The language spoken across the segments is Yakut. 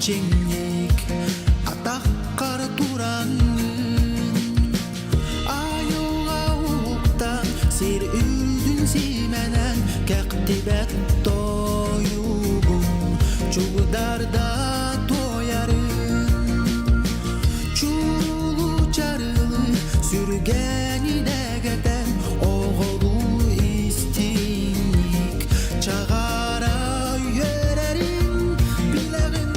Чиҥник атаххар тураҥҥын Айылҕа уһуктан сир үрдүн симэнэн Кэхтибэт тойугун чугдарда туойарын Чурулу чарылы сүргэни дэгэтэн Оҕолуу истиҥник чаҕара үөрэрин Билэҕин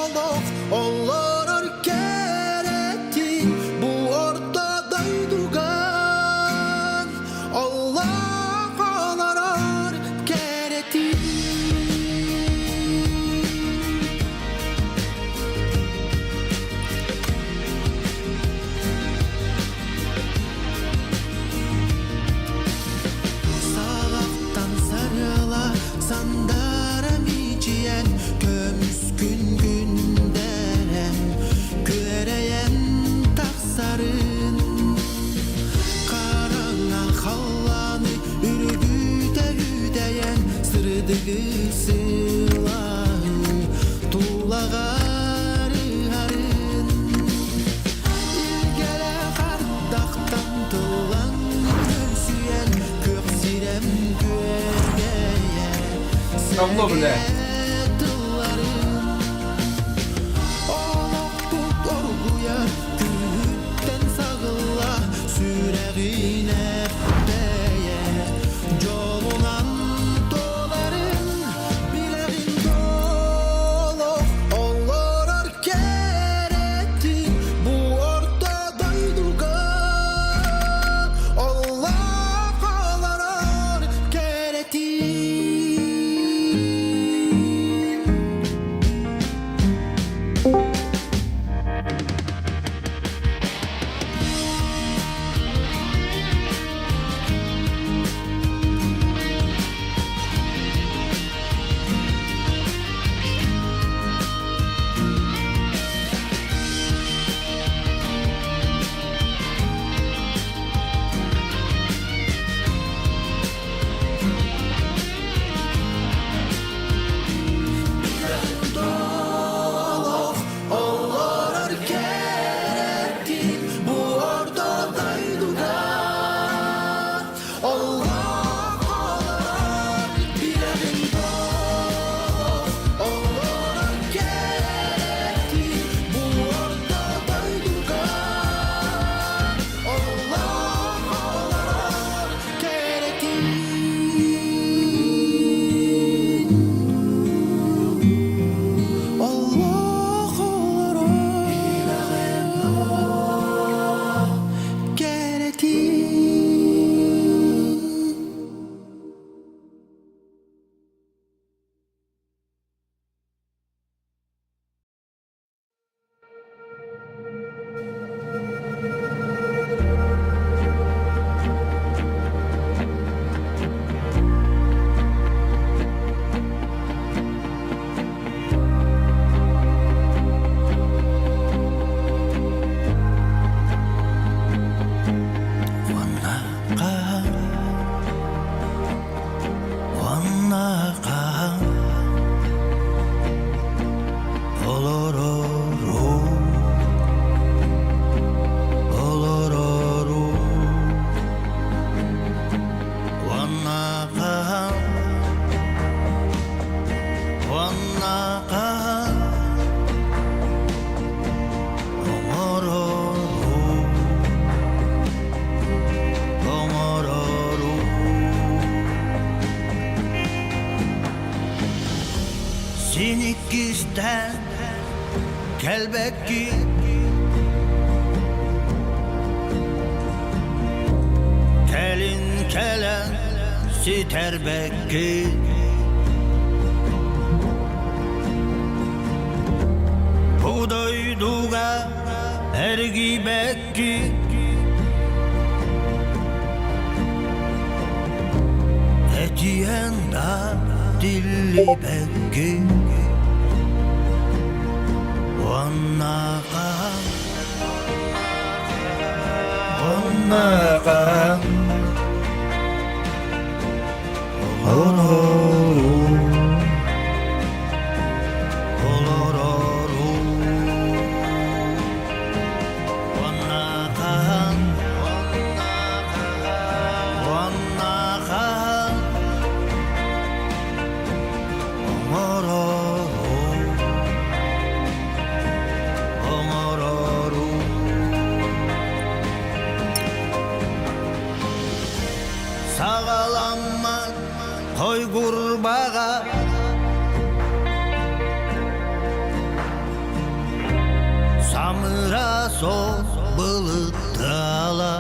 олох олорор кэрэтин бу орто дойдуга Олох олорор кэрэтин. Саҕахтан сарыала сандара мичийэн, көмүс күн күндэрэн, күөрэйэн тахсарын. Хараҥа халлааны үргүтэ үтэйэн, сырдыгы сылааһы тулаҕар ыһарын. Илгэлэ хардахтан тыллан көрсүйэн, күөх сирэм күөгэйэ, Давно, бля. сэгэ тылларын. Олохпут оргуйар күһүттэн саҕылла, сүрэҕин эппэйэ, дьолунан туоларын билэҕин олох олорор кэрэтин бу орто дойдуга олох олорор кэрэтин. Олорор кэрэтин бу орто дойдуга Олох олорор билэбин олорор кэрэтин бу орто дойдуга Олох олорор кэрэтин. Олох олорор кэрэтин. Уонна хаһан, уонна хаһан олорору, олорору. Уонна хаһан, уонна хаһан оҥорору, оҥорору. Син иккистээн кэлбэккин Кэлин кэлэн ситэрбэккин Бу дойдуга эргийбэккин Этиэн да тиллибэккин Уонна хаһан, уонна хаһан олорору, олорору. Сол былыттала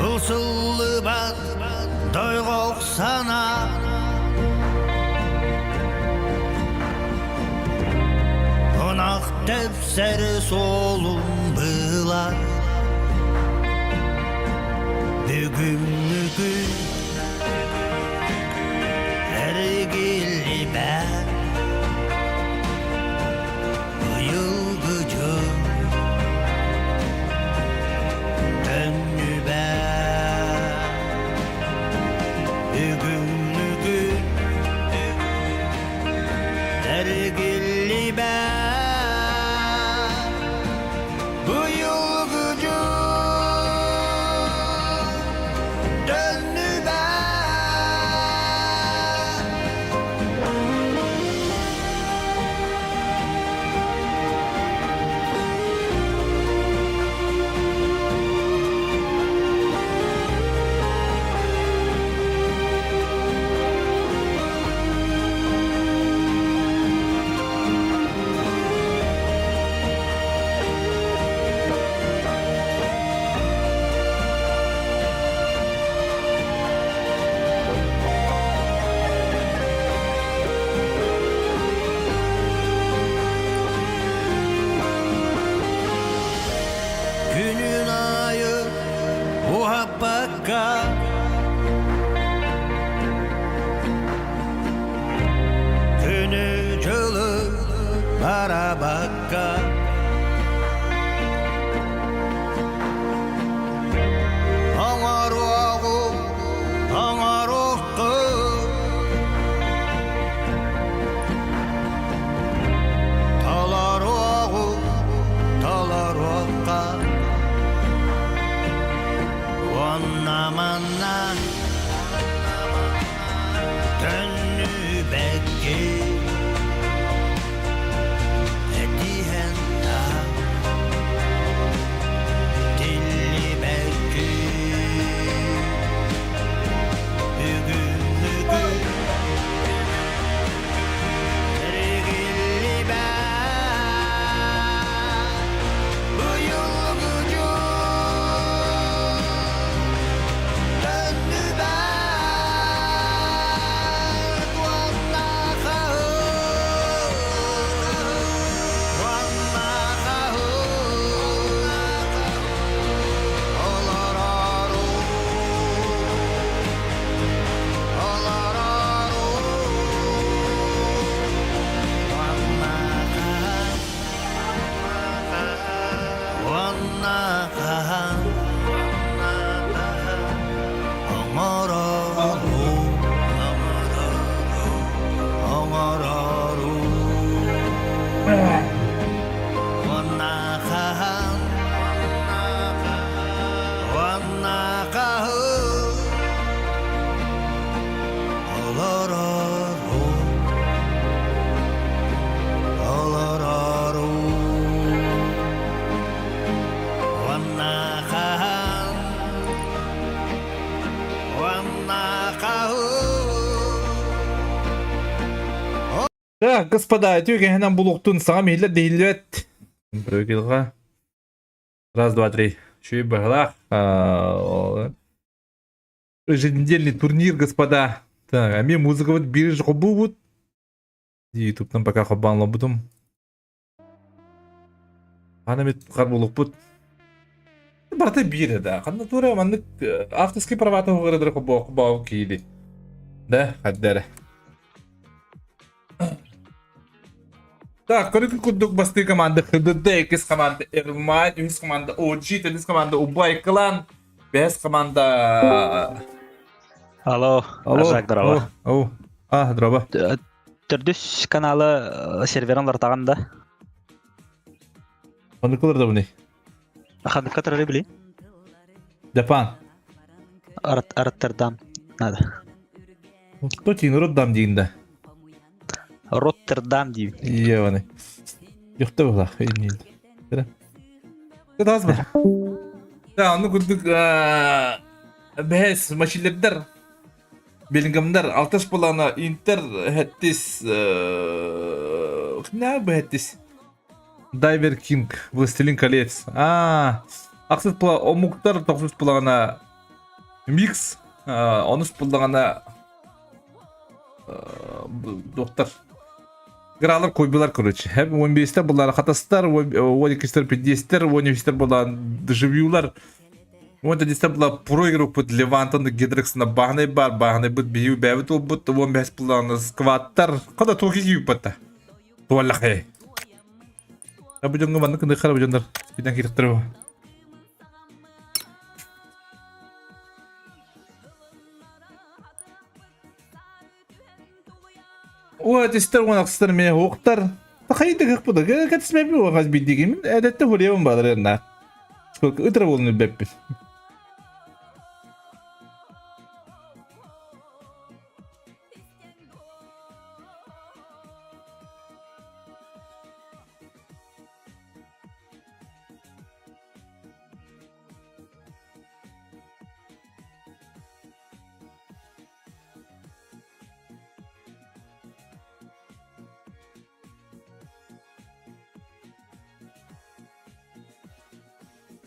Ылсыллыбат дойҕох санаа Ынах тэпсэр суолун быылар Бүгүҥҥү күн Эргиллибэт быйылгы дьыл төннүбэт бүгүҥҥү күн эргиллибэт быйылгы дьыл Төннүбэт. Күнүн аайы уһаппакка Күнү-дьылы барабакка Оҥоруоҕу оҥоруоххун Толоруоҕу толоруохха Уонна манна Төннүбэккин Этиһэн да тиллибэккин Бүгүҥҥү күн эргиллибэт Быйылгы дьыл Төннүбэт уонна хаһыы уонна хаһыы олорору олорору уонна хаһан уонна хаһан оҥорору оҥорору уонна хаһан уонна хаһан олорору олорору уонна хаһан Так, господа, үтүө булуктун саҥа миһиллэр диһиллибэт. Прыгилга. Раз, два, три. Үчүгэй быһалаах. Еженедельный турнир, господа. Так, а музыка вот бирж хобубут. Ютубтан пока хоббан лобутум. Хана эмит харбулукпут. Барыта биир да. Ханна тура маннык авторский правата угырыдыр хобоо киили. Да, хаддара. Так, көрүкү курдук бастыы команда ХДД, иккис команда Эрмай, үһүс команда OG, төрдүс команда Убай Клан, бэһис команда Алло, Алло, Аржак, здорово. Ау, а, здорово. Төрдүс каналы серверин лартаҕан да. Ханыкылар да буни? Ханыкка турары били. Japan. Роттердам надо. Кто тиин Роттердам диин да? Роттердам диин. Ие, Юхта була, иннин. Тас бар. Да, ону курдук бэһэс мачилердер Беллингемнэр алтыс былаана Интер хэттис Кимнээҕи быһаттис? Дайвер Кинг, Властелин колец. Аа, ахсыс була омуктар тохсус булаҕына микс, онус буллаҕына доктор. Гралар койбулар короче. Хеп 15-тер булар хатастар, 12-тер 50-тер, 13-тер булан дежавюлар. 14-тер була проигрыппыт Левантан Гидрексна баһынай бар, баһынай быт биһиу бэбит олбут, 15 булан скваттар. Када токи кийбатта. Туаллахай. Бу дьоҥҥо маннык ыныххара бу дьоннор спидан киирихтэрэ бу. О, тистер уон ахсыстар мэ уохтар. Хайды кыкпыды. Кэтисмэпи уохас биддигим. Эдетте хурьябын баалар на. Сколько ытра болуну беппит.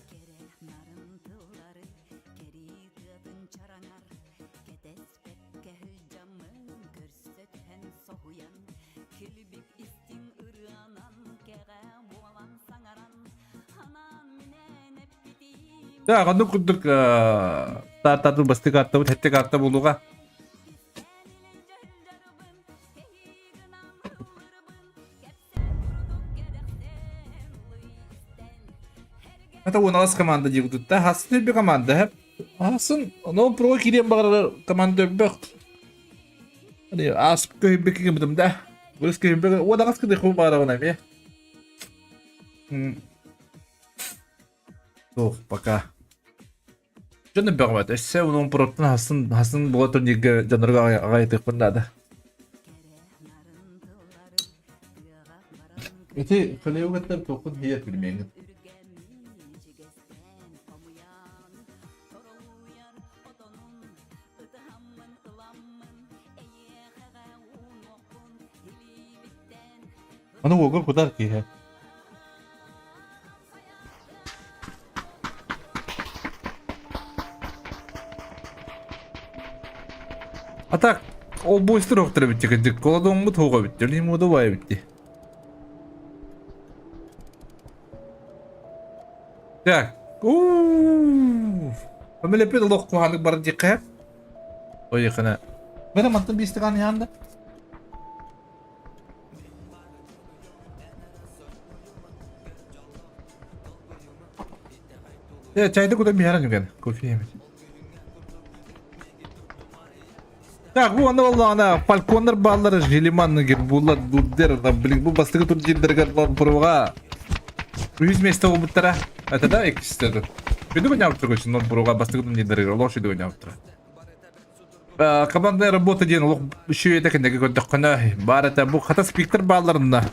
Кэрэ нарын тыллары кэрии тыатын чараҥар кэтэспэккэ сылдьаммын көрсө түһэн соһуйан килбик истиҥ ырыанан кэҕэ буолан саҥаран анаан минээн эппитим Да, оннук курдук тааттатын бастык ааттабыт, хэттик аатта буолуоҕа. Это уоналас команда диэбитутта. Хасын өлбө команда хэп. Хасын, но про кириэн баҕарар команда өлбөх. Аас көһүбүк кимитим да. Вырыс көһүбүк уодаҕас кыды ху баарабын эмиэ. Суох, пока. Дьон бөҕөбөт. Өссө онон проттан хасын хасын була турнирга дьоннорго аҕай наада. Ити Халеугаттан туоххун хийэр билмэҥҥин. Аны уогар кутар киһи. А так, ол бойстар охтор эбит дик колодоҥмут хоҕо эбит лимуда бай эбит Так. Ууу. Амелепет олох куһанык бар дикэ. Ой, хана. Бена мантан биистиган яанда. Э, чайда куда биһэрэн үгэн, кофе эмит. Так, бу аны боллаҕына фальконнар бааллар, Желиман гербуллар, дурдер, там, блин, бу бастакы турнирдарыгар буруга үһүс место буолбуттара. Это да, иккисте тут. Күндү күннээбиттэр көчүн, нор буруга бастакы турнирдарыгар олох шүйді күннээбиттэр. Командная работа диэн олох үчүгэй кэнники көрдөххүнэ баар этэ. Бу хата спиктер баалларына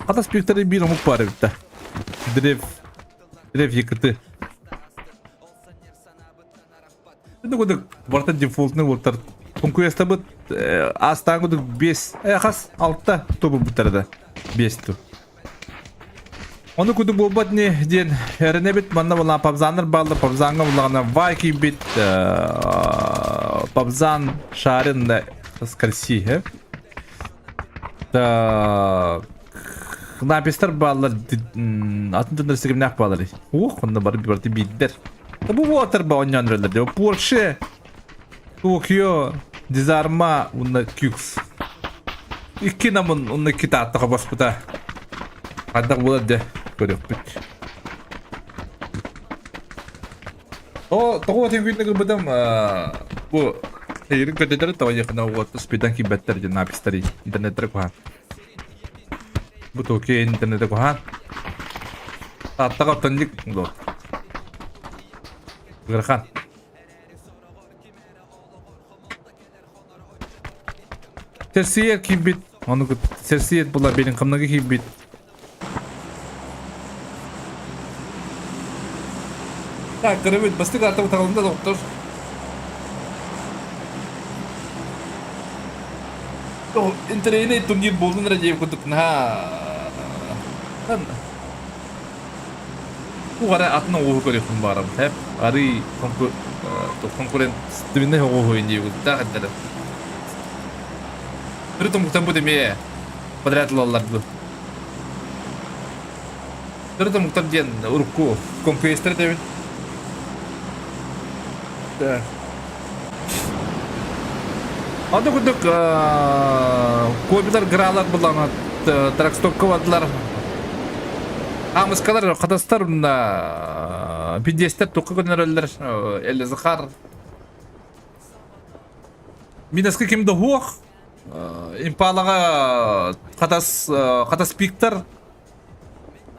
Хата спиктери биир омук баар эбит да. Древ Древ ЕКТ. Это кудык барта дефолтный буолтар. Конкурестабыт астаан кудук 5, хас 6 тобу буттарда. 5 ту. Ону куду буолбат не диэн эрэнэбит манна буолан пабзаннар бааллар пабзанга буллаҕына вай киирбит пабзан шарин скорси э Так напистар бааллар атын дьоннор сигимнээх бааллар уох онно бары барыта биирдэр бу буотар ба онньоон эрэллэр Порше Токио Дизарма уонна Кюкс Икки намын уонна икки Тааттаҕа баспыта. Хайдах буолар дьэ көрүөхпүт. О, тоҕо отын күннэ гыбытым бу эйирин көтөтөр тоҕо якына уотта спидан киирбэттэр дьон напистары интернеттер куһаан. Бу Токио интернете куһаан. Тааттаҕа оттон дик буолуо. Ыарахан. Сэрсийэр киирбит, ону сэрсийэр була берин хамнаga киирбит. Так, көрөбүт, бастык артабы тағылында доктор. Интэриэһинэй турнир буоллун эрэ диэбит курдук наһаа Туох эрэ атын оҕуһу көрүөхпүн баҕарабын һэп арыый конкурентственнай оҕуһу диэбиттаах этилэр. Төрүт омуктан бу эмиэ подряд ылаллар дуу. Төрүт омуктар диэн урукку конкуренттар этэбин. Да. Аны курдук копилар гралар буллаҕына тракстопка бардылар. Аамыскалар хатастар уонна пиндиэстэр туохха көннөрөллөр Элли Захар. Минаска ким да суох. Импалаҕа хатас хатас пиктар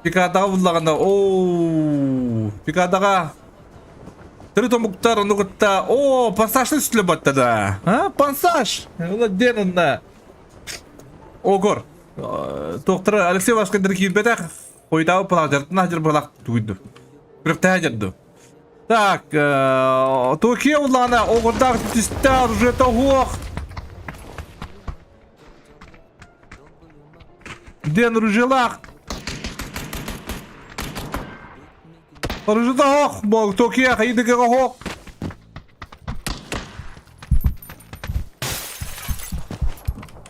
Пикадаҕа буллаҕына оо Пикадаҕа Төрүт омуктар ону кытта оо пассажны үстүлэ батта да а пассаж Ула диэн онна Огор Туохтара Алексей Вашкандыр киирбэтэх хойутаабы палаажартын хадьыр балак тугуйду Күрөхтэһэ дьарду Так, Токио улаана огордаах түстэ оружиета уох Диэн ружелаах. Ружета ох, бог Токио хайдыгы ох.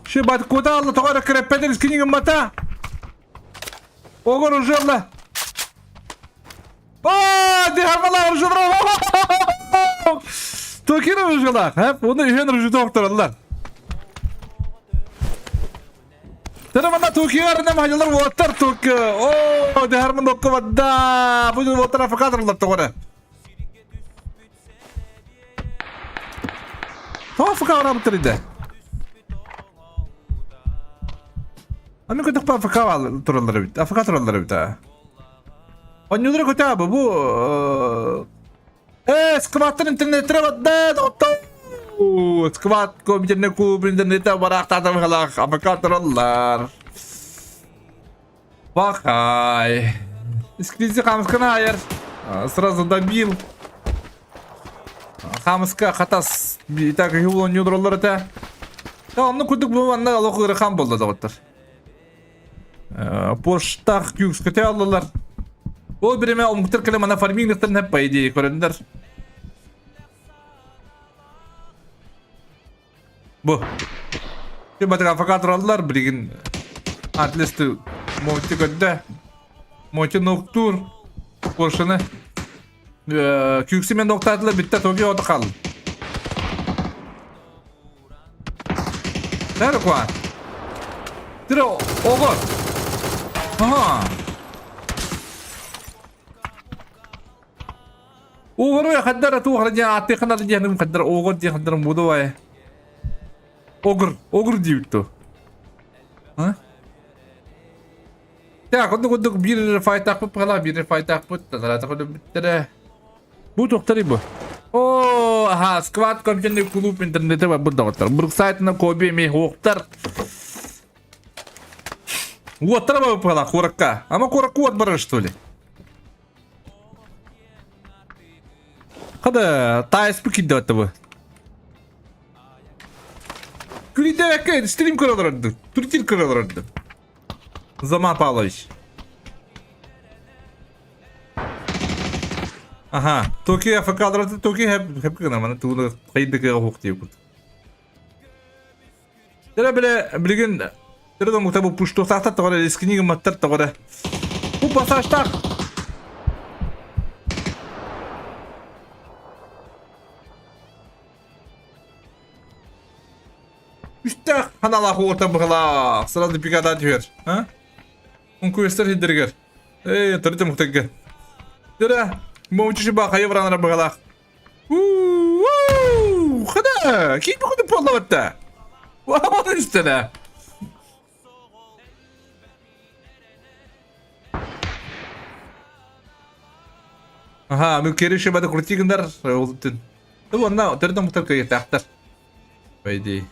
Шибат куда алла тоҕо креппетер скинигин мата. Ого ружелла. Аа, дихармала ружелла. Токио ружелла. Хеп, оны үһен ружета охтораллар. Тырымана Токио махалар уоттар Токио. Оо, дихарман окко бадда. Бу уоттар африкатрлар тоҕо. Тоҕо Африка барабыттар иде? Аны көтөхпө Африка тураллар эбит. Африка тураллар эбит аа. Онньулара көтөбү бу Э, скваттар интернеттре бадда, доҕоттор. Скват интернет клуб интернете бараахтаатам халаах Африка тураллар. Бахай. Искризи хамсканы айар. Сразу добил. Хамска хатас итак юлон юдроллар это. Да, онно курдук бу манна олох ыарахан болду доҕоттор. Поштах күүскөтө аллалар. Ол биреме омуктар кэлэ мана фармингтан хеп по идее көрөндөр. Бу. Батыга факатыраллар билигин Атлесты Монти көрдө. Монти ноктуур. Поршены. Күүксү мен ноктаатылар бүттэ Токио ото хал. Бәрі куа. Тире оҕо. Аха. Оҕоро хаддара туох диэн ааттыаххына диэн хаддара оҕор диэн хаддара мудубай. Огр, огр диэбит дуо? А? Так, оннук курдук биир эрэ файтаахпыт баҕалаах, биир эрэ файтаахпыт, танараата көрбүттэрэ. Бу туохтарый бу? Оо, аха, сквад компьютерный клуб интернете барбыт доҕоттор. Бруксайтына Коби эмиэ уохтар. Уоттара барбыт баҕалаах куоракка. Ама куоракка уот барар что ли? Хада, таайыспы киирдэ бу. Күлүйдээбэккэ стрим көрө олорорду. Турнир көрө олорорду. Заман Павлович. Аха, Токио АФК Токио хэп хэп гына маны тууну хайдык хук диэбит. Тера биле билигин тера домукта бу пуштуохтаахтар тоҕо эрэ искини гымматтар тоҕо эрэ. Бу пассажтаах. Үстээх ханалаах уота быһылаах. Сразу пикада түһэр. А? Конкурстар сирдэригэр. Эй, төрүт мухтарга. Тера, момчу ба хайы баранара быһылаах. Уу, хада, ким бу поллаватта? Вау, истена. Аха, мы кереше бада крутигындар, ол түн. Ту онна төрдөн мухтар көйетаахтар. По идее.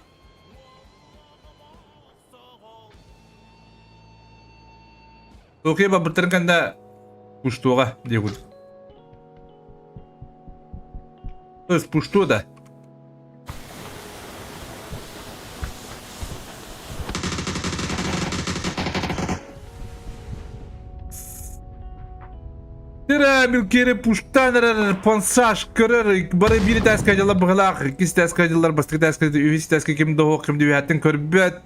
Окей, бабыттарын кэннэ пуштуоҕа диэбит. То есть пуштуо да. Дьэрэ Милкери пуштаан эрэр пансаж көрөр бары биир этээскэ дьыллар быһылаах, иккис этээскэ дьыллар бастакы этээскэ, үһүс этээскэ ким да суох, ким да үөһэттэн көрбөт.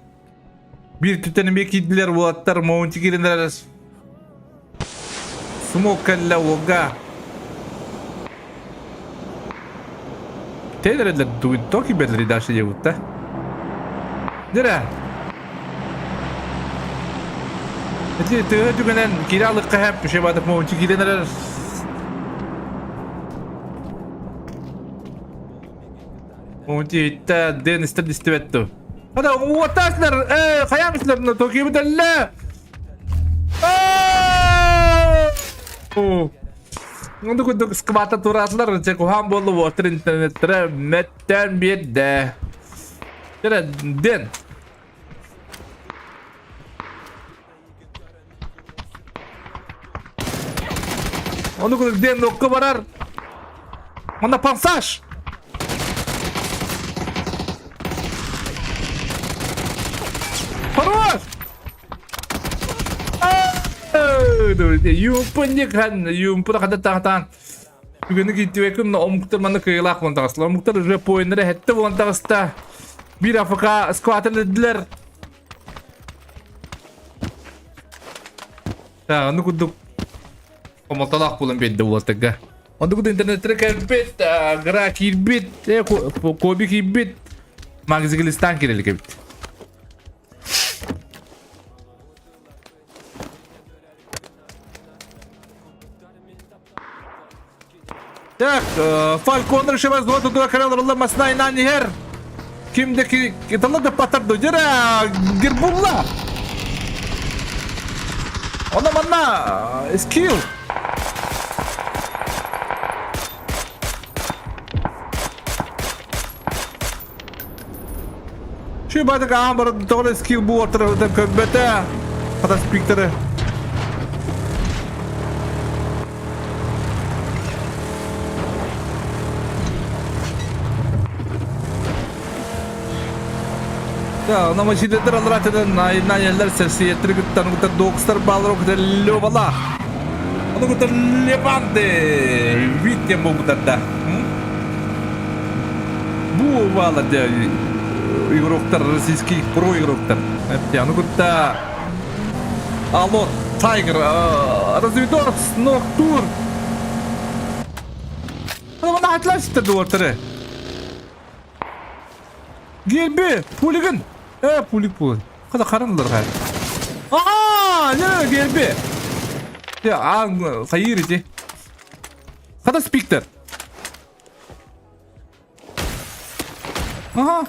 Биир түтэн эмиэ киирдилэр уолаттар, Моунти киирэн эрэр. Смок кэллэ уолга. Тэн эрэллэр то киберлери дальше диэбитта. Дьэрэ. Ити тыа түгэнэн киирэ алыкка хэп шебатык моунчу киирэн эрэр. Моунчу иттэ ден истер дистибетту. Хада уотаслар э хаямыслар Токио буталла. Онду курдук сквата тураатылар, чэ куһаан буолла уотар интернеттэрэ мэттэн биэрдэ. Дэрэ ден. Ону курдук ден нокка барар. Манна пассаж. Хорош! Юмпунник юмпуна хата тахтаан Бүгүнү киттибеккин омуктар манна кыайылаах буолан таҕыстылар. Омуктар уже поиннары хэтте буолан таҕыста. Биир АФК скватын эдилер. Так, ону курдук хомолтолоох буолан биэрдэ уолаттарга. Онду курдук интернеттері кэлбит, гра киирбит, коби киирбит, Магзиглистан кирелик эбит. Так, Фалькон решебез дуа тудуа караларылла масна инан иһэр. Кимде ки китала да патарды дера гирбулла. Она манна скилл. Şu бадык аан баран тоҕо скилл буортара көмбөтө. Хата спиктеры. Да, намасидетер алратынан найнайеллер сэрсиеттер гыттан гыттар докстар баллар гыттар левала. Ону гыттар леванды. Виттен бу гыттарда. Бу баалар дьэ игроктар, российский про игроктар. Аны кытта Алло, Тайгер, разведорс, Ноктур. Аны атласты дуортары. Герби, пулигин. Э, пулик пулик. Када караңлар хай. Аа, не, Герби. Я, а, хайыр иди. Када спиктер. Аха.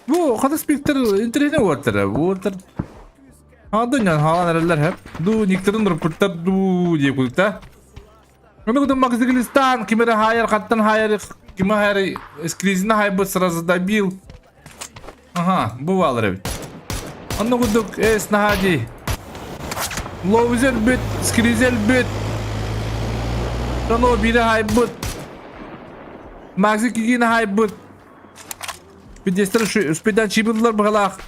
Бу хата спиктер интэриэһинэй уолаттара. Уолаттар Хаадыннан хаалан эрэллэр хэп. Ду никтерин руппуттар ду диye култа. Ону кутун Максиглистан кимere хайар хаттан хайар киме хайар эскризина хайбыт сразу добил. Аха, бу баалар эбит. Онно курдук эс наһаа дии. Лоузер бүт, скризель бүт. Тоно бири хайбыт. Макси кигини хайбыт. Пидестер успедан чибыллар быгалаах.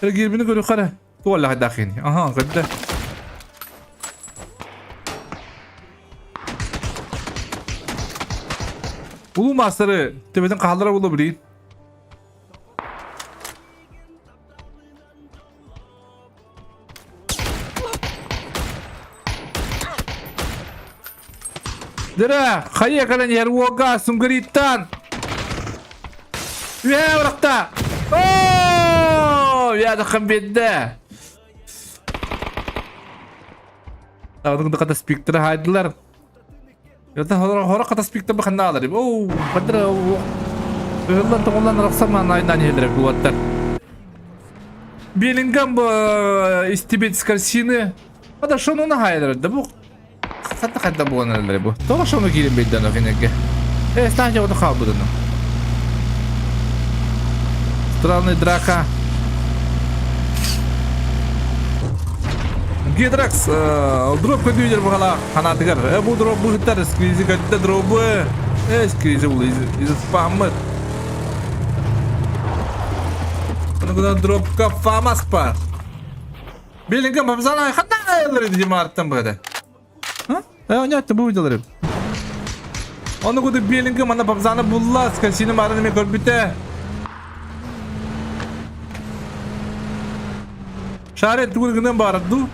Кирбини көрү Туолла хайдаахин. Аха, көрдө. Улуу маастары төбөтүн хааллара буолуо билигин. Дыра, хайа кэлэн иһэр уолга Сунгариттан. Үһээ бырахта. Оо, я биэрдэ. Тағдың хата спиктері хайдылар. Ята хоро хата спиктер баханна алар. Оу, бадра Ыһыллан тоҕуллан арахсамаан айнаан иһэллэрэ буолаттар. Беллингам истибит с корсины. Ада шонуна хайдыр да бу Хатта хайда буолан эрэллэр бу. Тоҕо шону киирэн биэрдэ ону кинилэргэ? Э, стадия ону хаалбыт ону. Странный драка. Гидракс, дроп көтүүдер бухала ханаатыгар. Бу дроп быһыттар, сквизи көттө дробы. Эскизил из фамы. Дропка фамас пар. Белингем бабзана хата димартан бада. А? Онятты бу видеолары. Оны куду Белингем ана бабзана булла, скасины марын мен көрбүтэ. Шарет тугун гынан барду.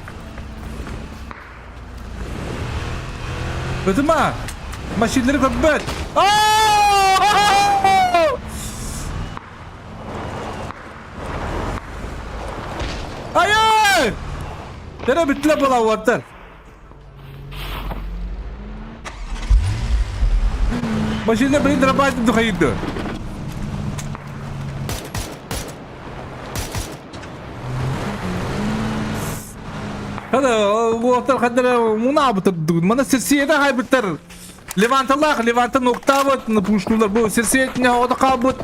Ытыма! Машиналары көрбөт! Ай-ай! Tere бүттүлэр балауаттар. Машина блин дробайтып духайырды. Хада уолаттар хаддара мунаабытыр мана сирсиэдэ хайбыттар Леванталаах Леванта нуктаабыт пуштулар бу сирсиэтине оҕото хаалбыт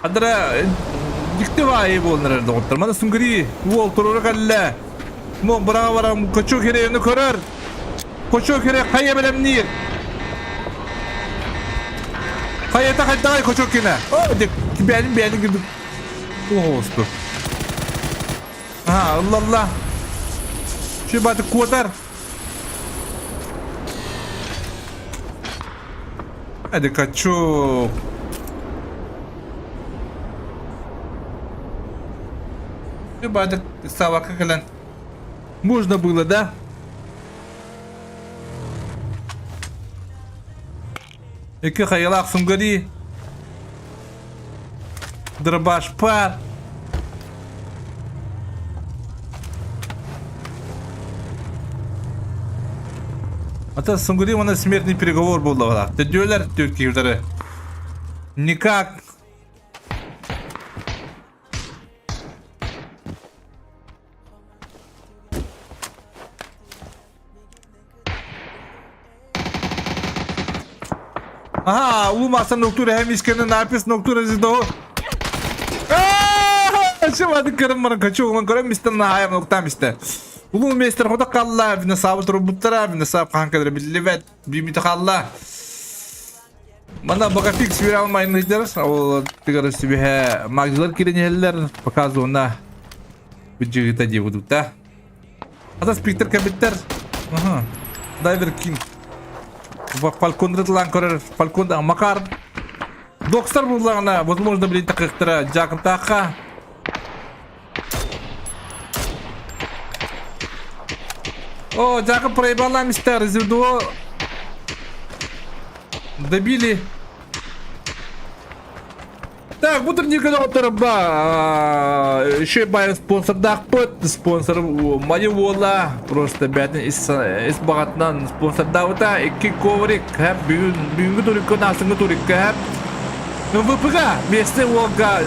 Хаддара дьикти баайы буолнар доҕоттор мана сунгри уол турура кэллэ мо быраҕа баран кочу кирэйини көрөр Кочо кире хайа бэлэмниир. Хайата хайдаҕай кочо кине. О, дик бэйин бэйин кирдик. Оҕусту. Аха, ылла Şu баты куотар. Hadi kaçuk. Şu баты савакка кэлэн. Можно было, да? Икки хайалаах сунгари дробаш пар. Ата Сунгари уонна смертный переговор буолла Төдүөлэр түөрт киһилэрэ. Никак. Аха, улуу масан ноктур эһэм искэнэ напис ноктур эзидоо. Чымады көрөн баран качу угун көрөн мистен наайам ноктам исте. Улуу мистер хода қалла, бина сабы турбуттара, бина саб хаан кадыр биллибет, бимите қалла. Мана бакафик свира алмайныздар, ол тыгары сүбэһэ магзылар киренеллер, показывана бүджигита дебудукта. Ата спиктер кэбиттэр. Аха. Дайвер Кинг. Фалкон рытлан көрөр. Фалкон Макар. Докстар буллаҕына, возможно, блин, такыктара Жакынтаахха. О, Жакын проебала мистер Зюдо. Добили. Так, бу турнирга доҕотторба еще бай спонсордаахпыт спонсор Мали уола просто бээтин ис ис баҕатынан спонсордаабыта икки коврик хэп бүгүн бүгүҥҥү турикка наасыҥҥы турикка хэп ну ВПГ местный уолга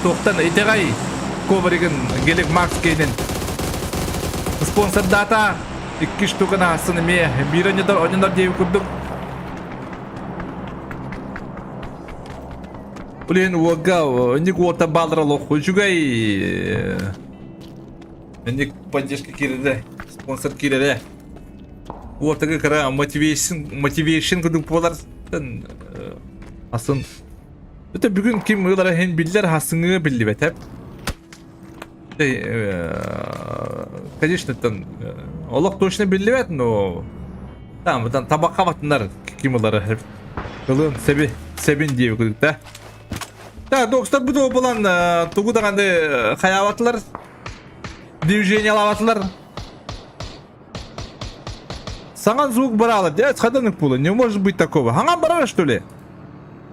туохтан итэҕэй ковригын Гелик Макс кейнин спонсордаата икки штуканы аассын эмиэ биир онньонор онньонор диэбит курдук Блин, уолга инник уота баалара олох үчүгэй. Инник поддержка киирэрэ, спонсор киирэрэ. Уотага кыра motivation, motivation курдук буолар. Асын. Это бүгүн ким ылара иһин биллэр, хасыҥы биллибэтэ. Конечно, там олох точно биллибэт, но там, там табакка батынар ким ылара ылын себи себин диэби курдук да. Так, докстар бу булан тугу даҕаны хайаабатылар, движениялаабатылар. Саҥа звук барала, дядь, хаданык була, не может быть такого. Хаҥан барара, что ли?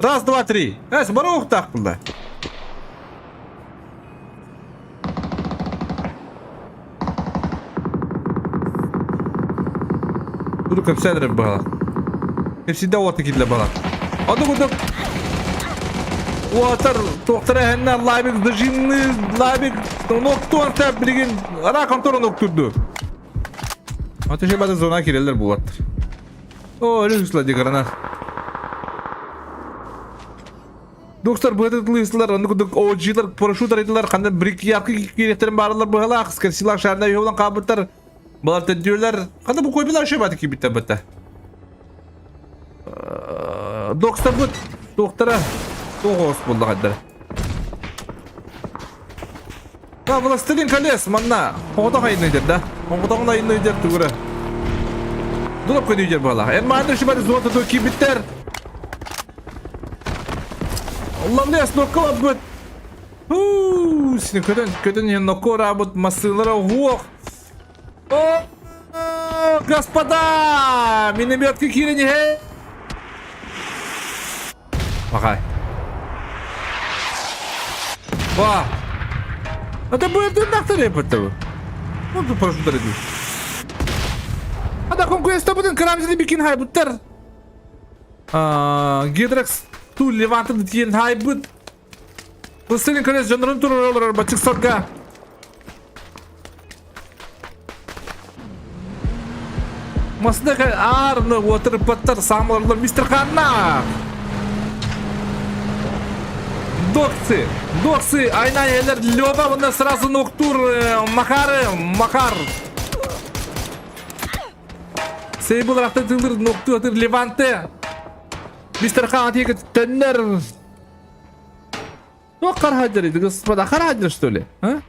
Раз, два, три. Эс, бара ухтаах булла. Буду кэпсээн баҕа. Всегда уота киирдэ баҕа. Ону курдук уотар туохтара эһэннэ лабик дожимный лабик ноктуон сөп билигин ара контора ноктурду. Атышы бады зона кирелер булаттыр. О, өлүс ди гранат. Доктор быһытылыыстылар, онну курдук OG-лар парашют арыйдылар, ханна брикиярка киириэхтэрин баарылар быһалаах, скорсилаах шаарына үһү хаалбыттар. Балар төрдүөлэр, ханна бу койбулар шөбаты киирбиттэр бытта. Докторбут, доктора, тоҕоос буллаҕайдар. А, Властелин колес, манна. Оҕотох айынныйдыр да. Оҕотоҕун айынныйдыр тугура. Дулап көдүйдер буолах. Эн мааны шибар золото ту кибиттер. Лавлес нокка быт. Хуу, син көтөн көтөн иһэн нокко ораабыт массыылара уһуох. О, господа! Минометка киирэн иһэ. Махай. Ба! Это будет нахтар это. Ну, тут прошу дорогие. А да конкурент будын крамзини бикин хайбыттар. Гидрекс ту левантын тиен хайбыт. Властелин колец жонорун турар олорор бачык сорга. Масына аарны уотырыппаттар саамаларлар мистер Ханна! Доксы! Доксы! Айна элер Лева онна сразу ноктур Макары! Макар! Сейбл рахта тылыр ноктур Леванте! Мистер Хан тиги төннөр! Туох хараһадыр господа хараһадыр что ли? А?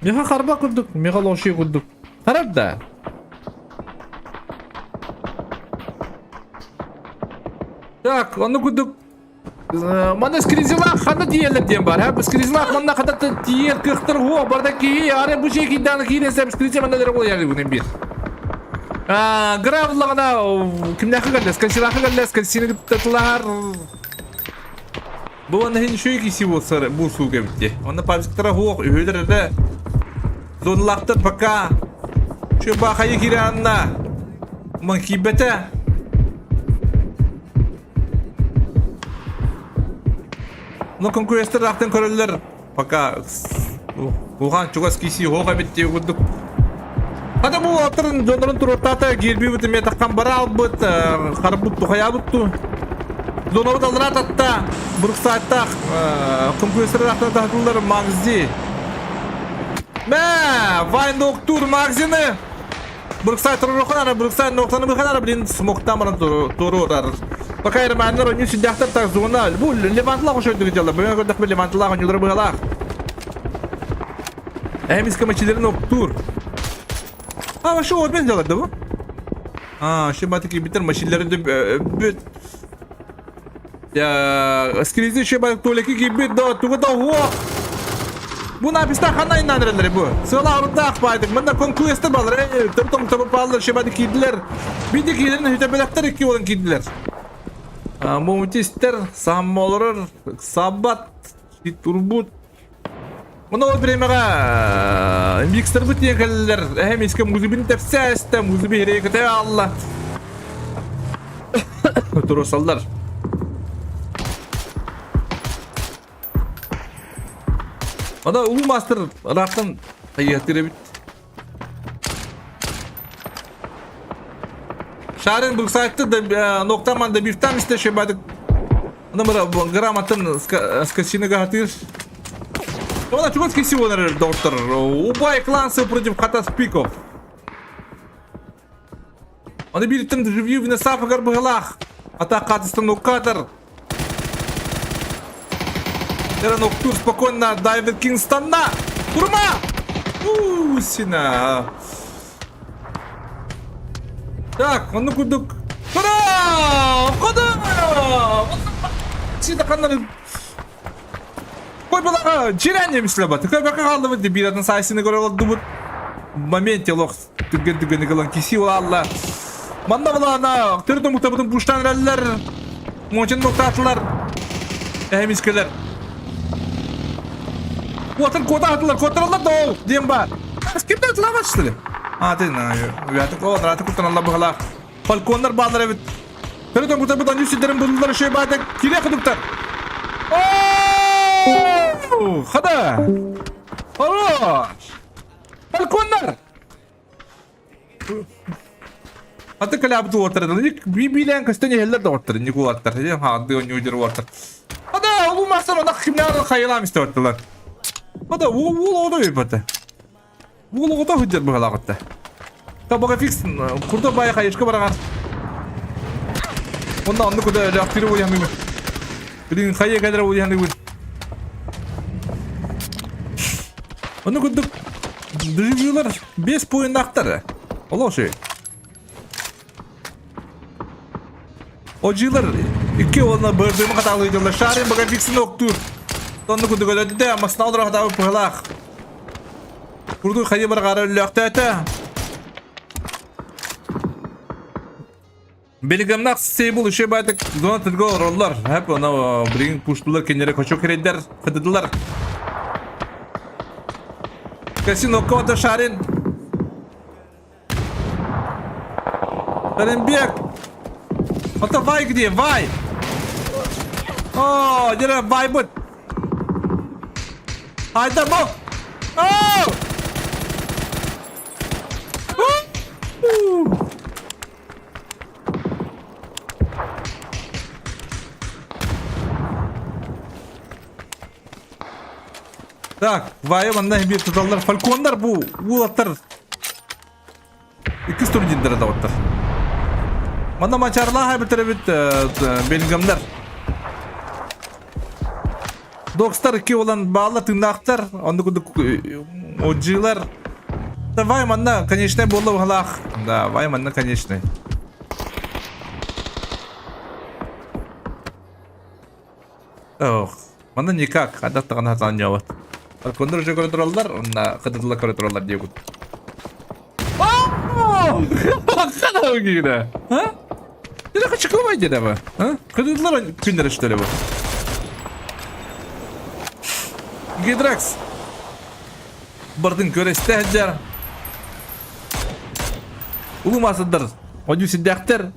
Меха харба курдук, меха лоши курдук. Харар да. Так, ону курдук Манна скризилах ханна тиийэллэр диэн бар, ха? Скризилах манна хататтан тиийэр кыахтар хуох барда киһи, ары бу жеки дааны киирэн скризи манна дere буолар бу бир. Гравлаҕына кимнээхэ кэллэ, скризилаха кэллэ, скризини кытта тылаһар. Бу онно хин шүй киси буолсар бу сууга битти. Онно пабзиктара хуох үһүлэр эрэ зоналаахтар пока Чөба хайы кире анна. Ман киирбэтэ. Ну конкуренттар ахтан көрөллөр. Пока улахан чугас киси хоох эбит дии курдук. Хата бу уолаттарын дьоннорун туруортаата киирбибит эмиэ таххан бара албыт, харбыт тухайаабыт ту. Донобут аллара татта, Бруксайттаах конкуренттар ахтан таһатыллар Магзи. Мэ, Вайн доктор Магзины! Бруксай туруоххун Бруксай ноктаны быханара блин смоктан баран туруорар. Пока Романнар ойнуу сүрдээхтэр так зона. Бу Левантлаах ошойдук дьалла. Бүгүн көрдөхпү Левантлаах ойнуулара быһалаах. Эмис кэмэчилерин октуур. А, вообще обмен делать, да бу? А, вообще батыки битер машинлерин бүт. Скризни шеба туалеки киирбит да тугу да уох. Бу написта ханна иннаныралар бу. Сыла арыттаах баайдык. Манна конкуэстер балар. Тым тым баллар шебады киирдилер. Биди киирдин хүтөбелэхтер икки болан киирдилер. Мумтистер, саммолорор, сабат, турбут. Мұны ол времяға микстер бит диэн кэллилэр. Эһэм искэ музыбин тэпсэ эстэ, музыби хирэйэ көтө алла. Турусаллар. Ана улуу мастер ыраахтан хайыахтыр эбит. Шарын буксайтты да ноктаман да бифтам исте шебадык. Номер грамотын скосиныга хатыр. Она чего скисивонер доктор? Убай клансы против Хатаспиков. Аны бириттен ревью вина сапагар быһалаах. Атака атыстан ноккатор. Терен Октур спокойно Дайвер Кингстонна. Турма! Усина. Так, онну курдук. Куда? Куда? Сида ханнары Кой балаға жирән емисле бат. Кой бака қалды бит биратын сайсыны көрө олдубут. Моменте лох түгген түггени кылан киси алла. Манна булана төрдө мутабытын буштан рәлләр. Мончын ноктатылар. Эмискелер. Отыр кота атылар, котыралар да ол диэн бар. Кимден тылаба что ли? А, ты, уятык, о, раты куттан алла быһалаах. Фалконнар баалар эбит. Төрөтөн кутарбыт аньыы сирдэрин буллулар үчүгэй баата кириэх кудуктар. Оо! Хада! Хорош! Фалконнар! Аты кэлээбит уолаттар биилээн көстөн иһэллэр да уолаттар Никулаттар хаандыы оонньуу уолаттар. Ада улуу мастар онах кимнээҕин хайалаам истэбэттилэр. Ада уол уол оҕото өйбөтө. Уол оҕото сылдьар быһалаах Табаға фикс курда бай хайышка бараҕар. Онно оннук куда өлөөхтүүрү уйаныыбын. Билин хайа кэлэр уйаныыбын. Ону курдук дежавюлар 5 поиннаахтар. Олошу. Одьилар икки уонна бырдыма хатаалыйдылар. Шарин бага фиксин октуур. Онну курдук өлөдүдэ, масна олорох хатаабы пыһалаах. Курдук хайы бараҕаара өллөөхтөөтө. Белгамнах сейбул үше байтык зона тылга олороллор. Хеп она билигин пуштулар кинилere кочок кирейдер кытыдылар. Касин окко шарин. Шаринбек. Это Вай где? Вай! О, где Вай будет? Айда бог! О! Так, Вайы манна биир туталлар. Фальконнар бу уолаттар Иккис турнирдара да Манна мачарлаах эбитэр эбит Беллингемнар. Докстар икки olan баалла тыыннаахтар, оннук курдук одьилар. Давай манна конечный буолла быһалаах. Давай манна конечный. Ох, манна никак, хайдах даҕаны сатаан ньуобат. Кондор уже көрө тураллар, онна кытылла көрө тураллар диэбит. Хана А? Это хочу дерево, а? Кытыллар күннэр что ли бу? Гидракс. Бардын көрөстө сылдьар. Улуу маасырдар, одью сирдээхтэр.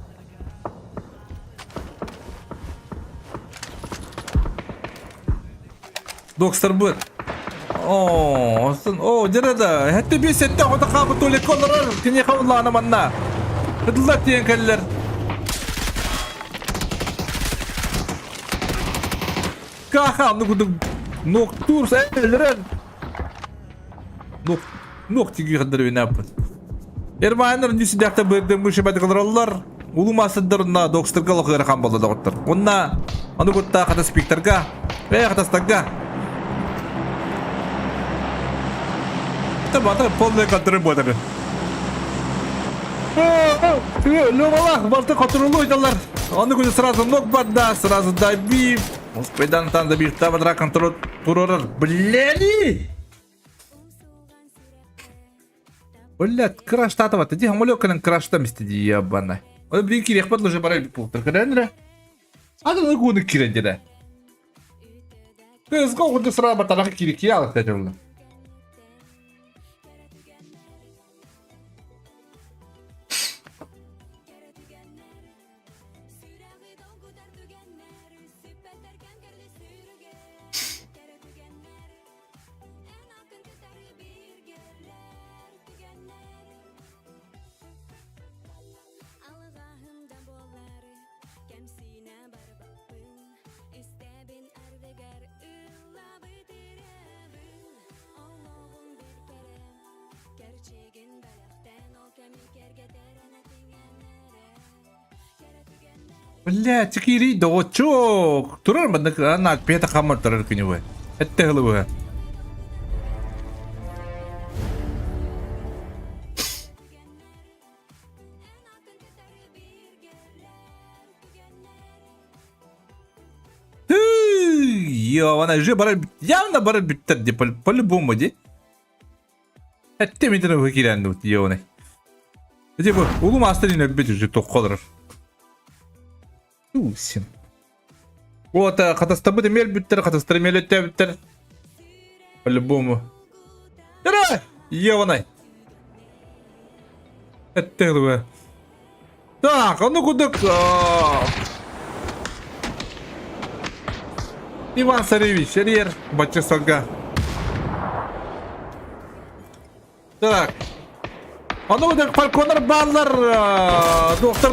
Докстарбыт. Оо, оттон, оо, дьэ да, хэттэ биэс сэттэ оҕото хаалбыт туалекка олорор, киниэхэ улаана манна. Кытыллар тиийэн кэллэр. Каха, ну кудук ноктуур өлөрөр. Нок, нок тиги хаддар винаппыт. Эрмааннар нүсүдээхтэ бырдын мышыбат олороллор. Улуу маастардар докстарга олох ыарахан буолла доҕоттор. Уонна ону кытта хатаспиктарга, э хатастарга. Это бата полный контроль буолар. Лёвалах, балты контролу идалар. Ону күнү сразу ног барда, сразу добив. Успейдан там добив, там контроль турорар. Блядь! Блядь, краштатова, ты хамолёк кэлэн краштам исти ебана. Ол блин кириэхпэт уже бара пултар кэлэн Аны кууну кирен дедэ. Кызга оҕуду сыра батарахы кирики алыкта дьолла. Бля, киирий доҕоччуок. Турар маннык анаат пета хаммар турар күнү Этте хылыбыһа. Ё, же барар явно барар бүттэр ди по-любому ди. Этте митин киирэн дуу ёны. Типа улуу маастар өлбүт уже тоххо олорор. Син. Вот хатастабыт эмиэ өлбүттэр, хатастар эмиэ өлөттөөбүттэр. По-любому. Давай! Ёванай! Этте Так, ону кудук Иван Царевич, эрийэр бачча Так. Ону да фальконнар бааллар, доктор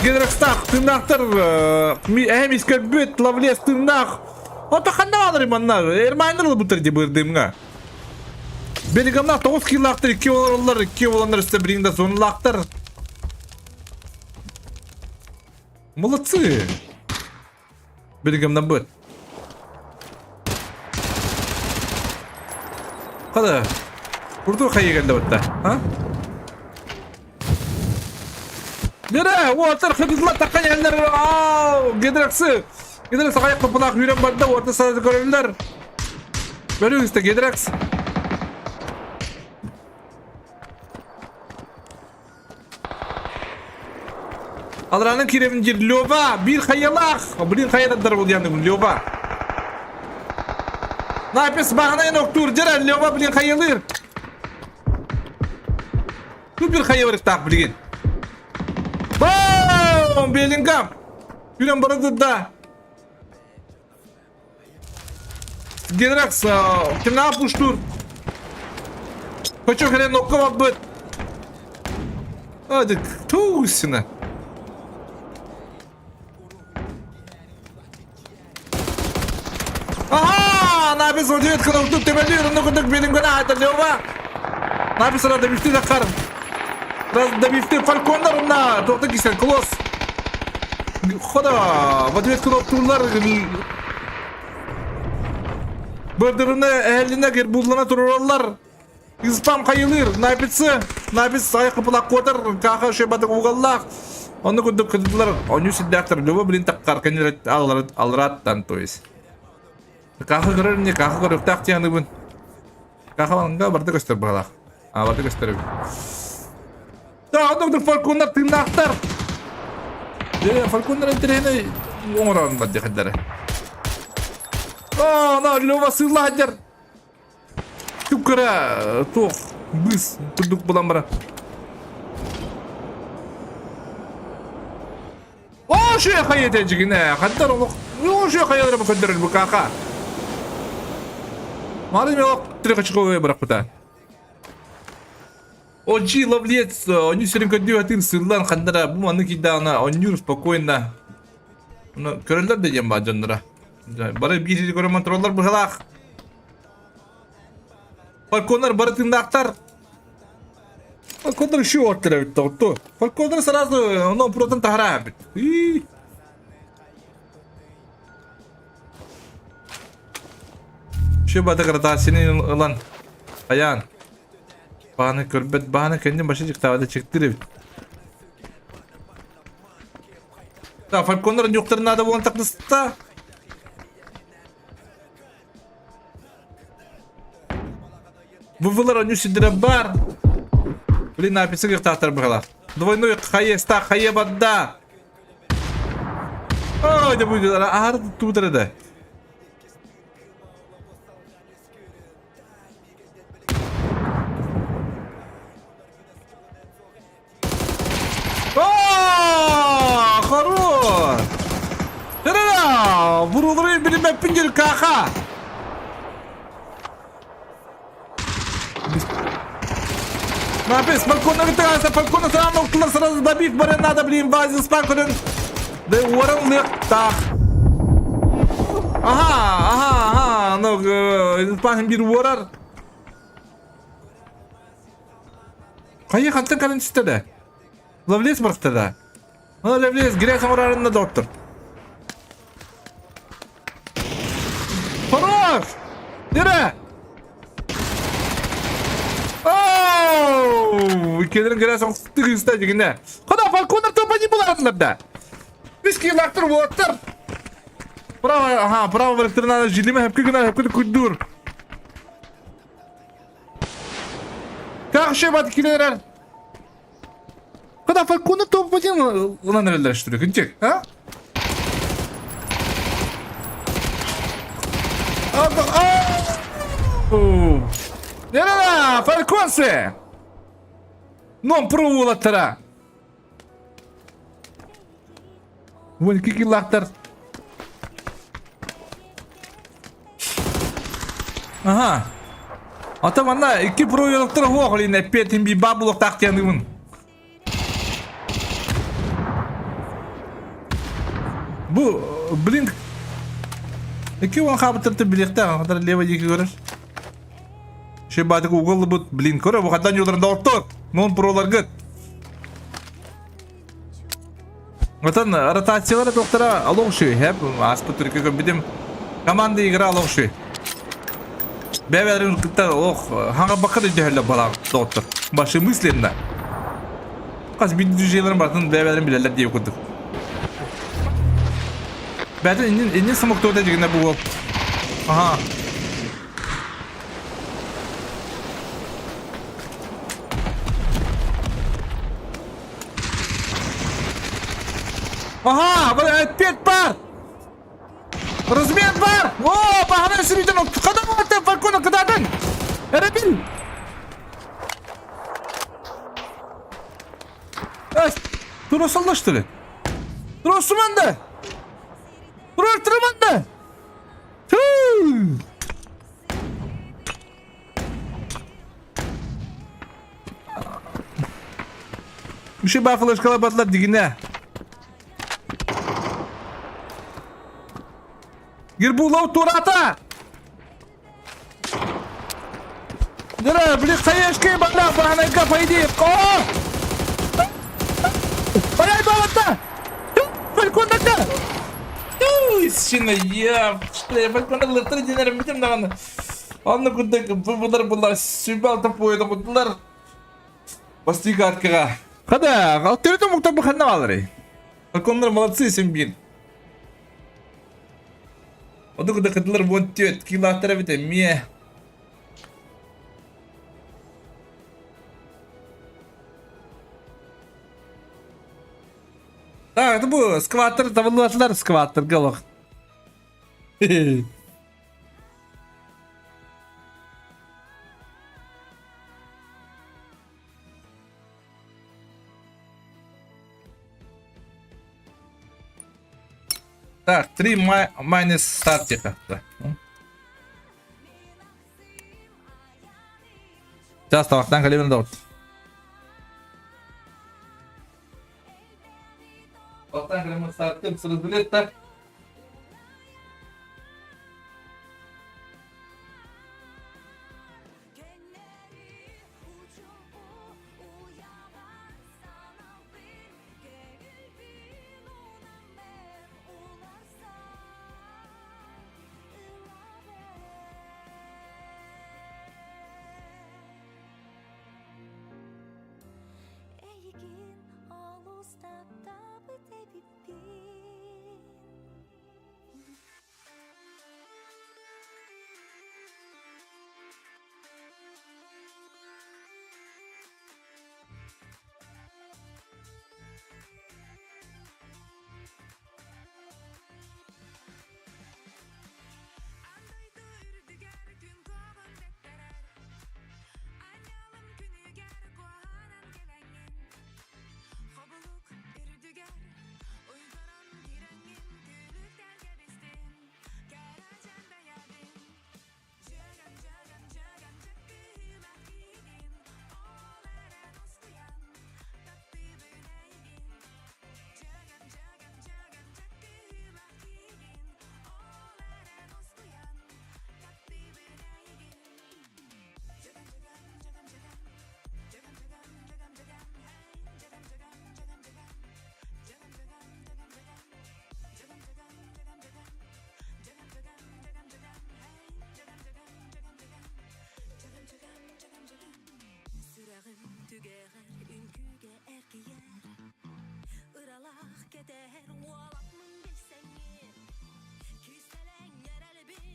Генрекстаах, тыыннаахтар, эһэм искэрбит, Лавлес тыыннаах. Ото ханна баалар манна? Эрмайнер ылбыттар дии бырдыымҥа. Белигамнаах 9 килаахтар, 2 олороллор, 2 оланнар өстө билигин да зоналаахтар. Молодцы! Билигимнаммыт. Хада. Курдук хайы кэллэ бытта. А? Лера, уотар хыдылла таккан эллер. Ау, Гидраксы. Гидракс аяк топулак хүрен барды, уоты сразу көрөллөр. Бөрү үстэ Гидракс. Алраанын киирэбин диир Лёва биир хайалаах. Блин хайадардар был яныгын Лёва. Напис баҕанайын октуур дьэрэ Лёва блин хайалыыр. Тут бир хайа барыктаах билигин. Бам! Беллингам! Күнэн барыды да. Генракс кимнаа пуштуур. Хочу хрен нокка барбыт. Ады туусина. Ага, Набис одевет кнопку тебелир, ну кудык менин гына это Лева. Набис рада бифти дахар. Раз добивти фалькондар на тоқты кисен клосс. Хода, в ответ кнопкулар Бырдырыны эһэллинэ гербуллана турураллар. Испам хайылыыр, напицы, напис айы кыпылак куотар, каха шебаты угаллаах. Онну курдук кытылар, оню сиддээхтэр, любо блин таккар кенер алраттан, то есть. Каха көрөр не, каха көрүктаах тияныбын. Каха манга барда көстөр баалаах. А, барда көстөр. Да, онно курдук фальконнар тыыннаахтар. Дьэ, фальконнар интэриэһинэй оҥорон бардыхайдары. Оо, на, Лёва сыыллаһадьар. Түп-кыра туох быыс курдук булан баран. Оо, шуя хайа дьигинэ, хандар олох, оо, шуя хайалары бу көрдөрөр бу каха. Мары мен олох трехочковые бырахпыта. Очи ловлец, они сирин көрдүү атын сыллан хандара бу маннык кийдаҕына онньуур спокойно. Оны көрөллөр да диэн баар дьонноро. Бары биир сири көрөн тураллар быһалаах. Фальконнар бары тыыннаахтар. Фальконнар еще оттар эбит тоҕутту. Фальконнар сразу ону протон таһара эбит. Еще бата градацияны ылан аян. Бааны көрбөт, бааны кэннин башы дьыктаабата чыктыр эбит. Да, фальконнар нюктарын надо буолан тахтыста. Вывылар оню сиддерэ бар. Блин, написы гыхтаахтар быһалар. Двойной хайеста хайе бадда. Ой, да будет, аар тутара да. О, хорош! Да-да-да! Бурулары билимэппин диир каха! Напис, балкона вытягивается, балкона сразу уктулар, сразу добив, барен надо, блин, базис спанкурен. Да уоран лыктах. Ага, ага, ага, ну, спанхин бир уорар. Хайа хантан кэлэн түстэ да? Ловлес барта да? Ну, Ловлес грязь оҥорорунна доктор. Хорош! Нера! Оу! Иккилэрин грязь оҥостук дигинэ. Хода, фалконнар топа не буларыннар да. Үс килактыр уоттар. Право, ага, право барыктырына жилиме хөпкө гына хөпкө күйдүр. Как еще бат килерер? Когда фальконы топ один ылан эрэллэр күнчик, а? Нера, фальконсы! Ном провулаттара. 12 киллаахтар. Ага. Ата манна икки проелоктор хуох олин эппиэтин би баар булуохтаах диэн Бу, блин, икки уон хаабыттарты билиэхтээх, хатар лево диэки көрөр. Шебатык угуллубут, блин, көрө бу хатан юларын доҕоттор, нон проларгыт. Отон ротациялара туохтара олох үчүгэй, хэп, ааспыт түркө көрбүтүм. Команда игра олох үчүгэй. Бэйэлэрин кытта олох хаҥарбакка да өйдөһөллөр балаҕан доҕоттор. Баши мысленно. Хас биирдии движениеларын барытын бэйэлэрин билэллэр диэбит курдук. Бэйэтин иннин иннин смоктуота дьигинэ бу уол. Аха. Ага, опять пар! Размен бар! О, бағана сүрүтен қадам атты фалкона кыдадың! Эребил! Тура что ли? Тура суманды! Тура турманды! Ту! Үші бақылышқала батлар дегіне. Гербулау турата! Дара, били хаешки бана бана пойди. О! Барай балата! Фальконда! Сина я, фальконда лытыр динер битим даганы. Анны курдук бұлар бұлар сүбә алта пойды куттулар. Бастык аркаға. Хада, төрөтө муктар бу ханна алары. Фалькондар молодцы сен бир. Оду куда кыдылар вон төт килатара бите мие. Так, бу скваттер табыллар скваттер галах. Так, 3 майнус старт тихо. Сейчас тавақтан калибрын да Тавақтан калибрын старттым, сразу билет так.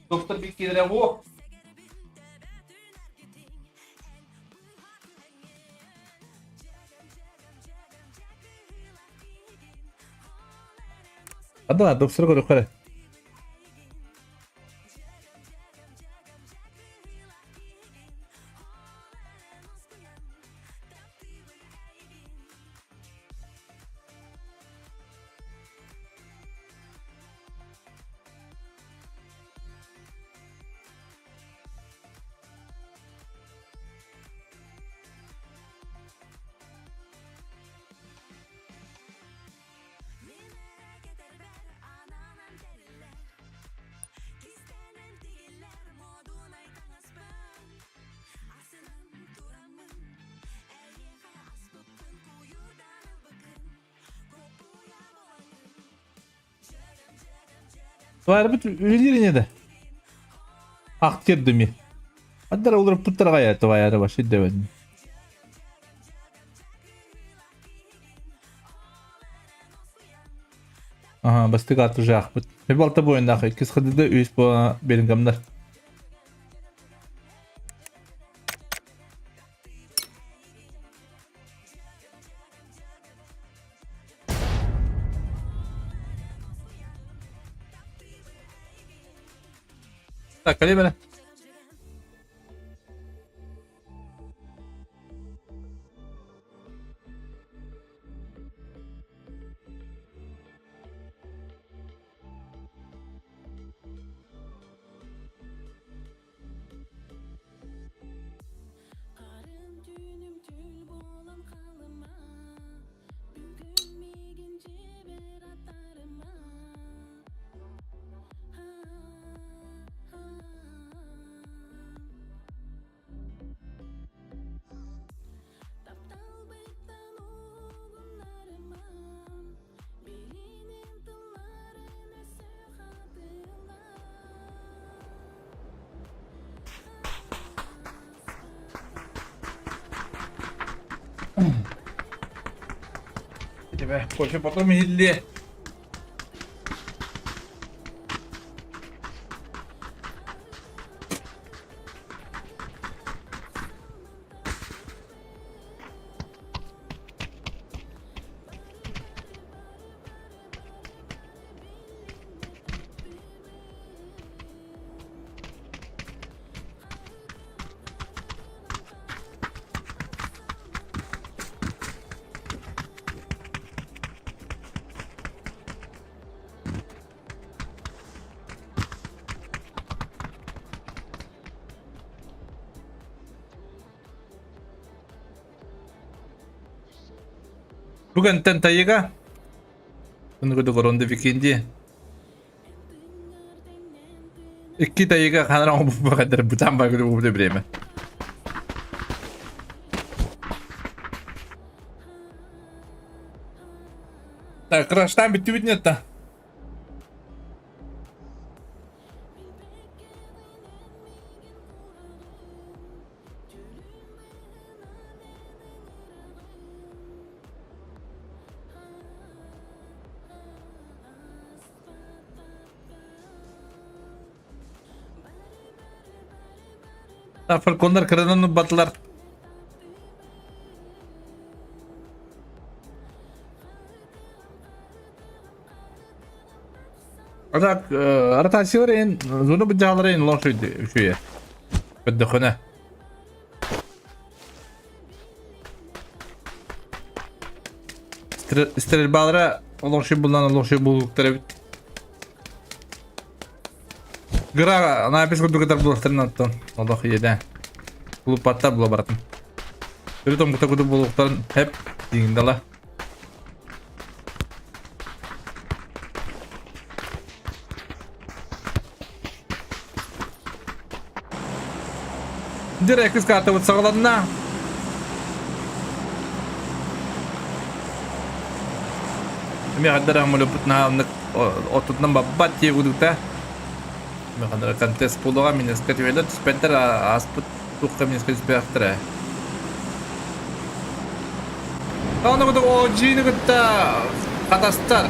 Доктор Биккидре во. Адана, доктор көрө көрө. Тварбыт үлэлиир ини да. Ах кирдими. Аддара уларыппыттар аҕай твайары вообще дэбэн. Ага, бастык аты жаахпыт. Хеп алта буойуннаах иккис хадыда үс буо Беллингамнар. Так, кэлиэ Харым түүнүм түүл буолан хаалыма Бүгүн миигин дьиэбэр аттарыма Тапталбыттан угуннарыма Билинэн тылларын өссө хатыла Тебе кофе потом иһиллиэ. Бүгүнтэн тайыга Ынырык Викинди Икки тайыга ханара оҥорбуппар бытаан баргы время. Так, краштан бүттүбүт нет да. Фальконнар кыранан батылар. Атак ротациялар зона быдьаалара ин лох үчүгэй. Көрдөххүнэ. Стрельбалара олох булан олох булуктар эбит. Гра напис курдук ытар булуктарын оттон олох иедэ. Кулуппаттар була баратын. Төрүт омукта курдук булуктарын хеп диңдала. Дир экис картабыт саҕаланна. Эми хаддар амулюппут наһааннык отутунан баббат дии кудукта. Эми хаддар контест буолуға минеска түһэлэр түспэттэр ааспыт туохха минеска түспэхтэрэ. Аны кудук OG-ни кытта хатастар.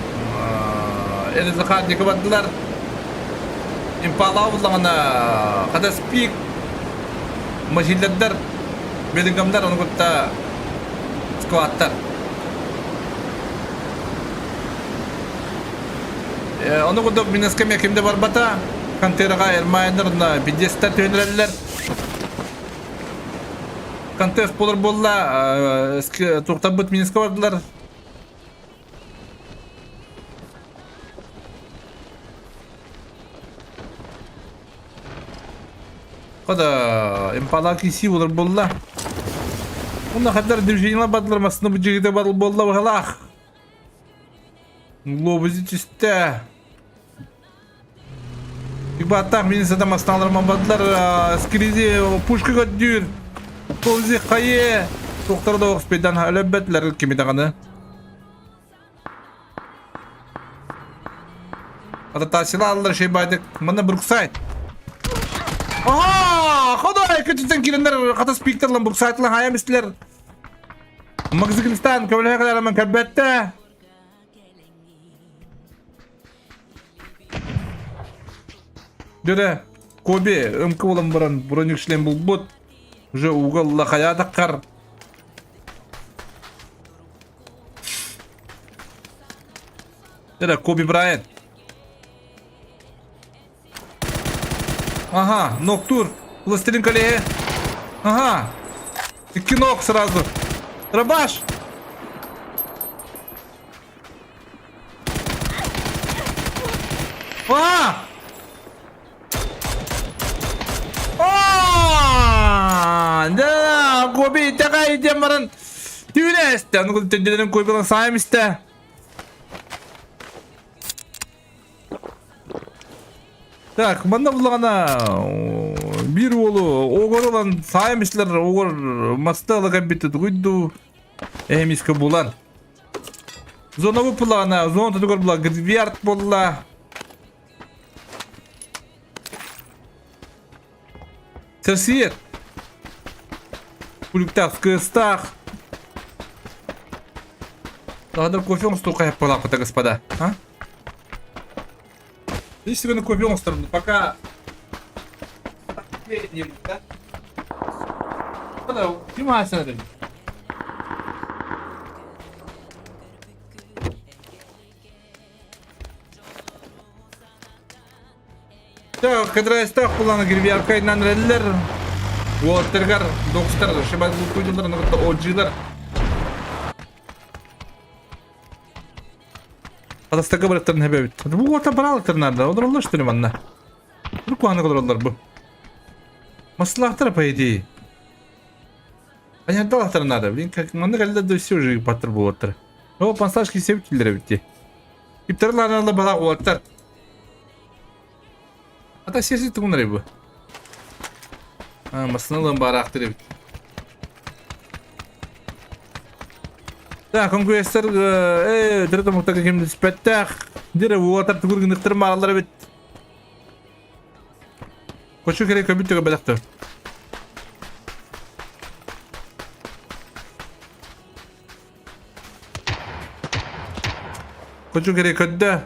Элизахатника бардылар. Импала буллаҕына хатас пик мажиллердар Беллингамдар ону кытта скваттар. Ону курдук минеска кимде барбата. Кантераға Эрмайнер на Бедестер төнүрэллэр. Контест буолар буолла, туохтарбыт минуска бардылар. Кода импала киси буолар буолла. Онно хаддар движениялар бардылар, массыына бу дьиэгитэ барыл буолла быһалаах. Лобузи түстэ. Баттах мин сатам астааларым бардылар. Скризи пушка көрдүүр. Ползи хайе. Туохтара да охспейдан өлөббөтлөр кими даҕаны. Ататаасила аллар шейбайдык. Манна Бруксайд. Ага! Ходай көтүтэн киирэннэр хата спиктерлан Бруксайдлан хайам истилер. Магзыгылстан көмөлөһө кэлэр көрбөттө. Дөрө, Коби ымкы болан баран броник шлем булбут. Уже угол лахаятаккар. Это Коби Брайант. Ага, Ноктур. Властелин колеи. Ага. И ног сразу. Рабаш. А! А! Да, Коби, такай идем баран. Түйнесті. Аны күлтендерін Кобилан сайым исте. Так, манна буллаҕына биир уолу оҕор ылан саайым истилэр оҕор маста ыла кэлбитэ тугуй дуу эмискэ булан. Зона буллаҕына зона тутугар була грвиард буолла. Сэрсиэр. Күлүктээх кыыстаах. Даҕадар кофе оҥостуу хайаппалаахпыта господа. А? Если вы на кофе оҥосторбут, пока да? Ким аасана Так, кыдырайстаах буланы гребиаркайынан эрэллэр. Уолаттаргар, докстар, шибат булкуйдулар, нығытта оджилар. Атастарга барыттарын хэбэбит. Бу уота баралыктар наада. Олороллор что ли манна? Бу куһаны олороллор бу. Маслахтар по идее. Понятно надо. Блин, как манна кэллэ да все уже паттыр буолаттар. О, пансашки себит битти. Иптерларына бала уолаттар. Ата сеси тугунар бу. А, масыналын бараактыр эбит. Так, конкуренттар э төрөт омуктарга ким түспэттэх. Дире уотар тугур гыныктыр маалар эбит. Кочу керек көбүт төгө бэлэхтөр. Кочу керек көддө.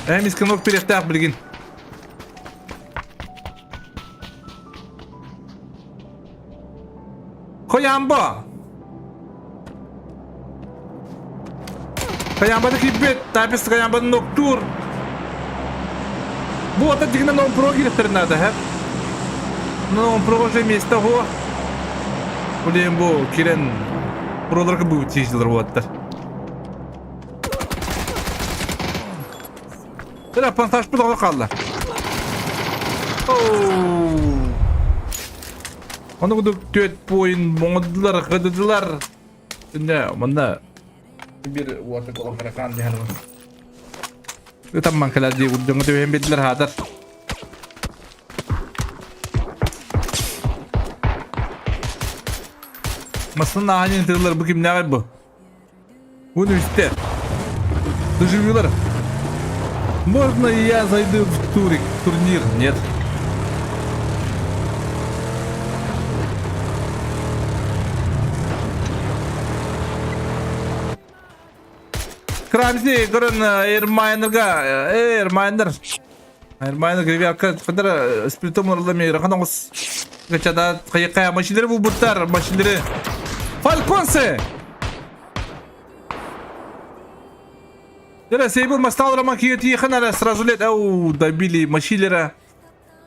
Эмискэ ног пириэхтээх билигин. Хоямбо! Хаямбаны киирбит, Тапис Хаямбаны ноктуур. Бу ата дигинен он про киирехтэрин наада, һэ? Ну, он про уже место го. Блин, бу кирен проларга бу тижилер буолаттар. Бля, панташпыт оҕо хаалла. Ону кудук түөт буойун моҥодулар, кыдыдылар. Инне манна бир уота колон каракан диһэр. Ытамман кэлэр дии урдуҥу түбэһэн биэрдилэр хаатар. Масын аанын тыллар бу кимнээҕий бу? Вон үстэ. Доживилар. Можно и я зайду в турик, турнир? Нет. Крамзи көрөн Эрмайнерга, Эрмайнер. Эрмайнер гривярка кадar сплитом орла ми рахан оҕус. Гачада кайыкка машинери булбуттар, машинери. Фальконсы! Дера Сейбл мастал роман киетихан сразу лет, ау, добили машилера.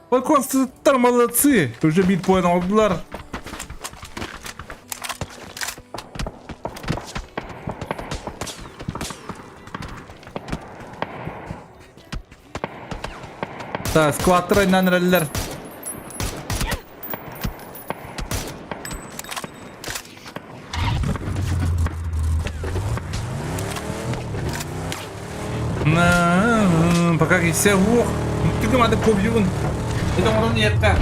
Фальконстар молодцы, уже бит поин алдылар. Так, скваттер айнан эрэллэр. На, пока киссе уох. Түгім ады кобьюн. Это он ниетка.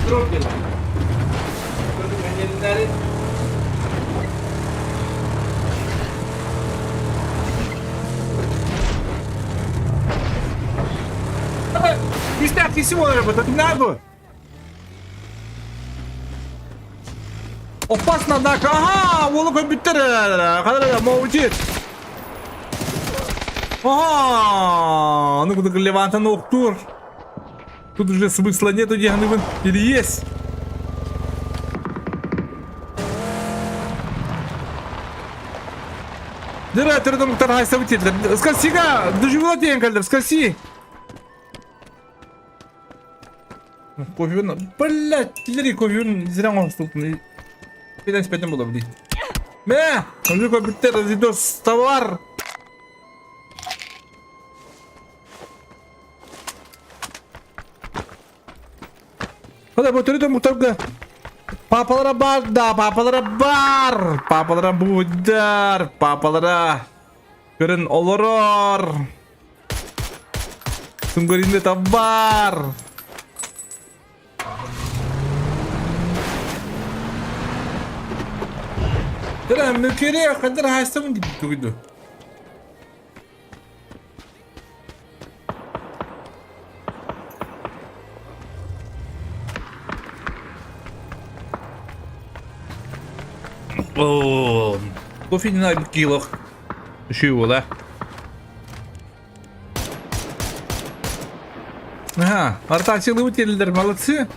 Трогина. Күүстээх киси буолар эбит, надо. Опасно, однако. Ага, уолу көрбүттэр. Хадара, молчит. Ага, ну куда Левантан уктур. Тут уже смысла нету, диэн Или есть? Дыра, төрдөн муктар хайса бутилдер. Скасига, доживла диэн кэлдер, скаси. Кофе, блядь, киллери кофе зря оҥостубутун. Петен спетен була блин. Мэ, уже көбүттер разидос товар. Hadi bu төрүт омуктарга Папалара бар да, папалара бар. Папалара буйдар, папалара. Көрөн олорор. Сунгоринде бар. Дөрө мүкере кадыр хайсамын дип тугуйду. О, кофе не килох. Үшеу буола. Ага, артачылы өтелдер, молодцы.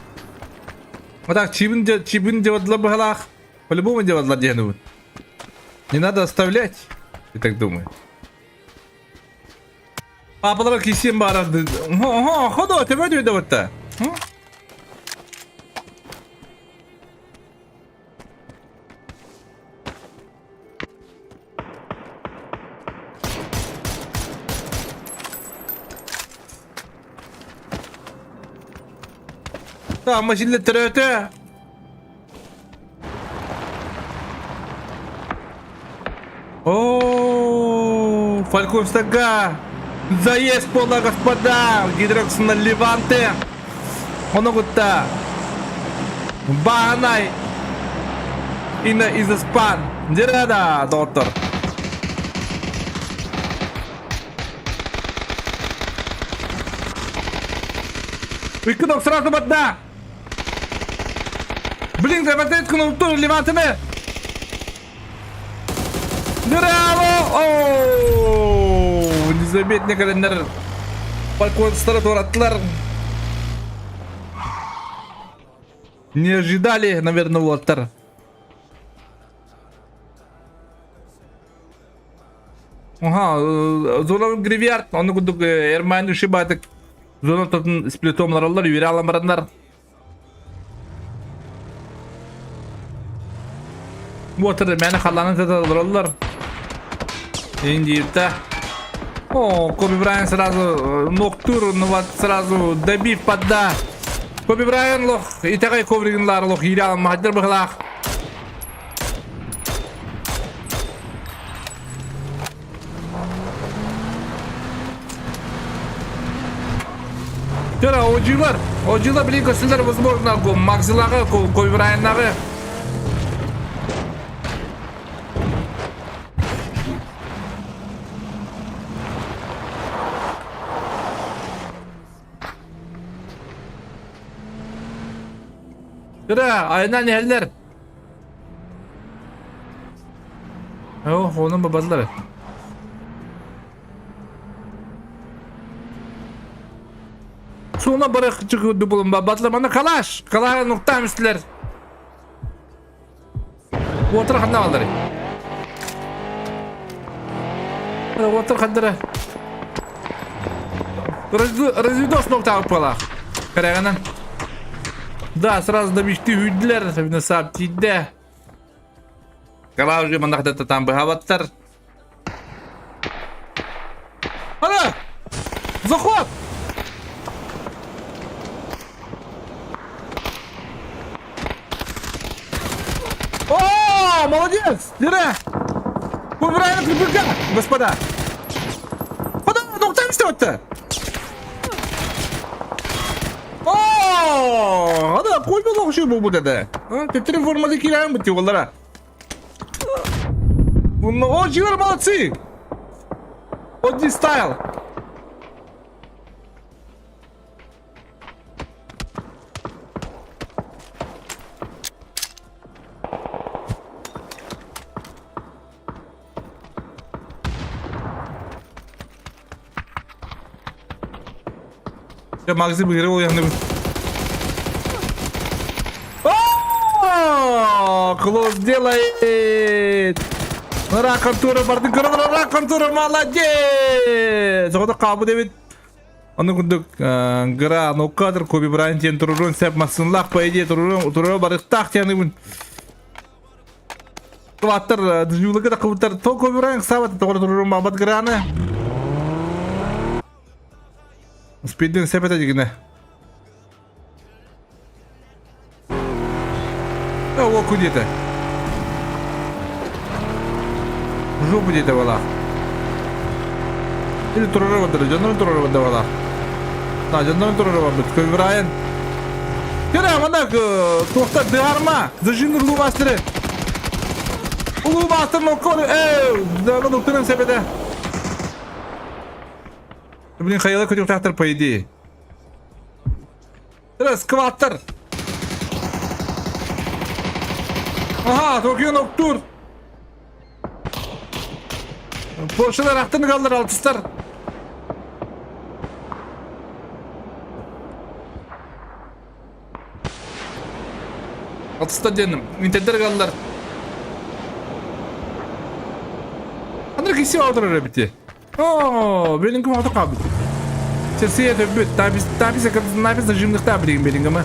Вот так, чибин, чибин делать быһалаах. По-любому делать диэн Не надо оставлять, я так думаю. Папалара кисем бара. Ого, ходу, тебе өйдөбөттө. Tamam, şimdi төрөтө. О, Фалькон Стага. Заезд пола, господа. Гидрокс на Леванте. Ону кытта. Баанай. Инна Изаспан. Дерада, доктор. Выкинул сразу вода. Блин, Леванте ткнул Левантене. Браво! Оу! Незаметно календар. Балконстары туораттылар. Не ожидали, наверное, уолаттар. Ага, зона гривьярд, оны курдук Эрмайн ушибатык. Зона тотун сплитом лараллар, юре аламараннар. Уотыр мэне халланын теталараллар. Индиирте. О, Коби Брайан сразу ноктур, ну вот сразу добив подда. Коби Брайан лох, итагай ковригинлар лох, ире алмадыр быхлах. Тера, ожилар, ожилар блин көсүлөр возможно Макзилагы, Коби Брайаннагы. Тера, айынан эллер. О, onun babasıları. Суна барах чыгы булун бабатлар мана калаш. Калаш нукта үстүлер. Отыр ханна балдары. Отыр хандары. Разведос нукта алып Караганан. Да, сразу добичти үйділер, особенно сап тиде. Калаш уже мандахта там быхабаттар. Ана! Заход! О, молодец! Дыра! Убираем КПК, господа! Куда? Ну там что-то? О, ана О, Кольба лохши буолбут этэ. Төттөрү формада киирэн бутти оллара. О, Жигар молодцы! Одни стайл. Дьэ, Максим ыгыры уйанныбыт. О, Клоус делает! Рак Артура бардын көрө Рак Артура молодец! Оҕото хаалбыт эбит. Ону курдук гра ноккадр Коби Брайант диэн турурун сеп массынлаах по идее турурун туруру барыктаах диэн Кылааттар дьүүлүгэ да кыбыттар то Коби Брайант саабат тоҕо турурун бабат граны. Спидин сеп этэ дигинэ. О, диэтэ. Жопу диэтэ балаах. Или турары бардыр, дьоннорун турары барда балаах. На, дьоннорун турары барбыт. Көбү Брайан. Кere манна туохта дыарма. Зажин улуу мастеры. Улуу мастер ноккор. Э, да, ну тырын себеде. Блин, хайала көтүктахтар по идее. Скваттар. Ага, Токио Ноктур. Поршалар аттын қалдыр алтыстар. Алтыстар денім. Интердер қалдыр. Аныр киси алдырыр бите. О, белингім аты қабыт. Серсия төбөт, табис, табис, напис зажимдықта билигин белингімі.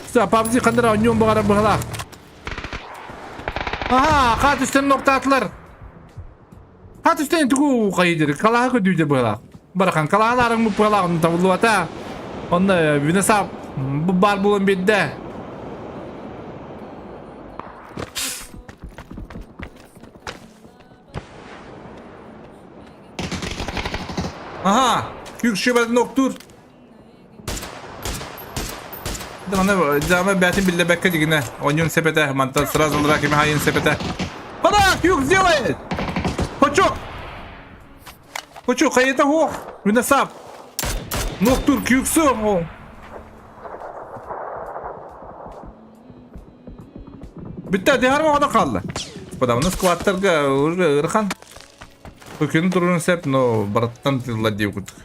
Все, PUBG қандыра ойнуын бұғара бұғала. Аха, қат үстен ноқтатылар. Хат үстен тугу хайдыр, калаха көдүйде бұғала. Барахан калааларың бұғала, оны табылуата. Онда винасап бар булан бедде. Аха, күк шөбәт ноктур. Аны жама бәтин билле бәккә дигенә. Онюн сепете, мантан сразу лрак ими хайын сепете. Бана, юк сделает! Хочок! Хочок, хайыта хох! Винасап! Ноктур күксө! Бүтте, дихарма ода қалды. Господа, у скваттарға уже ырхан. Көкені тұрын сәп, но бараттан тылла деп күттік.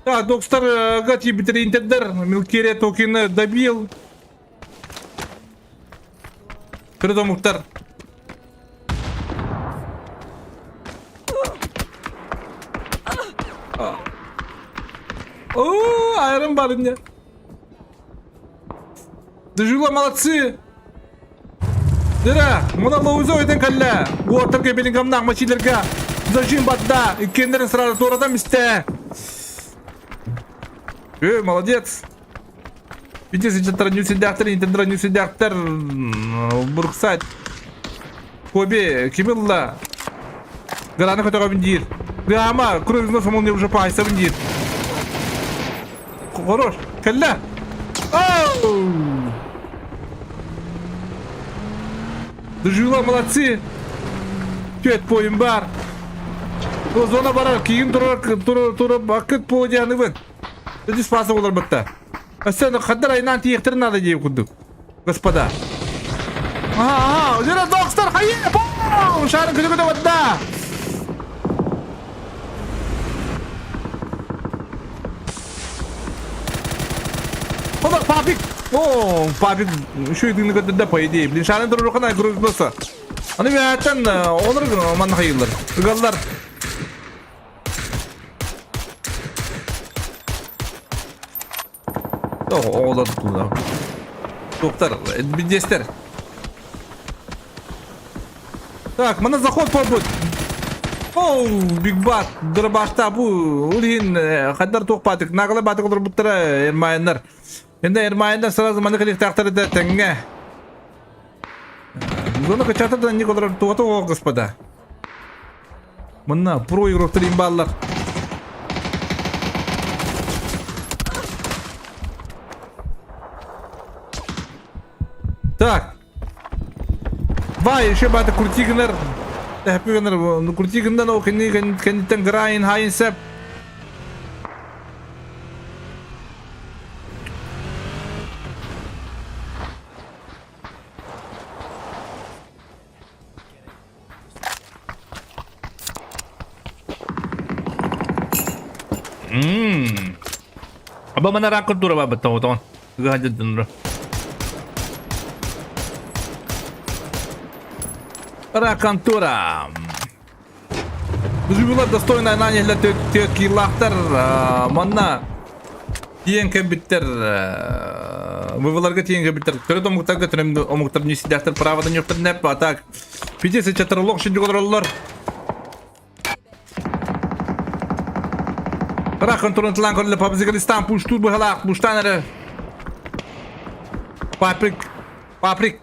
Так, Докстар гати битер интердер, Милкере токені добил. Кірді Мухтар. О, айран барыня. Дежула молодцы. Дыра, мына лоузо өтен калла. Уотырга белингамнах мачилерга. Зажим батда. Иккендерин сразу турадан мисте. Э, молодец. Видите, сейчас нюсидяхтер, интендра нюсидяхтер. Бурксать. Коби, кимилла. Гараны көтөҕө диир. Гама, кровь носом он уже пайсабын диир. Хорош. Кэллэ. Оу! Дожила, молодцы. Чөт поем бар. Зона барар, кийин турар, турар, турар, бакыт подианыбын. Иди спаса олар бытта. Сен хаддар айнан тиехтер надо дей курдук. Господа. Ага, ага, Зера Докстар, хайе, пау! Шарын күті күті бытта. Ода, папик! О, папик, еще и да, по идее. Блин, шарын туру рухана грузнулся. Аны бәттен, олар манна хайылар. Ыгаллар. Оҕолор тутулар. Доктор, бидестер. Так, мана заход попут. Оу, Биг Бат, дырбашта бу, улин, хаддар туох батык, нагла батык олор буттара эрмайыннар. Енді эрмайындар сразу маны калих тақтары да тәңге. Зона качатырдан не олор туғаты о, господа. Манна про игроктар имбааллар. Так. Вай, еще бата крутигнер. Тэппигнер, ну крутигнер ол кэнни кэнниттэн грайн хайын сеп. Мм. Аба мана рак культура баба тоҕотоҕон. Ыгаһа Ракантура. Живилар достойная нанялар киилаахтар манна тиийэн кэлбиттэр вываларга тиийэн кэлбиттэр төрүт омуктарга төрүт омуктар ньүсүйдээхтэр праватын юктар нэп а так пяти сычатар олох шиндик олороллор Ракан туран тылан көрүлэ Пабзигалистан пуштуур быһалаах пуштаан эрэ Паприк Паприк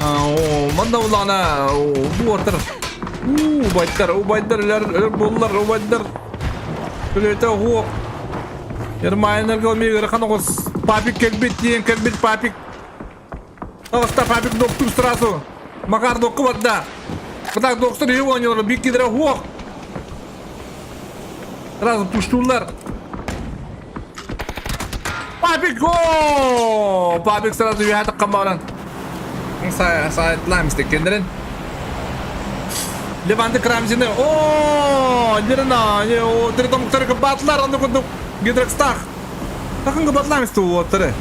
Манна улаана бу ортар убайдар убайдар өлөр өлөр буоллар убайдар Үлэтэ уһуох Ермайнарга эмиэ ыарахан оҕус Папик кэлбит диэн кэлбит папик Таҕыста папик доктор сразу Макар докку барда Кытаак доктор иһи оонньуулар биир кидere уһуох Сразу пуштууллар Папик гол! Папик сразу үөһэ таххан баран. Сайтлаам истеккендерин. Леванты Крамзины. О, Нерна, о, Тритомктары кыбатлар, аны курдук Гидрокстах. Тахын кыбатлаам исте уоттары.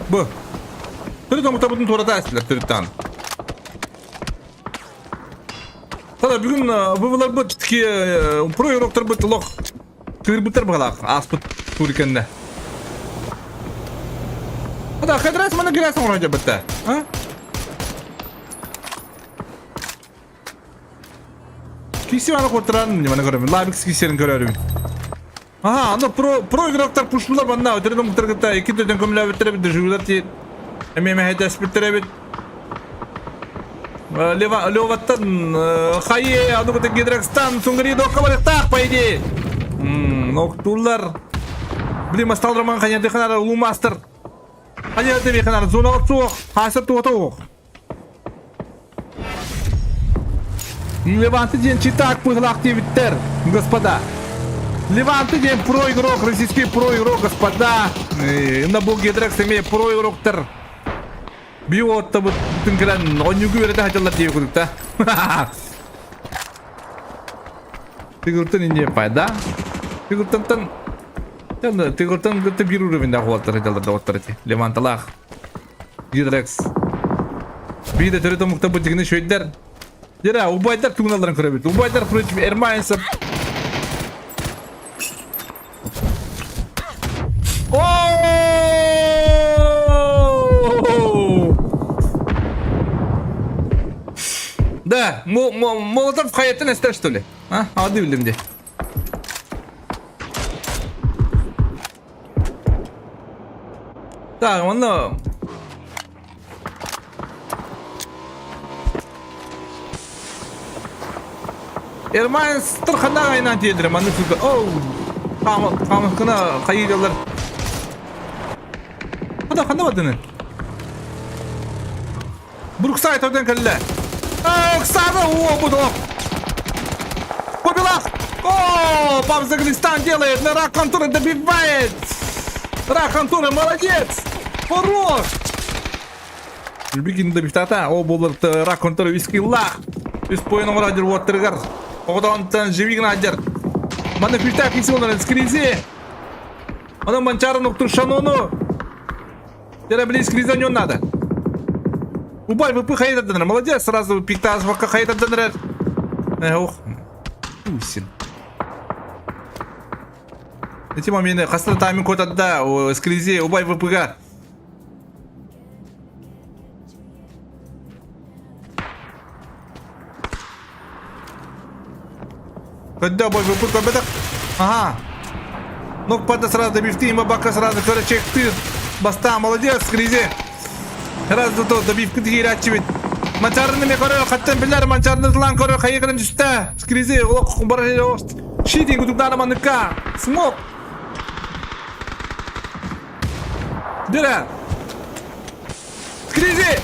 Бу. Тритомктар бутун туората эстилер түрүттан. Тада бүгүн выбыларбыт про игроктарбыт олох кыырбыттар быһалаах ааспыт тур кэннэ. Ада хадрас маны грязь оҥорон дьабытта. А? Киси маны куртаран маны көрөмүн. Лабик кисерин көрөрүм. Аха, аны про про игроктар пуштулар манна өтөрүн омуктар кытта икки төтөн көмөлөөбүттэр эбит, дежурдар ти эмиэ мэһэйдэспиттэр эбит. Лева Леваттан хайе, аны кытта Гидрокстан Сунгари докка барыктаах, по идее. Ноктулар. Блин, мастал роман ханяты ханара улуу мастер. Ханяты ханара зона суох, хаса туота уох. Леванты диэн читак пыһылаах диэбиттэр, господа. Леванты диэн про игрок, российский про игрок, господа. На бу Гидрекс эмиэ про игроктар. Биоттабыт тыҥкыран онньугу үөрэтэ сылдьаллар диэби курдук да. Тыгыртан инде пайда. Тыгыртантан Тыгыртан кытта биир уровеньдаах уолаттар сылдьаллар доҕоттор ити. Леванталаах. Гидрекс. Биир да төрүт омуктар бу дьигини шведдэр. Дера, убайдар тугуналарын көрөбүт. Убайдар против Эрмайнсов. Да, Молотов хайаттан эстер, что ли? А, ады билдим де. Так, онно Эрмайн стырхана айнан тиедire манны сүүрбэ. Оу! Хаамыккына хайыылар. Хада ханна бардыны? Бруксай төрдөн кэллэ. Оксана, о, буду. Побелах! О, Павзаглистан делает, на Рак Контура добивает! Рак Контура молодец! Хорош! Любикин добивтата, о, болар Рак Контура виски лах! Үс поен оҥородер уоттарыгар. Оҕотоонтон живигин адер. Манна күлтээх киси олорон скризи. Онон Манчарын уктур шанону. Теперь близ криза не надо. Убай, ВП хайдадыныр. Молодец, сразу пиктаз вакка хайдадыныр. Ох. Усин. Эти моменты хастар тайминг котадда, скризи, убай ВПГ. Когда бой ВП көбөтөх. Ага. Ну, пада сразу добивти, има бака сразу көрөчек ты. Баста, молодец, скризи. Раз то добивка дигирачивит. Манчаарыны ме көрө, хаттан билэр манчаарыны тылан көрө, хайы гынан түстэ. Скризи, олох бар Шитин кутуктаана манныкка. Смок. Дыра. Скризи!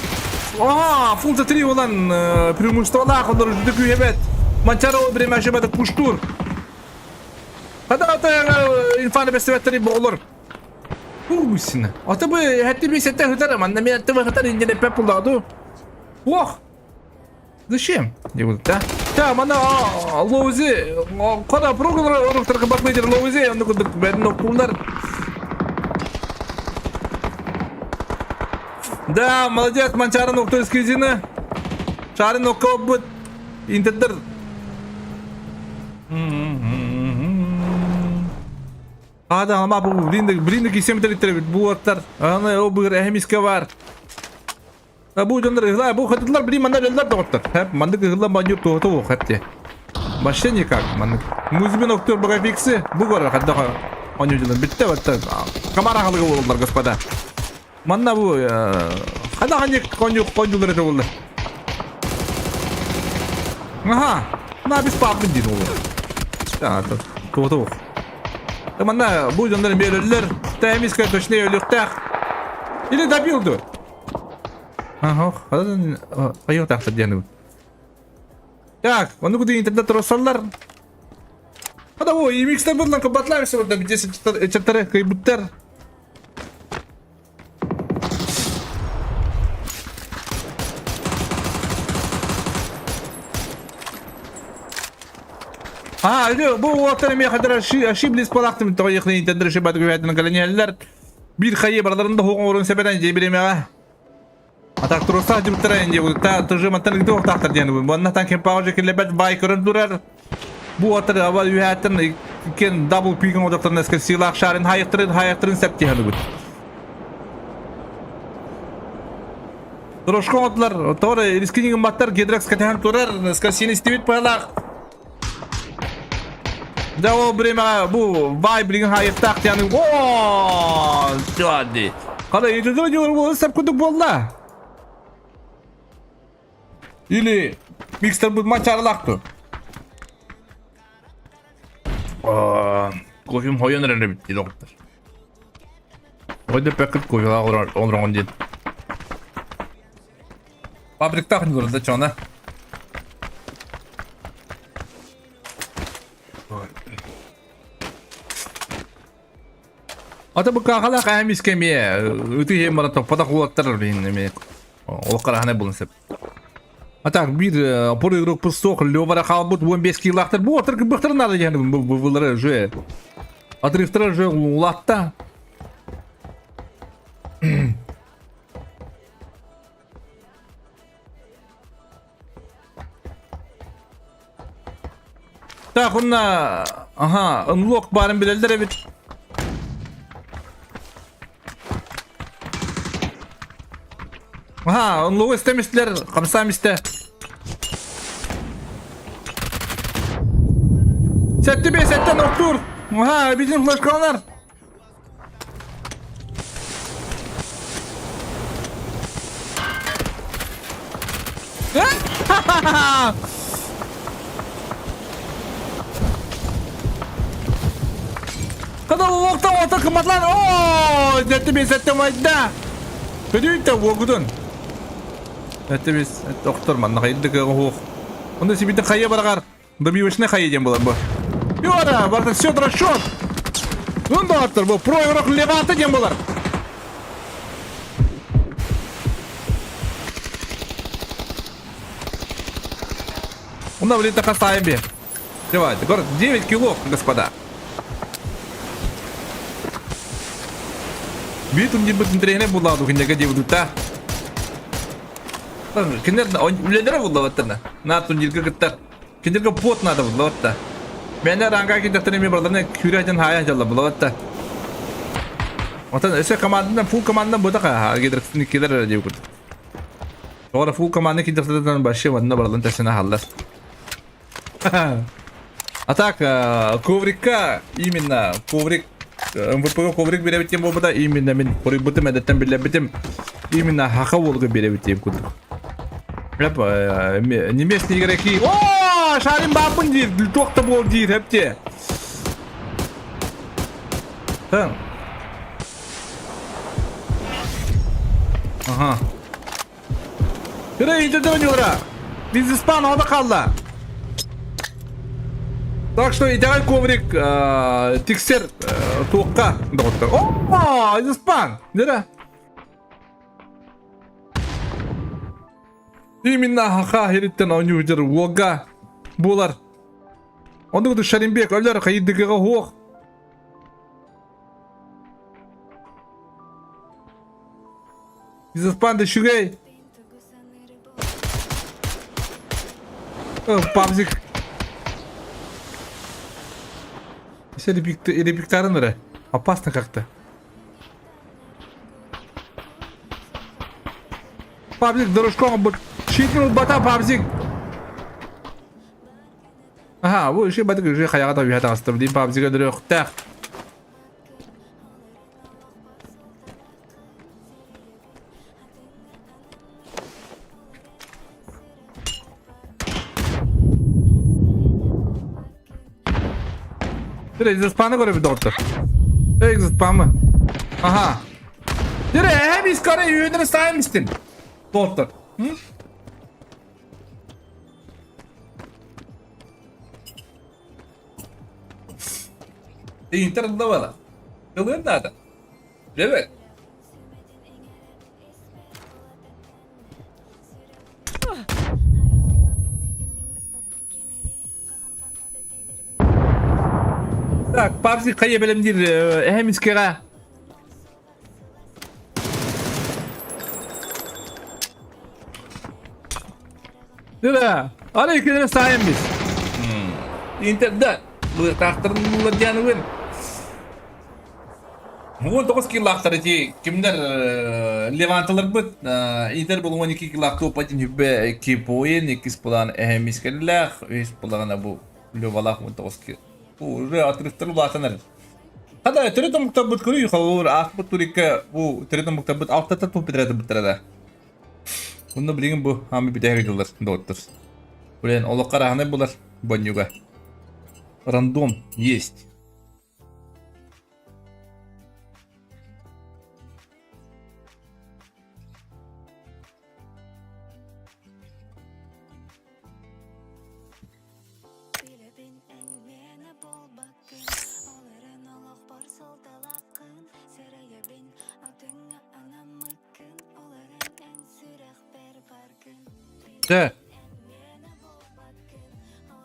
Ага, функция 3 olan преимуществолаах олор үрдүк үйэбэт. Манчары ол биреме ашыбады куштур. Хада ата инфаны бестебеттери боғолор. Угусина. Ата бу хәтти би сетте хытар, манна мен атты хытар индене пеп булдаду. Ох! Зачем? Деп да? Та, мана лоузи, када программа оруктарга батмайдыр лоузи, аны кудук бәрін окулар. Да, молодец, Манчарын октор скризина. Шарын оккобут. Интердер. Ада ама бу блин блин кисем телиттер бу аттар. Аны о бу эхмиске бар. Бу дьоннор ыһла, бу хатылар блин манна өлөллөр доҕоттор. Хэп, маннык ыһылла манньыр туһата буох хэпте. Вообще никак, маннык. Музбин октор багафиксы, бу көрөр хадда онюдунан бүтте батта. Камара халыгы болдулар, господа. Манна бу хада ханьык конью коньюлар это болду. Аха, на без папы дин ол. Да, туһата буох. Манна бу дьоннор эмиэ өлөллөр. Тэмискэ точнее өлүөхтээх. Или добил ду. Ах, айыл тахсар диэн Так, ону куду интернет туруссаллар. Хада бу имикстер будлан кыбатлар все да битес чаттары кыйбыттар. А, бу уолаттар эмиэ хадара ошиблись балахтым тоҕо яхны интернет ошибат күбәтин каланьяллар. Биир хайы бараларында хуоҕун орун сэбэрэн дьиэ бириэмэҕэ. Атак туруста дьыбыттара инде та тыжы мантан ыгды охтаахтар диэн Маннатан кемпаҕа киллэбэт баай көрөн турар. Бу атар аба үһээттэн кен дабл пигин одохтон эскерсиилаах шарын хайыктырын хайыктырын септиһаныбыт. Дорожка отлар, тор рискинигин баттар гидрекс кэтэһэн турар, скорсини истибит пыалаах. Да ол биремеҕэ бу баай билигин хаайыктаах диэн о дии. Хана сөп курдук буолла. Или микстер бу мачарлаах ту. Кофем хойон эрэр эбит дии доҕоттор. Ойда пэккит кофелаах олороҕун диэн. Фабриктаах ньуурда чона. Ата бу каахалаах эһэм искэ эмиэ ытыы иһин баран топпотох уолаттар блин эмиэ олох хараһанай булан сөп. А так биир пор игрок пустох Левара хаалбыт 15 килаахтар бу отыр кыбыхтар надо диэн бу уже отрывтара уже улаатта. Так, онна, ага, unlock баарын билэллэр эбит. Ага, unlock истемистилер, хамсаам истэ. Сэтти бе, сэттен оттур. Ага, bizim флешкалар. Kada локтан ота кыматлан. О, зәтті бес әтті майда. Көдүйті огудун. Әтті бес әтті оқтор манна хайдык ох. Онда сибитин хайа барагар. Добивочный хайа диэн буолар бу. Юра, барда все расчет. Ун бу про игрок Леванта диэн буолар. Онно влета хастайым бе. Давайте, город 9 кило, господа. Битум дебут интриһине булладу киндеге дебутта. Киндер үлелere буллабаттарна. На турнирга кыттар. Кинилэргэ пот наада буллабат да. Мээнэ ранга киирдэхтэринэ эмиэ барыларына күүрэ хаайан дьалла буллабат да. Оттон өссө команданан фул команданан буотах гидроксиникилер эрэ диэбит курдук. Тоҕо фул команда киирдэхтэринэ вообще манна барыларын тэсэнэ хааллар. А так, коврикка именно коврик МВП коврик бирэбит диэн буолбута именно мин хоруйбутум эдэттэн биллэрбитим именно хаха уолга биэрэбит диэн курдук. Не местные игроки. О, шарим бабын диир, туох да буол диир, хэпте. Тан. Ага. Бire indirdi oynuyorlar. Бизнеспан ода қалды. Так что итэҕэл коврик тиксер туохха доҕоттор. О, бизнеспан! Нера? Именно хаха хириттен оонньуу уолга буолар. Оннук Шаримбек өлөр хайдыгыга хуох. Бизнеспан үчүгэй. Пабзик. Все репиктарын эрэ. Опасно как-то. Пабзик дорожком бут. Щитнул бата пабзик. Ага, бу еще батык уже хаяга да үйәт астым. Дим пабзига дөрөктәх. Экзоспаны көрөбүт доҕоттор. Экзоспамы. Аха. Дире, эһэм искары үйөнөр сайын истин. Доҕоттор. Интер давала. Кылыан наада. Лебет. Так, PUBG хайа бэлэмниир эһэм искэҕэ. Да, аны иккилэрэ саайан бис. Интерда быытаахтарын дианыбын. 19 килаахтар ити кимнэр леванталарбыт Интер был 12 килаах топ 1 хүбэ 2 поин, иккис булан эһэмискэллээх, үһүс булаҕына бу Левалаах 19 кил. Уже отрывтар улаатан эрэр. Хада төрүт омуктарбыт көрүй холобур аахпыт турикка бу төрүт омуктарбыт алтата туп битэрэ да. Онно билигин бу хаамы бүтэһик дьыллар доҕоттор. Блин, олоххо араһынай булар бонньуга. Рандом есть. Да.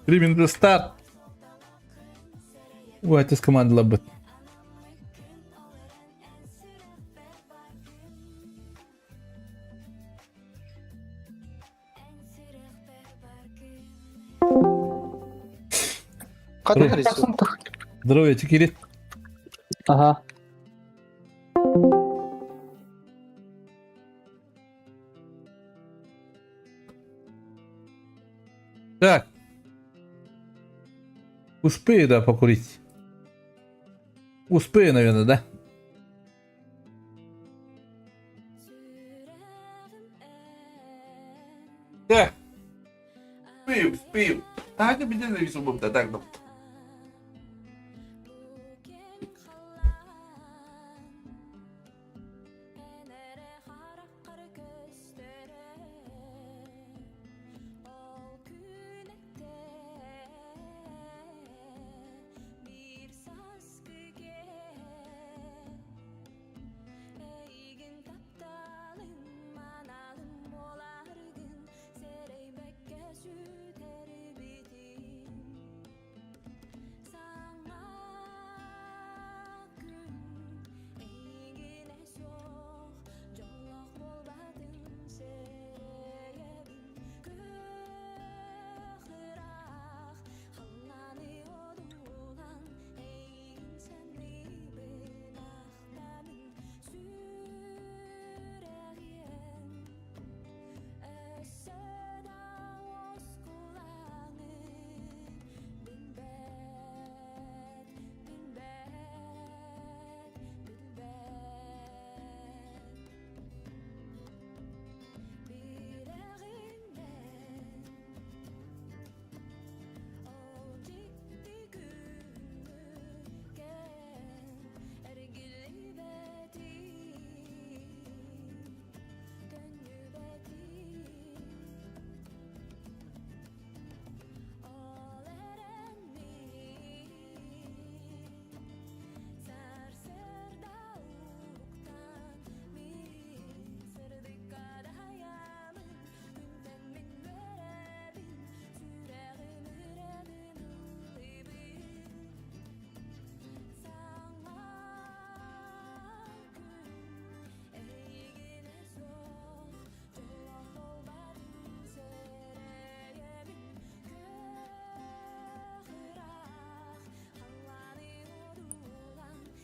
3 минуты старт. Ой, это с команды лабыт. Здоровья, Кирилл. Ага. Так. Успею, да, покурить. Успею, наверное, да? Так. Успею, успею. Так, я зависим да, так, да.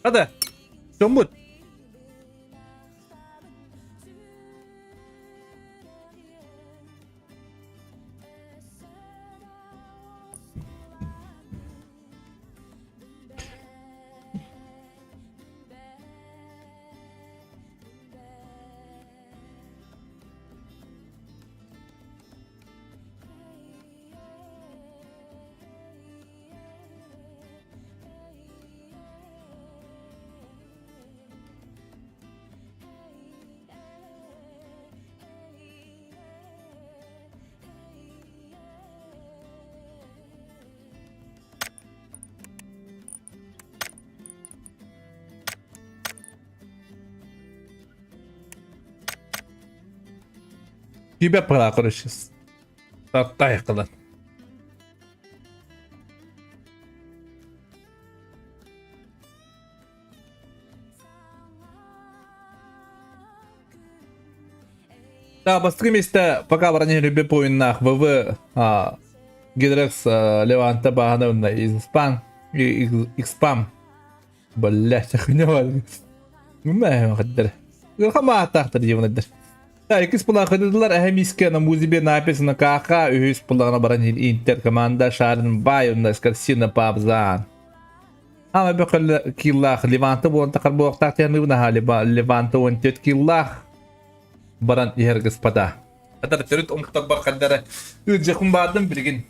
Хата, дьоммут. Кибе пора, короче. Тайқылан. Да, бастакы миэстэ пока баран любе поиннаах ВВ Гидрекс Леванта баһана Испан Испам Блять, охуеневали. Ну, хаддер. Хамаатаахтар дьиэбинэдэр. Иккис пулаахыдылар эһэмискэ на музибе написано КХ үһүс пулаҕына баран Интер команда Шарин Бай онно Скорсина Пабзан. Ама бөкөл киллаах Леванта буолан тахар буолуохтаах диэн наһаа Леванта 14 киллаах баран иһэр господа. Атар төрүт омуктар бархаддара ыдьахын баардым билигин.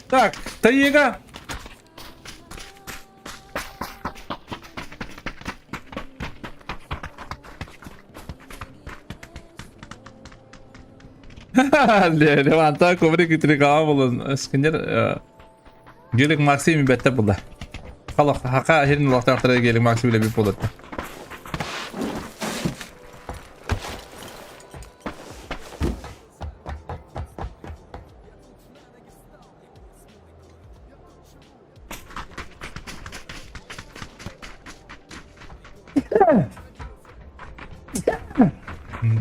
Так, Таига. Леванта коврик итригаҕа булан Эскендер Гелик Максим бэтте булда. Халах хака хирин улахтаахтара Гелик Максим биле буолатта.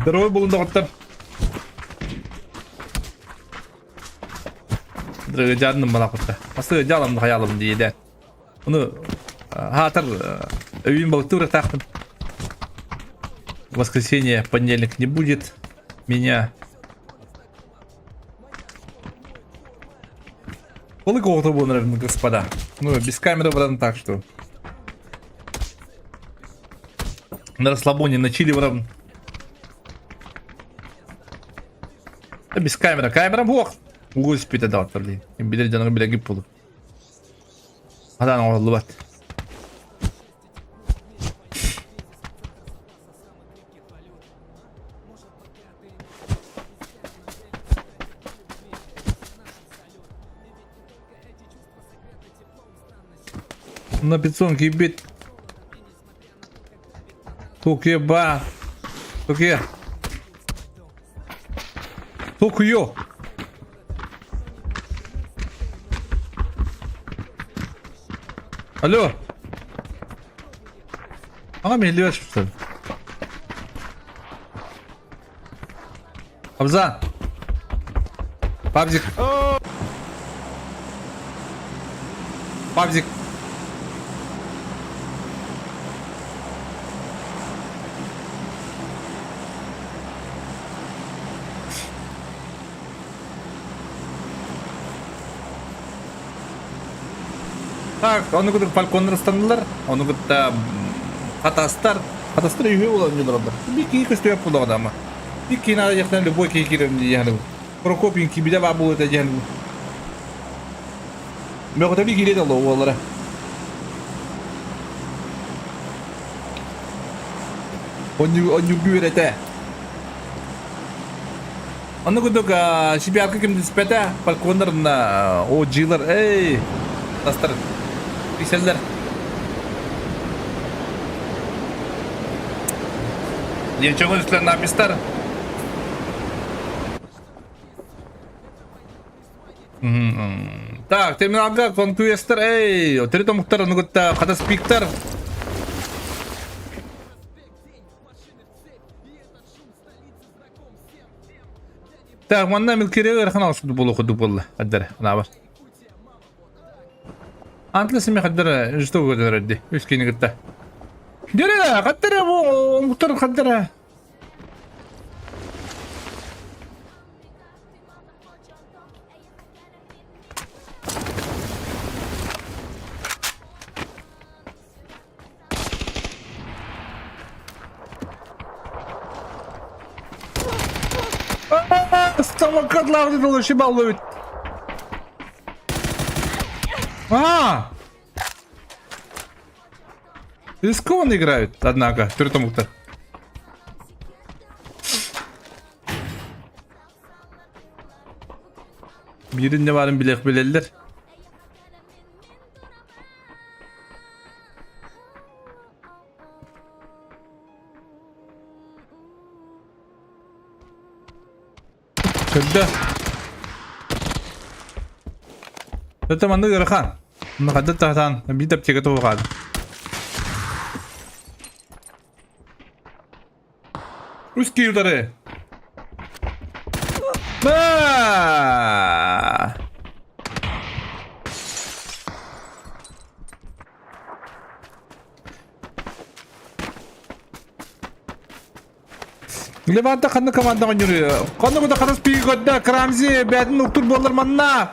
Здоровый буолун доҕоттор. Дьаадным балакытта. Асы дьаалам хаялым диэдэ. Ону хаатар өйүн балыктыыр ытаахпын. Воскресенье, понедельник не будет меня. Балык оҕото буолар господа. Ну, без камеры баран так что. На расслабоне, на чили баран. Без камеры. Камера буох. Господи, дал блин. Билер дьону билэ буолу. Адан оҕоллубат. На пиццонке бит. Токеба. Токе. Токио. Алло. Ага, мен что ли? Абза. Пабзик. Пабзик. Так, ону кытта фальконнар ыстаннылар, ону кытта хатастар, хатастар үһү буолан дьоннордор. Бир киһи көстүбэт буоллаҕына ама. Бир киһи наада диэхтэн любой киһи киирэн диэххэ Прокопий кибидэ баа буолуо этэ диэн. Мөҕүтэ би киирэ да уоллара. Онньугу үөрэтэ. Онно курдук сибиарка ким түспэтэ, балконнар OG-лар, эй, тастар, пикселлэр. Девчонка үстүлэр напистар. Так, терминалга конкуестар, эй, төрүт омуктар, ону кытта хатаспиктар. Так, манна Милкире ыарахан алсыды буолуох курдук буолла. Хаддара, анаабар. Антла семи хаддара, что көрдөрөрдү, үс кини кытта. Дөрө, хаддара бу омуктар хаддара. Самокатларды долышып алып А! Рискованно играют, однако, төрт Биирин не баарын билиэх билэллэр. Көрдө. Это маннык ыарахан. Манна хадда таһатаан биир аптека туһугаан. Үс киилдары. Ба! Леванта ханна команда оонньуур. Ханна куда хатас пиги көрдө. Крамзи бээтин уктур буоллар манна.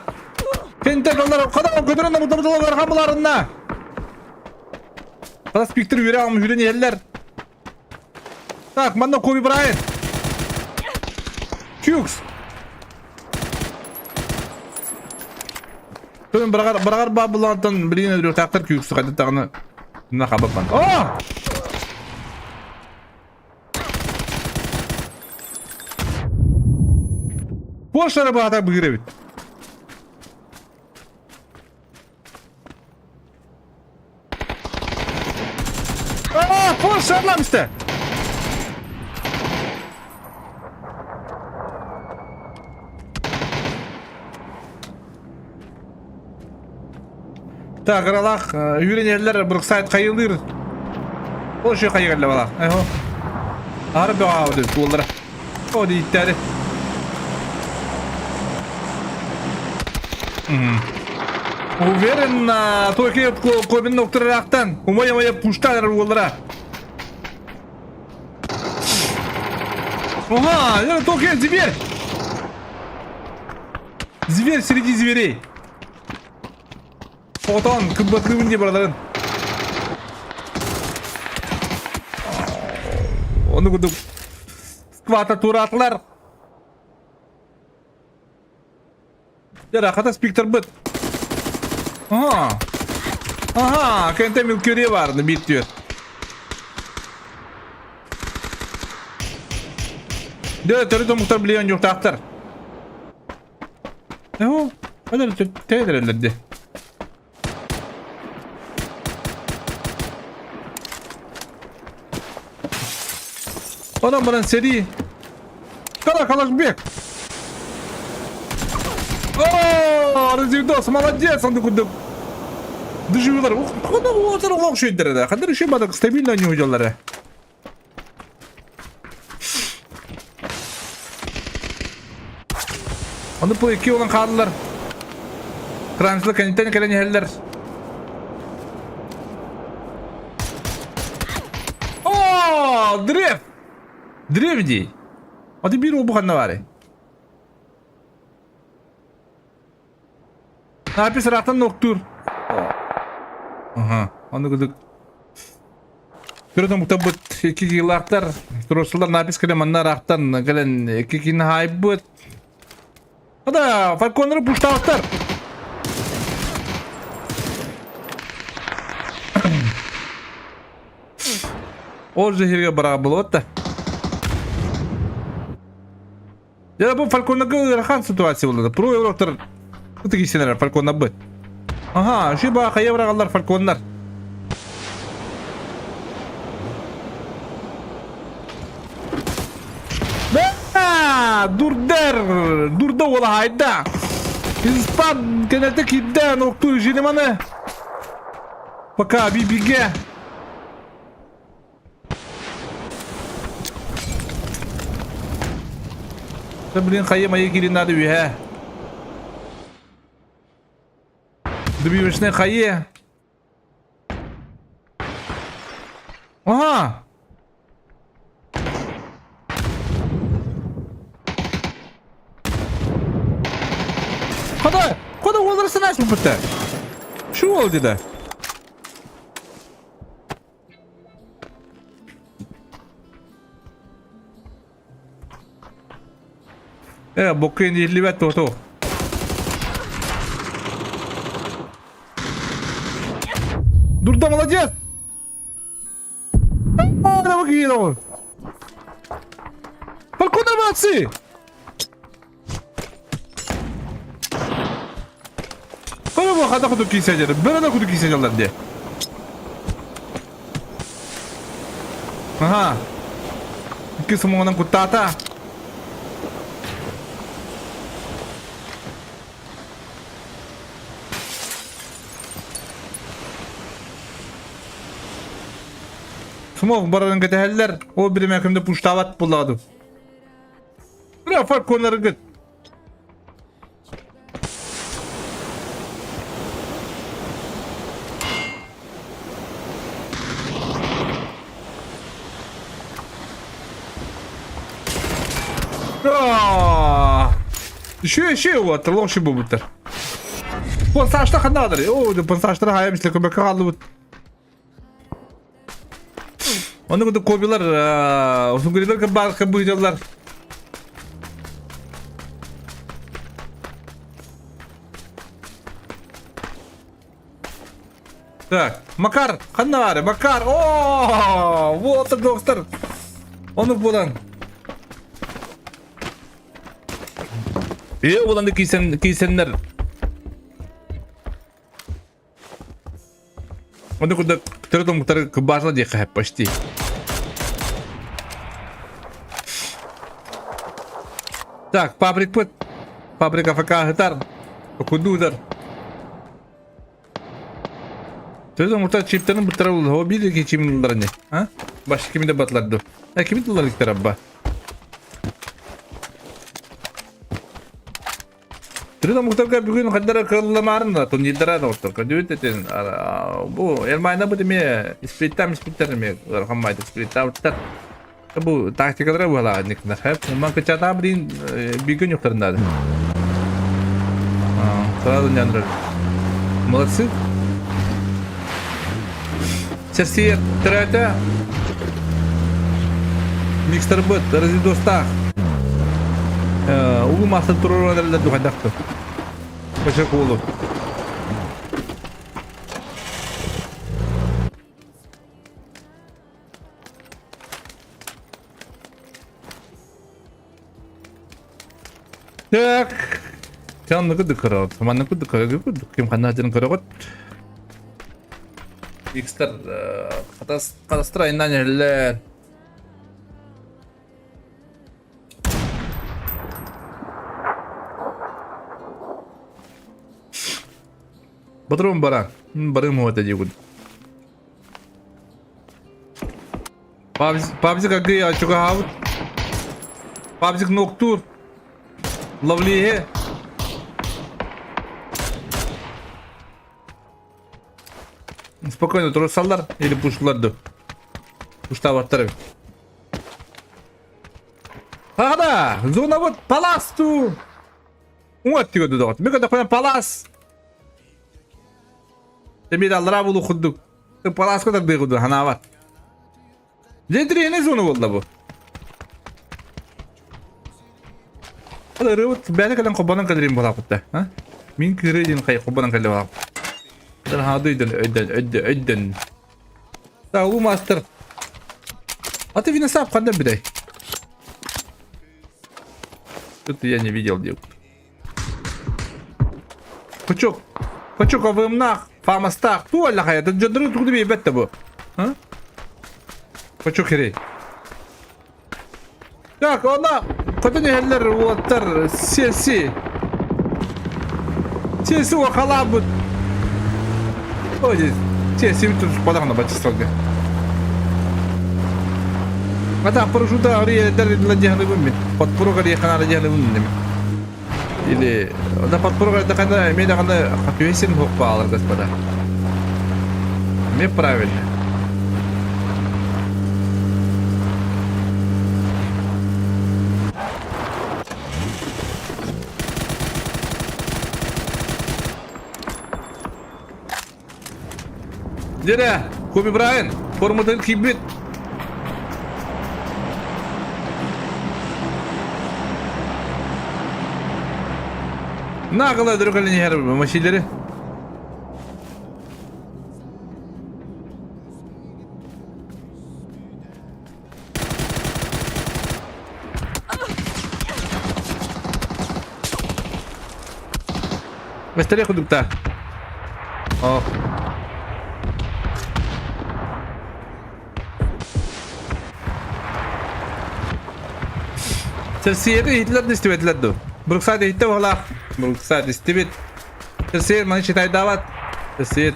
Кентер доллар хана көтөрөн намутар хамыларына. Хатас пиктер үөрэ ам хүрен иһэллэр. Так, манна Коби Брайант. Хьюгс. Тön бырагар бырагар баабылаантан билигин өлүөхтаахтар Хьюгсу хайдаттаҕына на хабаппан. О! Порш арабаата быыр эбит. Аа, Порш шарлам истэ. Так, ыралаах үүрэнэллэр Бруксайд хайылыыр. Ол еще хайыгалла балаах. Эхо. Ары бөҕө туоллара. О дииттэри. Уверен, только кобин доктор Умая-мая пушталар уоллара. Ага, только зверь! Зверь среди зверей. Фотон, кыббатыыбын дии бараларын. Ону курдук сквата тураатылар. Дьэ, хата спиктербыт. Ага. Ага, кэнтэ милкюре баарны биир түөр. Дьэ, төрүт омуктар билиэн дьуохтаахтар. Оо, ханна тэйдэрэллэр дии. Онон баран сэрии. Кара Калашбек! О, Разивдос, молодец, он курдук. Дыживылар, хана уотар олох шүйдерede. Хандар үші бадық стабильно не уйдалары. Ону бу икки уолан хааллар. Кранчлы кэнниттэн кэлэн иһэллэр. О, древ! Древ дии. Аты биир уолбу ханна баарый? Напис ыраахтан нуктуур. Аха, ону курдук Көрөн омуктарбыт икки киилаахтар, туруорсалар напис кэлэн манна ыраахтан кэлэн икки киини хаайбыт. Ада, фальконнары пуштаабыттар. Ол же сиргэ бараҕа буолуот да. Дьэ бу Фальконнарга ыарахан ситуация буолла. Про игроктар ытык истэнэр Фальконнарбыт. Аха, шиба хайа быраҕаллар Фальконнар. Да! Дурдар! Дурда уола хайда! Испан кэнэтэ киирдэ, нуктуу Жилиманы. Пока бибиге. Да блин, хайа майы киирин надо үһэ. Добивочный хайе. Ага! Куда? Куда уоллар санаачпыппыта? Шу ол деді. Э, боккуйан иһиллибэт туоту. Дурда молодец! Паркур молодцы! Бары хата кудук кийсәдер, бары да кудук кийсәдерләр де. Ага. Икки сумоңынан куттаата. Смог барарын кэтэһэллэр, ол биримэ кимде пуштаабат буллаҕа Бля, фарконнарыгыт. Еще, еще вот, лош буттар. Понсаштар ханнадыр. О, понсаштар хайа мисле көмөккө хааллыбыт. Оны курдук кобилар, усугурилар баар кыбыйдаллар. Так, Макар, ханна баары, Макар, о, вот доктор. Ону булан. Ээ, буланды кийсен, кийсеннер. Ону курдук төрүт омуктары кыбаасына диэххэ сөп почти. Так, паприкпыт. Паприка АФК ыһытар. Куду ыытар. Төрүт омуктар чиптэрин быттара ол биир ики чимин ыллар ини. А? Башка кими да батлар ду. Э, кими тыллар иктер абба? Түрүн омуктарга бүгүн ханнара кыалламаарын да турнирдара да ортор. Көрдүбүт этин бу Эрмайна бу эме сприттам сприттер эме ыарахан байды сприттабыттар. Бу тактикалара буолаа никнер. Хэп ман кычата блин бигүн юктарындады. Сразу не андрар. Молодцы. Сэрсиер төрөөтө. Микстербыт, разведостаах. Улуу маастан туруоран эрэллэр духайдахтар. Бачак уолу. Так. Сен кудук көрөҕүт? Манна кудук көрөҕүт? Ким ханна сылдьарын көрөҕүт? Икстер катастра айынан иһэллэр. Батырым бара. Барым вот диигин. Пабзик агый ачугаабыт. Пабзик ноктуур. Ловлиһи. Спокойно турсаллар или пушлар ду. Пуштабаттар эбит. Хада, зона вот палас ту. Уҥа өттүгэр дудоҕот. Мин көрдөхпүнэ палас. Эмиэ аллараа булу курдук. Паласка тардыы курдук ханаабат. Дьэ зона буолла бу. Ол ырыабыт бэйэтэ кэлэн холбонон кэлэрин буолааппыт да. Мин кыырыы диэн хай холбонон кэллэ буолааппыт. Хаады өйдөн өйдөн өйдөн өйдөн. Да, улуу мастер. А ты виносап ханна бидай? Тут я не видел девку. Кучок. Кучок авымнах, фамастах. Ту аллахая, это жодыры тугды бейбетте бу. А? Кучок херей. Так, она, хотя не хеллер, уолаттар, сеси. Чesi халаабыт. Ой, чеси тутуспатах на баччалга. Ата парашюта арыйдар ладьяханы мин. Подпорог арыйхана ладьяханы мин. Или да подпорог это когда мен даҕаны хатүһэсин хук господа. Мне правильно. Дьэ, Коби Брайан, форматын киирбит. Наҕыла дөрүкэлин иһэр машилери. Бэстэриэ курдуктаа. Оо. Сэрсиэри иһиттилэр да истибэтилэр дуу? Бруксайд иһиттэ баҕалаах. Бруксайд истибит. Сэрсиэр маны читайдаабат. Сэрсиэр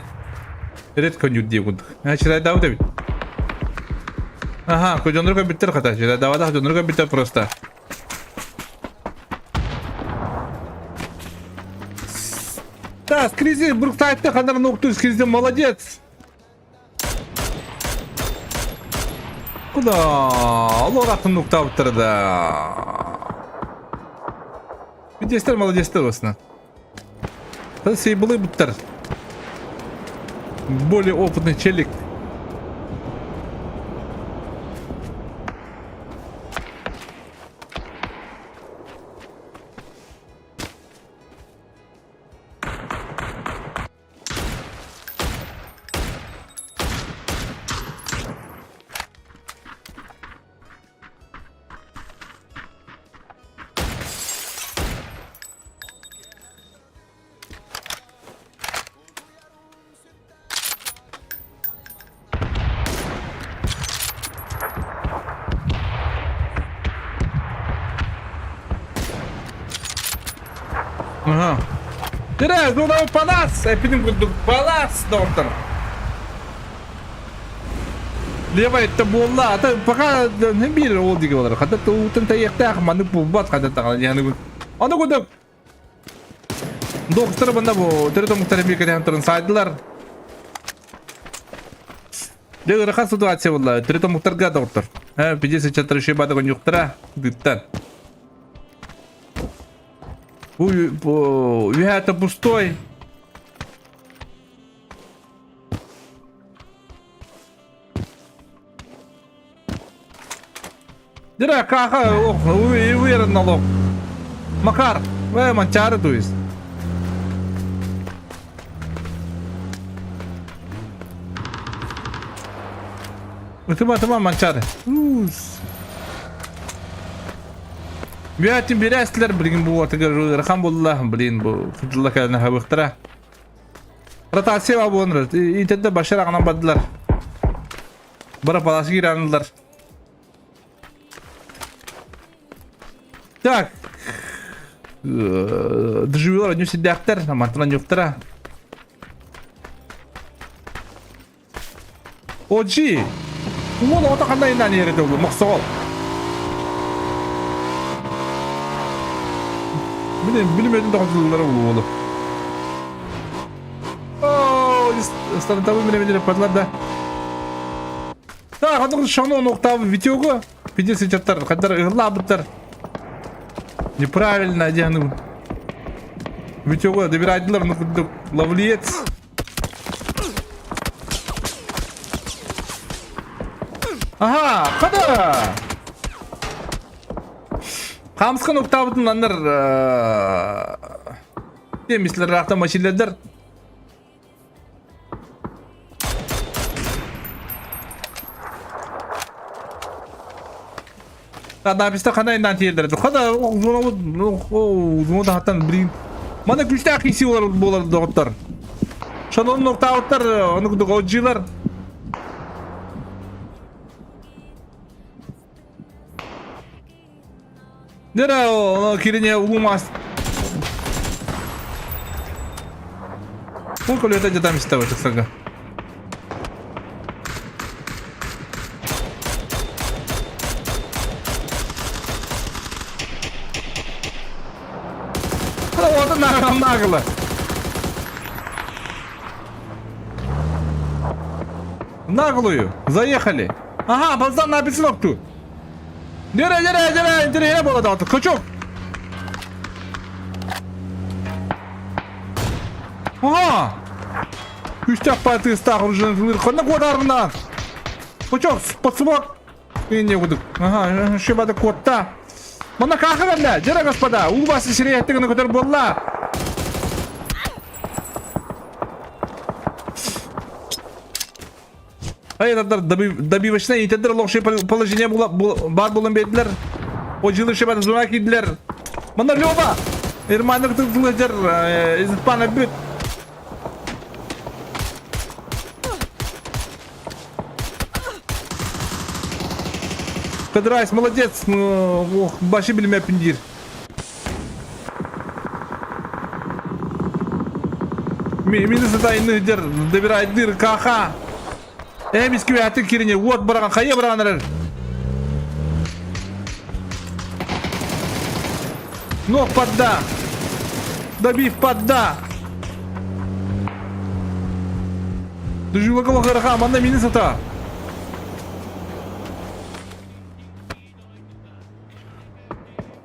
Ред конюр дии курдук. Читайдаабыт эбит. Аха, дьоннору көрбүттэр хата. Читайдаабатах дьоннору көрбүттэр просто. Да, скризи, Бруксайдта ханар нукту, скризи, молодец. Куда? Олор атын нуктаабыттар да. Бидестер молодецтер осына. Сейбылы буттар. Более опытный челик. Ага. Дырэ, зона палас! Эпидем курдук палас, доктор. Левая это буолла, ата пока не биир ол диги болар. Хата туутан тайыктаах маннык булбат хата таган яны. Аны курдук Доктор банда бу төрөт омуктар эмиэ кэтэһэн туран саайдылар. Дьэ ыарахан ситуация буолла. Төрөт омуктарга доктор. Э, пиздец ыччаттар еще бада коньюктара дыттан. Бу үһэ это пустой. Дира каха ох, уверен налог. Макар, вэ манчары то есть. Ытыма, ытыма манчары. Биятин берәстилер, блин, бу атыгар ыарахан буолла, блин, бу футболла кэлэн хабыктара. Ротация буолан Интерде башар аҕынан бардылар. Бара паласы киранылар. Так. Доживелар одни сидяхтер, мантынан юктара. Оджи! Уол оҕото ханна иннан иэрэтэ улу мохсоҕол. Билим билим тоҕотуллара уолу. Оо, стартабы билим билим падлар да. Так, хадыр шону нуктабы видеого. Видео сычаттар, хадыр ырлабыттар. Неправильно дианы. Видеого добирайдылар, ну ловлец. Аха, хада! Хамскан уктабытын аннар темислер рахта машилердер. Надаписта хана иннан тиэлдэр. Хада хаттан блин. Мана күчтээх киси болар болар доҕоттор. Шанон нуктаабыттар, ону курдук оджилар. Нера, кирине улумас. Бу көлүөтэ дьадам истэ бачыксарга. Нагло. Наглую. Заехали. Ага, баздан на апельсин окту. Нere нere нere нere болады artık. Kaçok. Ага. Үстях патыстах уже ханна куодарна. Кочок, подсумок. Не кудук. Ага, шибада куотта. Манна кахыралла, дьэ господа, уу бас сирэйэттигин көтөр буолла. Айдардар добивочная иитэллэр олохший положение баар буолан биэрдилэр. О дьылы шибата зона киирдилэр. Манна Лева! Ирманов тылдьар Изытпана бүт. Кадрайс, молодец! Ох, баши билимэппин диир. Мини сатайны дер, добирайдыр, каха. Эмис күәтин кирине, уот бараган, хайа бараган эрэр. Ног подда. Добив подда. Дужила хараха, манна мини сата.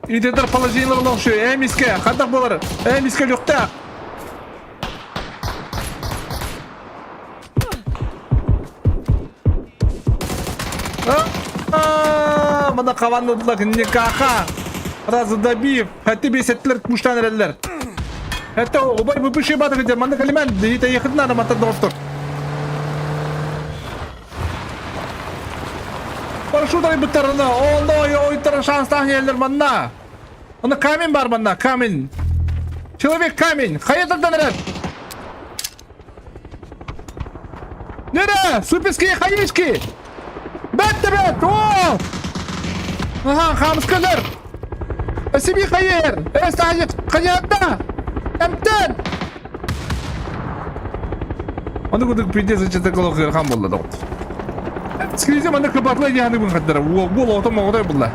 Идетер положениелар олохшу, эмиске, хадах болар, эмиске люхта. Мана хаванныдылар никаха. Разы добив. Хәтте бесеттілер куштан эреллер. Хәтте убай бупыши батыр дер. Манда калиман дейте ехытын адам аттан доғыптыр. Парашютары бұттарына. Онда ой ойттарын шанстан елдер манна. Оны камень бар манна, камень. Человек камень. Хаятардан эрер. Нере? Суперские хаишки! Бәтті бәт! О! Ага, хамскалар! Асиби хайыр! Эстажы қаятта! Әмтен! Аны күдік пиздец ичете колох хан болла доғыт. Скризем аны кыбатлай яны бун хаттара. Ол ото моғдай булла.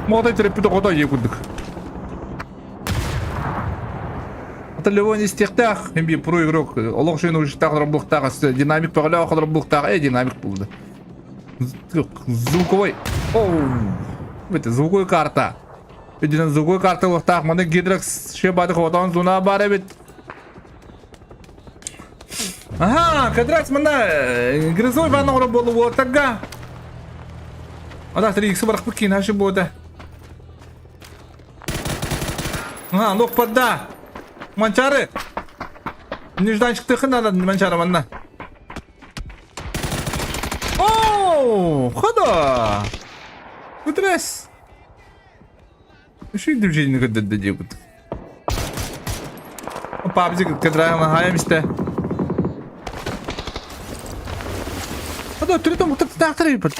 Моғдай тереппі отой е күдік. Ата Левон истиэхтээх, мин биир про игрок, олох шин ужиттаах олорбуохтаах, динамик бөҕөлөөх олорбуохтаах, э динамик булду. Звуковой, оу, это звуковой карта. Видимо, звуковой карта олохтаах, маны гидрокс шебады хотон зуна бар эбит. Ага, кадракс мана грозовой ванна оро болу уотага. Ада три икс барах букин хаши бода. Ага, лох подда. Манчары. Нежданчик надо манчары манна. О, хода. Утрес. Үчүгэй движение көрдөрдө диэбит. Пабзик кадраҕына хайам истэ. Ада төрүт омуктар эбиппит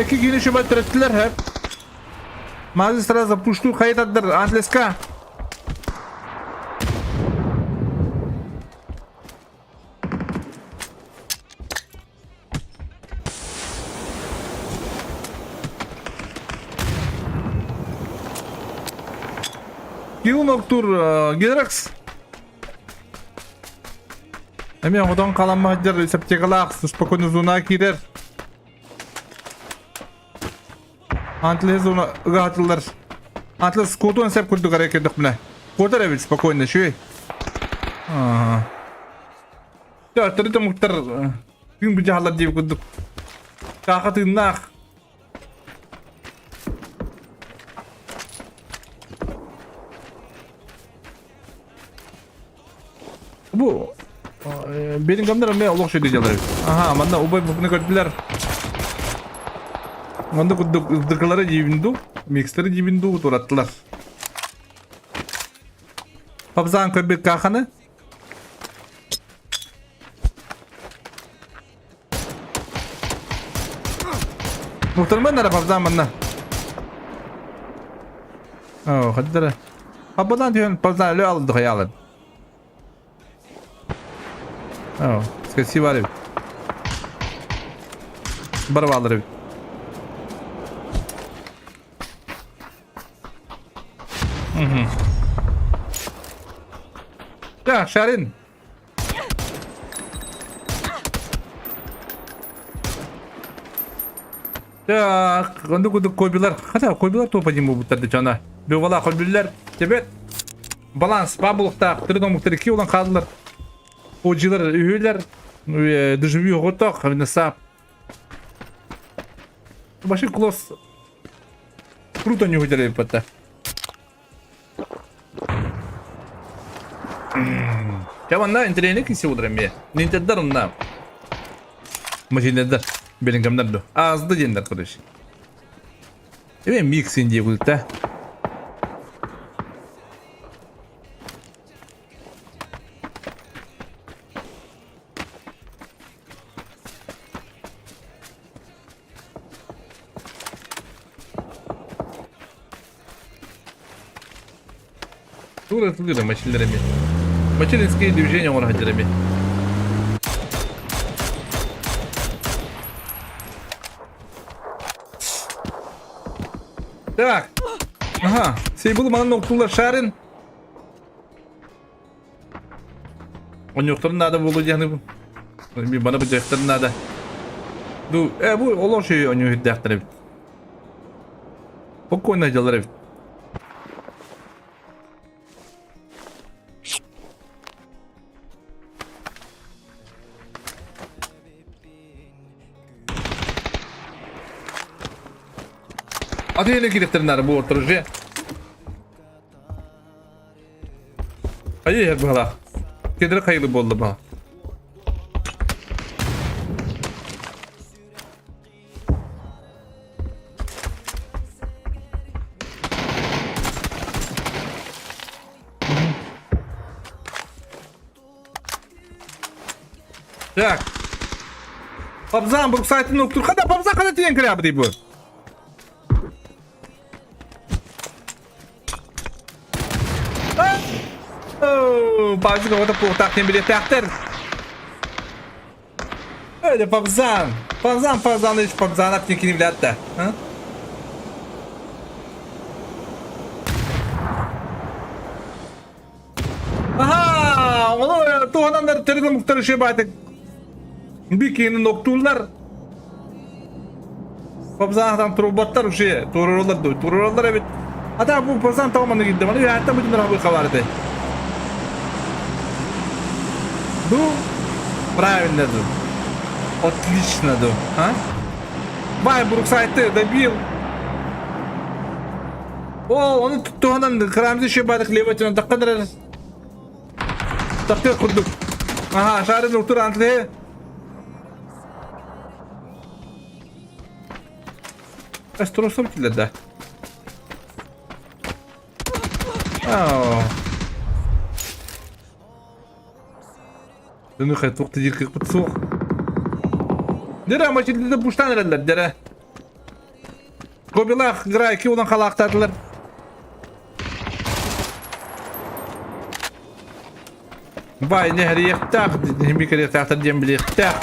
Ки киини шуба төрөттүлэр хэп. Мазы сразу пушту хайытаддар Антлеска. Килноктур Гидракс. Эми оҕотон халаммаһдьар септикалаах спокойно зона киирэр. Антлес зона ыгаатылар. Антлес куотуон сеп курдук эрэ көрдөхпүнэ. Куотар эбит спокойно үчүгэй. Ага. Төрүт омуктар күн быдьаһаллар диэбит курдук. Кааха тыыннаах. Бу Беллингhamдар эмиэ олох үчүгэй дьалар эбит. Аха, манна убай букны көрдүлэр. Манна курдук ырдыкылары диибин дуу, микстеры диибин дуу тураттылар. Папзаан көрбүт кааханы. Мухтарман нара папзаан манна. Оо, хаддара. Абынан түһэн познали алды хаялын. О, скаси бар эбит. Бар баалар эбит. Угу. Да, Шарин. Так, онду кудук койбилар. Хата койбилар топа дим буттар дечана. Бывала койбилер. Тебет. Баланс бабылыктаах төрүт омуктар икки улан хааллар. Ожилар үһүлэр дежавю оҕотох винесап. Баши клосс круто не выделяет Дьэ манна интэриэһинэй киси буолар эмиэ. Нинтердар онна. Машинердар. Белингамнар ду. Азды диэннэр короче. Эбэ миксин дии култа. Тура тулира мачиллереми. Мачилинские движения оҥорохадьарами. Так. Ага. Сейбул манан октулар шарин. Онньуохтарын наада буолуо диэхни бана быдьахтарын наада. Ду, э бу олох шүй онньуу үрдээхтэр эбит. Спокойно дьалар эбит. Аты кириэхтэрин наада бу ортор Хайа иһэр быһалаах. Кедре хайылы буолла баҕа. Так. Пабзан Бруксайтын уктур. Хада пабзан хада тиен кирябы бу. Павзик оҕото пуохтаах диэн билиэхтээхтэр. Öyle Павзан. Павзан Павзанович Павзанов диэн кини билээт да. Аха, ону туһанан төрүт омуктар үчүгэй баайтык бикини ноктууллар. Пабзаахтан турбаттар уже туруораллар дуо туруораллар эбит. Ата бу пабзаан тоҕо маннык киирдэ маны үһээттэн бүтүн рабы хабар этэ. Ду правильно ду. Отлично ду. А? Бай Бруксайты добил. О, ону туһанан кыраамды еще бадык левый таққандар Тахтыах курдук. Аха, шарын уктур антле. Астросом да. Ау. Дыны хай туох диир кыахпыт суох. Дэрэ, мачилдида буштан эрэллэр, дэрэ. Кобилах грайки улан халаахтаатылар. Бай, нэһириэхтээх, хими кэлиэхтээхтэр диэн билиэхтээх.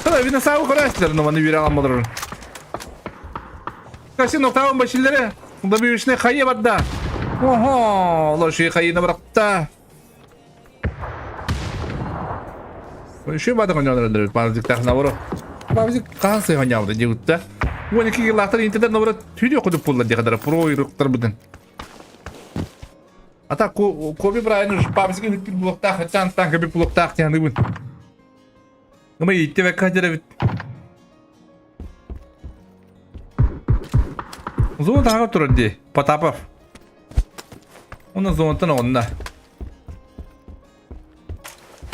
Хала, вина саабы көрөөччүлэр, но маны үөрэ аламмалар. Касин октавын башиллere, добивишне хайы барда. Охо, лоши хайына баракта. Еще бады хоньонор базик набору. Базик хаан сый хоньябыта диэбитте. 12 килаахтар интернет набора түйдө кудуп булла диэхадара про игроктар бутын. Ата Коби Брайан уж пабзиги бүткүл булуктаах, хачан тан көбү булуктаах диэханыбын. Ама иттебекка хадьара бит. Зона таһаҕар турар дии, Потапов. Уонна зонаттан оҕунна.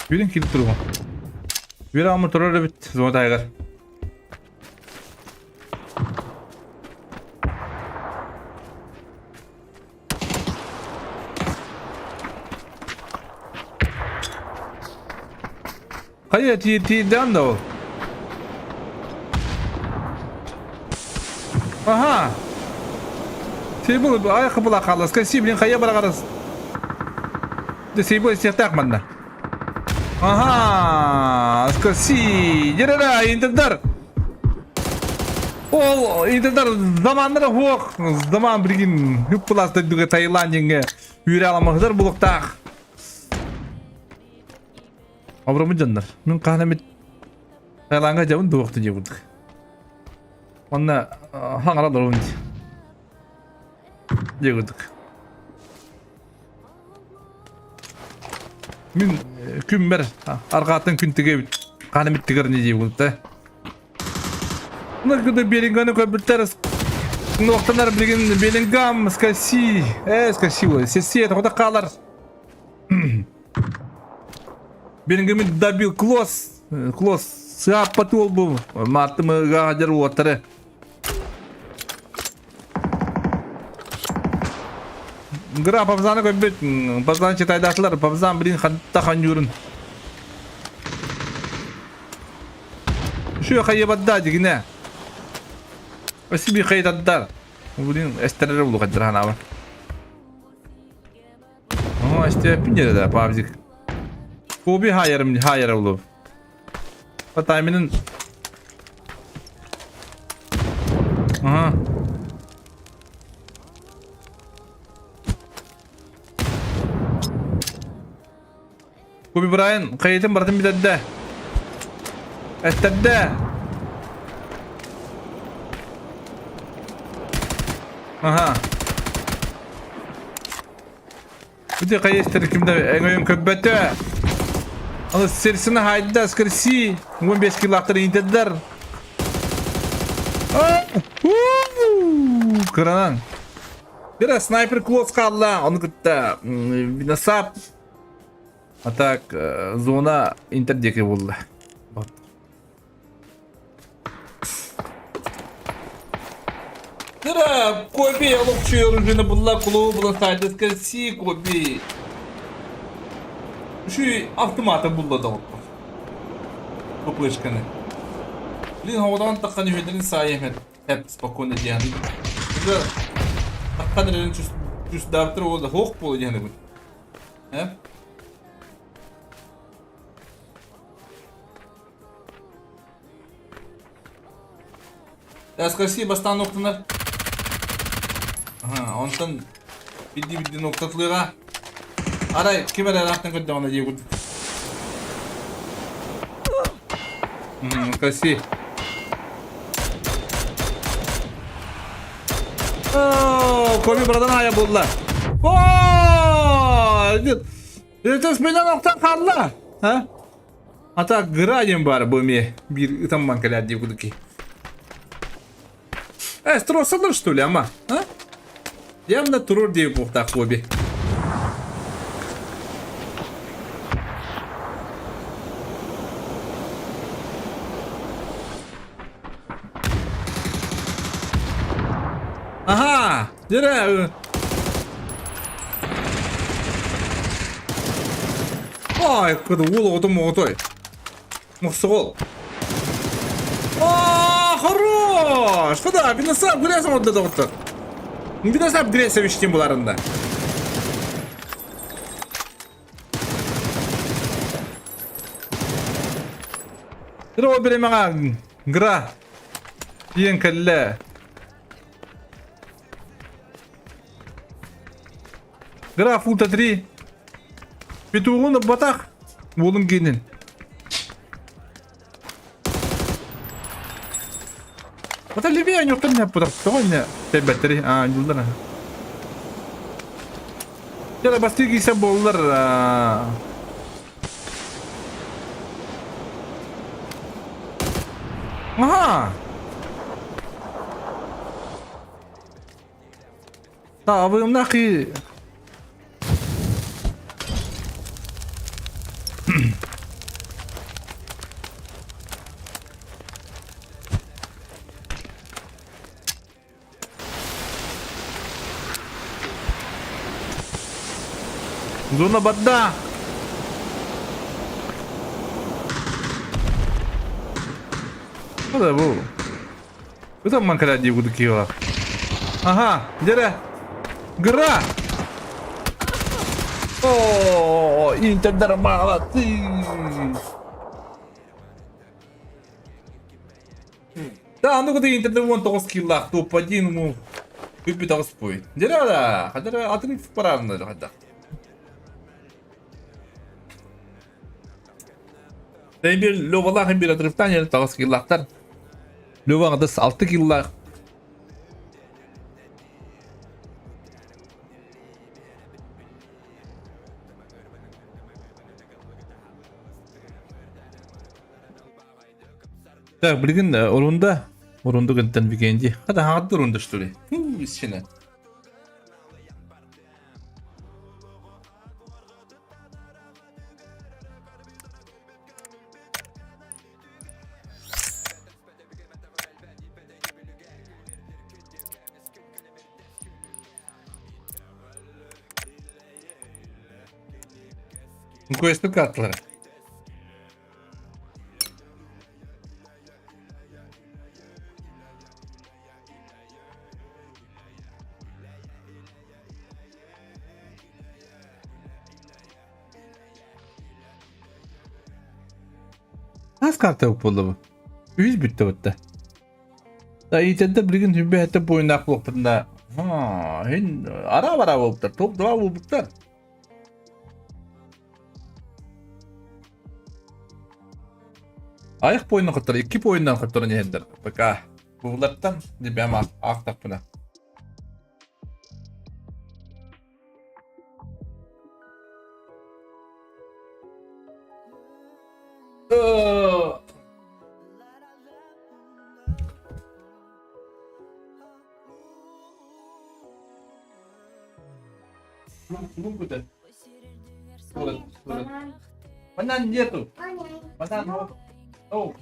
Бүрүн киирip туругун. Бір амы турар эбит зона таһыгар. Хайа тиийдээн да ол. Аха. Сейбл айах була хаалла. Скорси, блин, хайа барагарас. Дэ Сейбл истиэхтээх манна. Ага, скорси. Дерера, интердар. Ол интердар заманнара хуох. Заман билигин үп булаас дойдуга Таиландиҥҥа үүрэ аламаһыдар булуктаах. Абрамы дьоннор. Мин хаһан эмит Таиландга дьабын дуохту дии курдук. Онно хаҥара олоробун дии. Дии курдук. Мин күммэр арҕааттан күн тигэбит. Хаһан эмит тигэр не дии курдук да. Мына Беллинганы көрбүттэр Нуохтанар билигин Беллингам, Скаси, Скаси, Сессия тоҕо хаалар. Беллингамы добил Клосс, Клосс сыаппат уол бу. Мартымыга дьар уоттары. Гра Павзаны көрбүт. Павзан читайдаатылар. Павзан блин ханта ханньуурун. Şu хайыбадда дигинэ. Өсү хайытаддар. Блин, эстерер улу каддыр ханаабар. О, эстеппин деді да, пабзик. Коби хайарым хайар улу. Потайминын Ага. Коби Брайан хайытын барытын бүтэрдэ. Эттэрдэ. Аха. Бити хайыстар кимде эҥөйүн көрбөтө. Аны сирсini хайда скрси 15 килоактар интердер. Кыранан. Бира снайпер клоц хаалла, ону кытта Виносап. А так зона интер диэки буолла. Вот. Тыра, Коби олохчуйор уже булла кулуу була сайдыска си Коби. Şu автоматы булла да Попышканы. Блин, одан таққан үйдерин сайы Hep спокойно диэн. Таққан эрин түс ол да хоқ болу диэн бу. Hep. Эскаси бастан ноктанар. Ага, онтон бидди-бидди ноктатылыга. Арай ким эрэ ыраахтан көрдөҕүнэ дии курдук. Каси. О, Коби братан ая булла. О, Это спина ноктан хаалла. А? А так гра диэн баар бу эмиэ биир ытамман кэлээр дии курдук Э, стросалар что ли, ама? А? Явно турур дии буохтаах Коби. Аха! Дьэ Ой, кыды уол оҕото моҕотой. Мохсоҕол. А, хорош! Куда? Бинасап грязь оҥордо доҕоттор. Бинасап грязь эбиштин буларында. Ро биремаҥа гра диэн кэллэ. Граф Ульта 3. Петугун батах. Уолум генин. Ата левее ньоктон не путар. Тоҕо не тэбэттери а ньуллар. Дьэ бастыы киирсэ буоллар. Аха! Таабыымнах и Зона бадда. Куда бу? Ытамман кэлэр дии курдук киһи Аха, дьэрэ. Гра! О, Интердер молодцы! Да, ну куда Интердер вон тоҕус киллаах топ-1 му бүппүт аҕыс пуй. Дера, хадара атын парарны хадда. Тэбир Левалаах бир отрывтан ер тоҕус киллаахтар. Лева аҕыс алты киллаах. Так, билигин урунда, урунду гынтан бигенди. Хата хаҕатты урунда что ли? Исчине. Көстүк атлары. Хас карта буолла бу? Үс бүттэ бутта. Да итинтэ билигин сүбэһэтэ буойнаах буолпутуна һин ара-бара буолбуттар, топ-два буолбуттар. Айах буойунан хоттор, икки буойунан хотторон иһэллэр. Пока. Буулартан дибэм аахтахпына. Банан нету. Банан. О.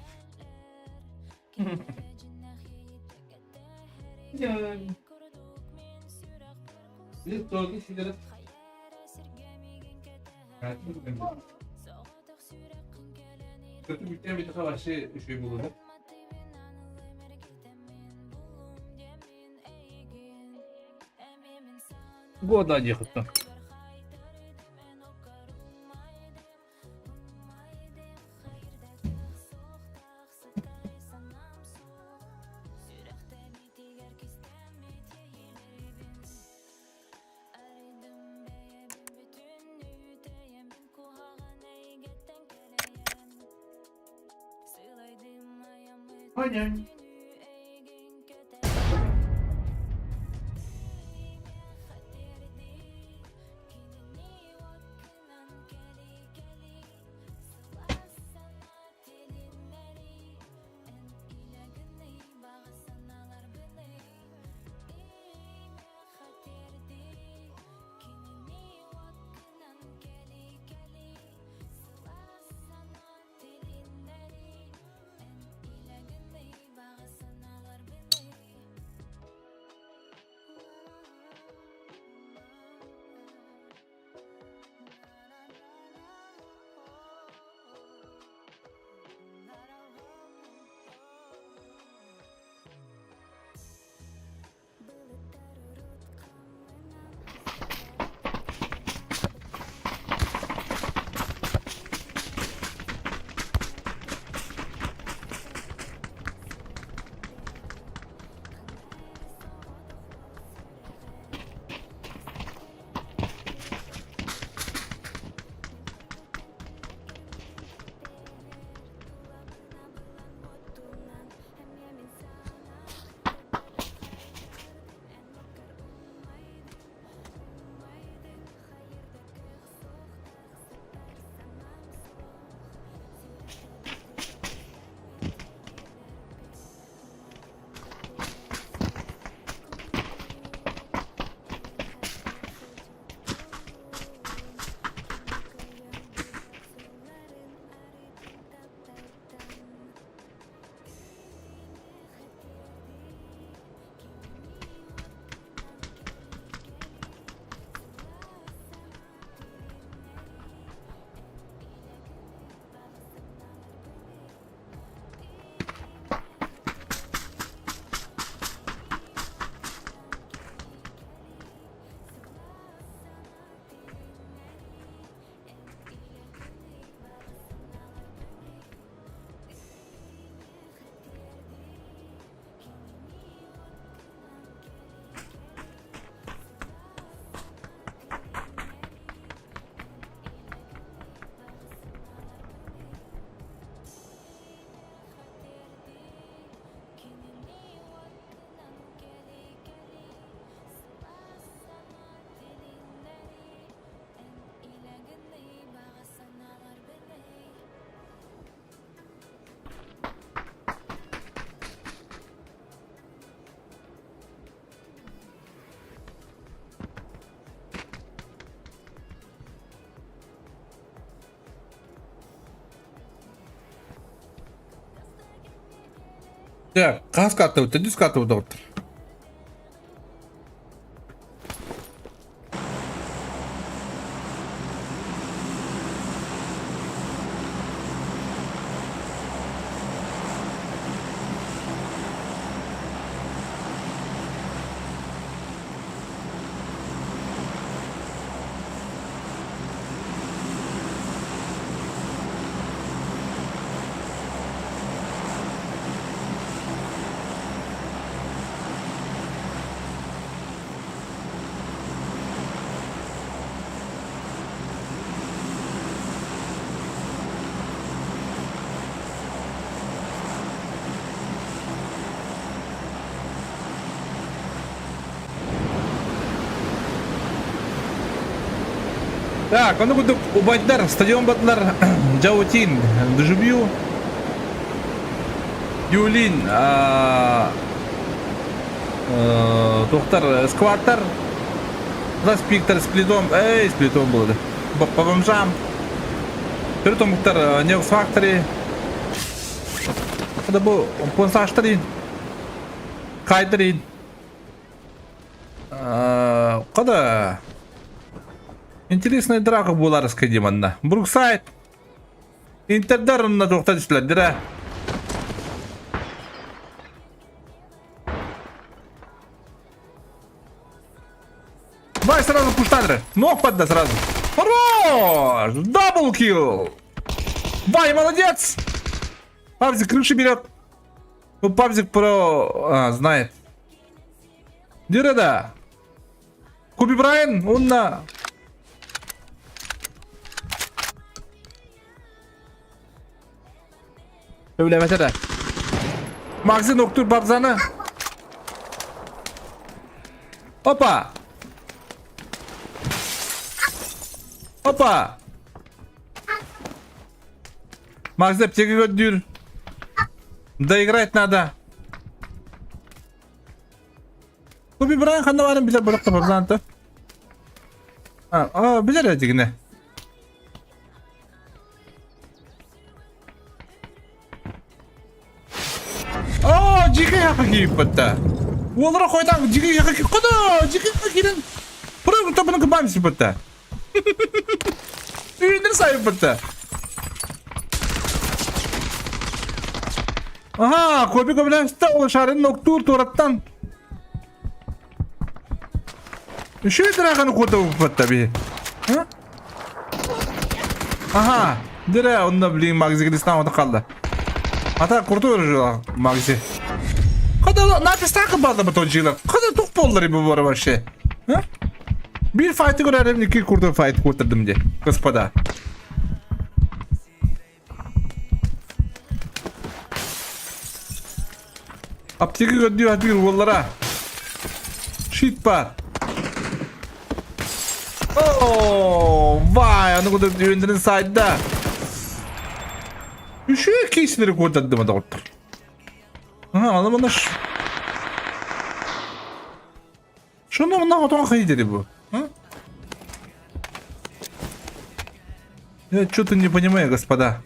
Года диэхиттэн. Понятно. Так, хас картабыт, төрдүс картабыт доҕоттор. Так, ону курдук убайдар, стадион батылар Джаутин, Дежубью, Юлин, туохтар, скваттар, Ласпиктар, сплитом, эй, сплитом было, по бомжам, Төрүт омуктар Neox Factory, это бу понсаштар Кайдырин. Када? Интересная драка буолар дии манна. Бруксайд. Интердар онно туохта түстүлэр Давай сразу пуштадыры. Ног подда сразу. Хорош! Дабл килл! Вай, молодец! Павзик крыши берет. Ну, Павзик про... А, знает. Дирада. Куби Брайан, он на... Өләмәтә Макзи ноктур бабзаны. Опа! Опа! Макзи аптека көрдүүр. Доиграть надо. Коби Брайан ханна баарын билэр бырахта бабзанта. А, билэр этигинэ. Оо, дьиҥэ яха киирбэттэ. Уоллара хойдоон дьиҥэ яха Куда? Дьиҥэ яха киирэн Прыгну тобуну кыбаан сиппэттэ. Үүнэр сайыппэттэ. Аха, Коби көмөлөстө ол шарын ноктуур туораттан. Үчүгэй драганы куотабыппатта би. Аха, дирэ онно блин Магзи Кристан ота қалды. Ата крутой уже Магзи. Когда написака барды бу тожилар. Когда тух боллар бу бар вообще. А? Bir fight'ı görelim iki kurdu fight kurtardım diye. Господа. Аптека көрдүү атыыр уоллара. Щит бар. Оо, вай, аны куда үйөндөрүн сайда. Үшөө кейсилери куотардым доҕоттор. Ага, аны мына Шуну мына отон хайдери бу. Я что-то не понимаю, господа.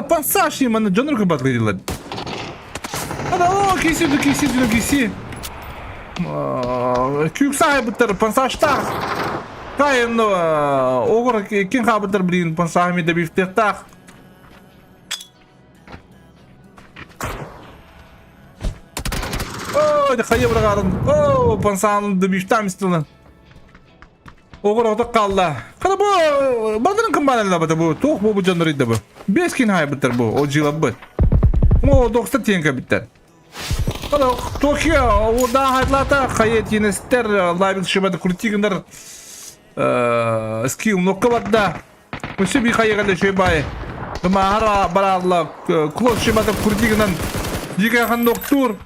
Пассаж им, дьонор кыбатлыйлар. О, киси, киси, киси. Күк саайбыттар пансаштаах. Кайын оҕор кин хаабыттар билигин пансааһы да бифтехтаах. Ой, хайа быраҕарын. О, пансааны да бифтаам истилен. Оҕор оток хаалла. Хата бу бардарын кымбаанылла бата бу. Туох бу бу дьоннор ыйда бу. Бес кин хаайбыттар бу. О дьыалабыт. О, докста тиэнка биттер. Токио уурдаах хайтлаата хайа тиинэстэр лайбит шибата крутигындар скилл нокка барда. Өссө би хайа кэллэ үчүгэй баайы. Ымааһар бараалла клон шибата крутигынан дикахан ноктуур.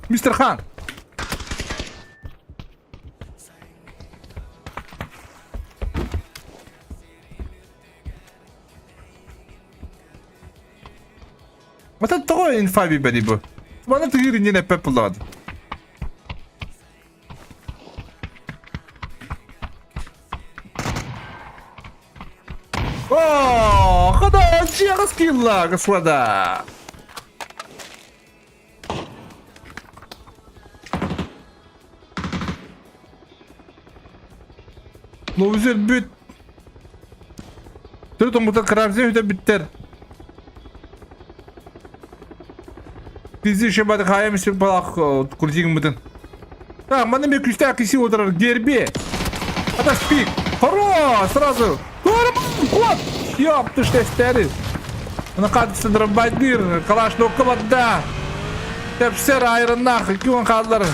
Мистер Хан. Мата тоҕо инфа бибэри бу? Маны тыгыр иннин эппэт буллаҕын. О, хода, чья скилла, господа! Лоузер бүт. Төрүт оҥбута кравзин үтэ бүттэр. Бизи шебат хаем сир балах курдигин Так, маны мен күсті киси отырар гербе. Ата спик. Хоро, сразу. Кот! Ёп, ты что стери. Аны катысы дробайдыр, калаш нокка Тепсер айрыннах, кюн хааллар.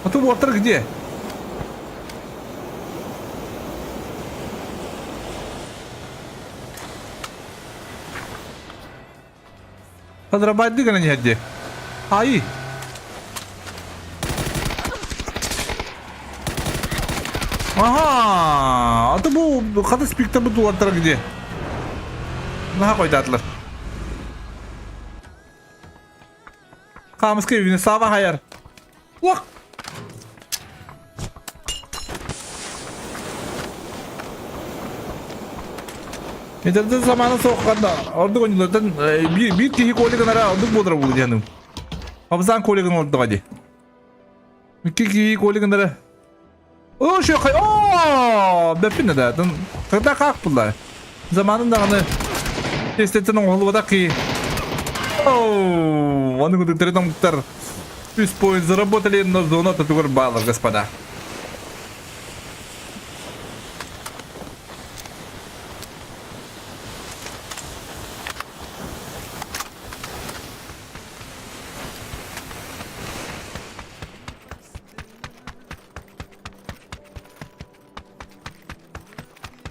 А ты Уотер где? Подрабатывай гана не где. Ай! Ага, а бу хата спикта бу туаттар где? Наха койдатлар. Хаамыска үбүнэ саба хайар. Уох! Метрден заманы соққанда ордук ойнулардан биир биир киһи колигынара ордук буолара буолуо диэным. Абзан колигын ордуга ди. Икки киһи колигынара О, шо хай. О, бэппин да. Тогда как булла? Заманын даҕаны тестеттен оҥоһуллубатах киһи. Оу, аны кудуктары тоҥуттар. Үс поинт заработали, но зона татугар баллов, господа.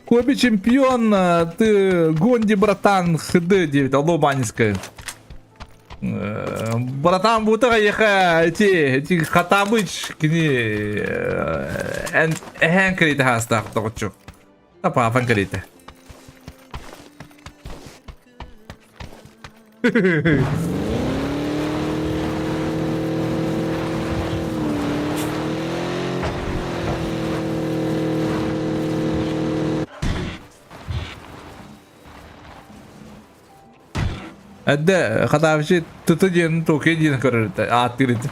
Коби чемпион, ты Гонди, братан, ХД 9, алло, Банинская. Братан, бутага еха, эти, эти Хатабыч, кини, эхэн крита хастах, тоқчу. Тапафан крита. Эрдэ хатаабычы тыты диэн Токио диэн көрөр ааттыыр этим.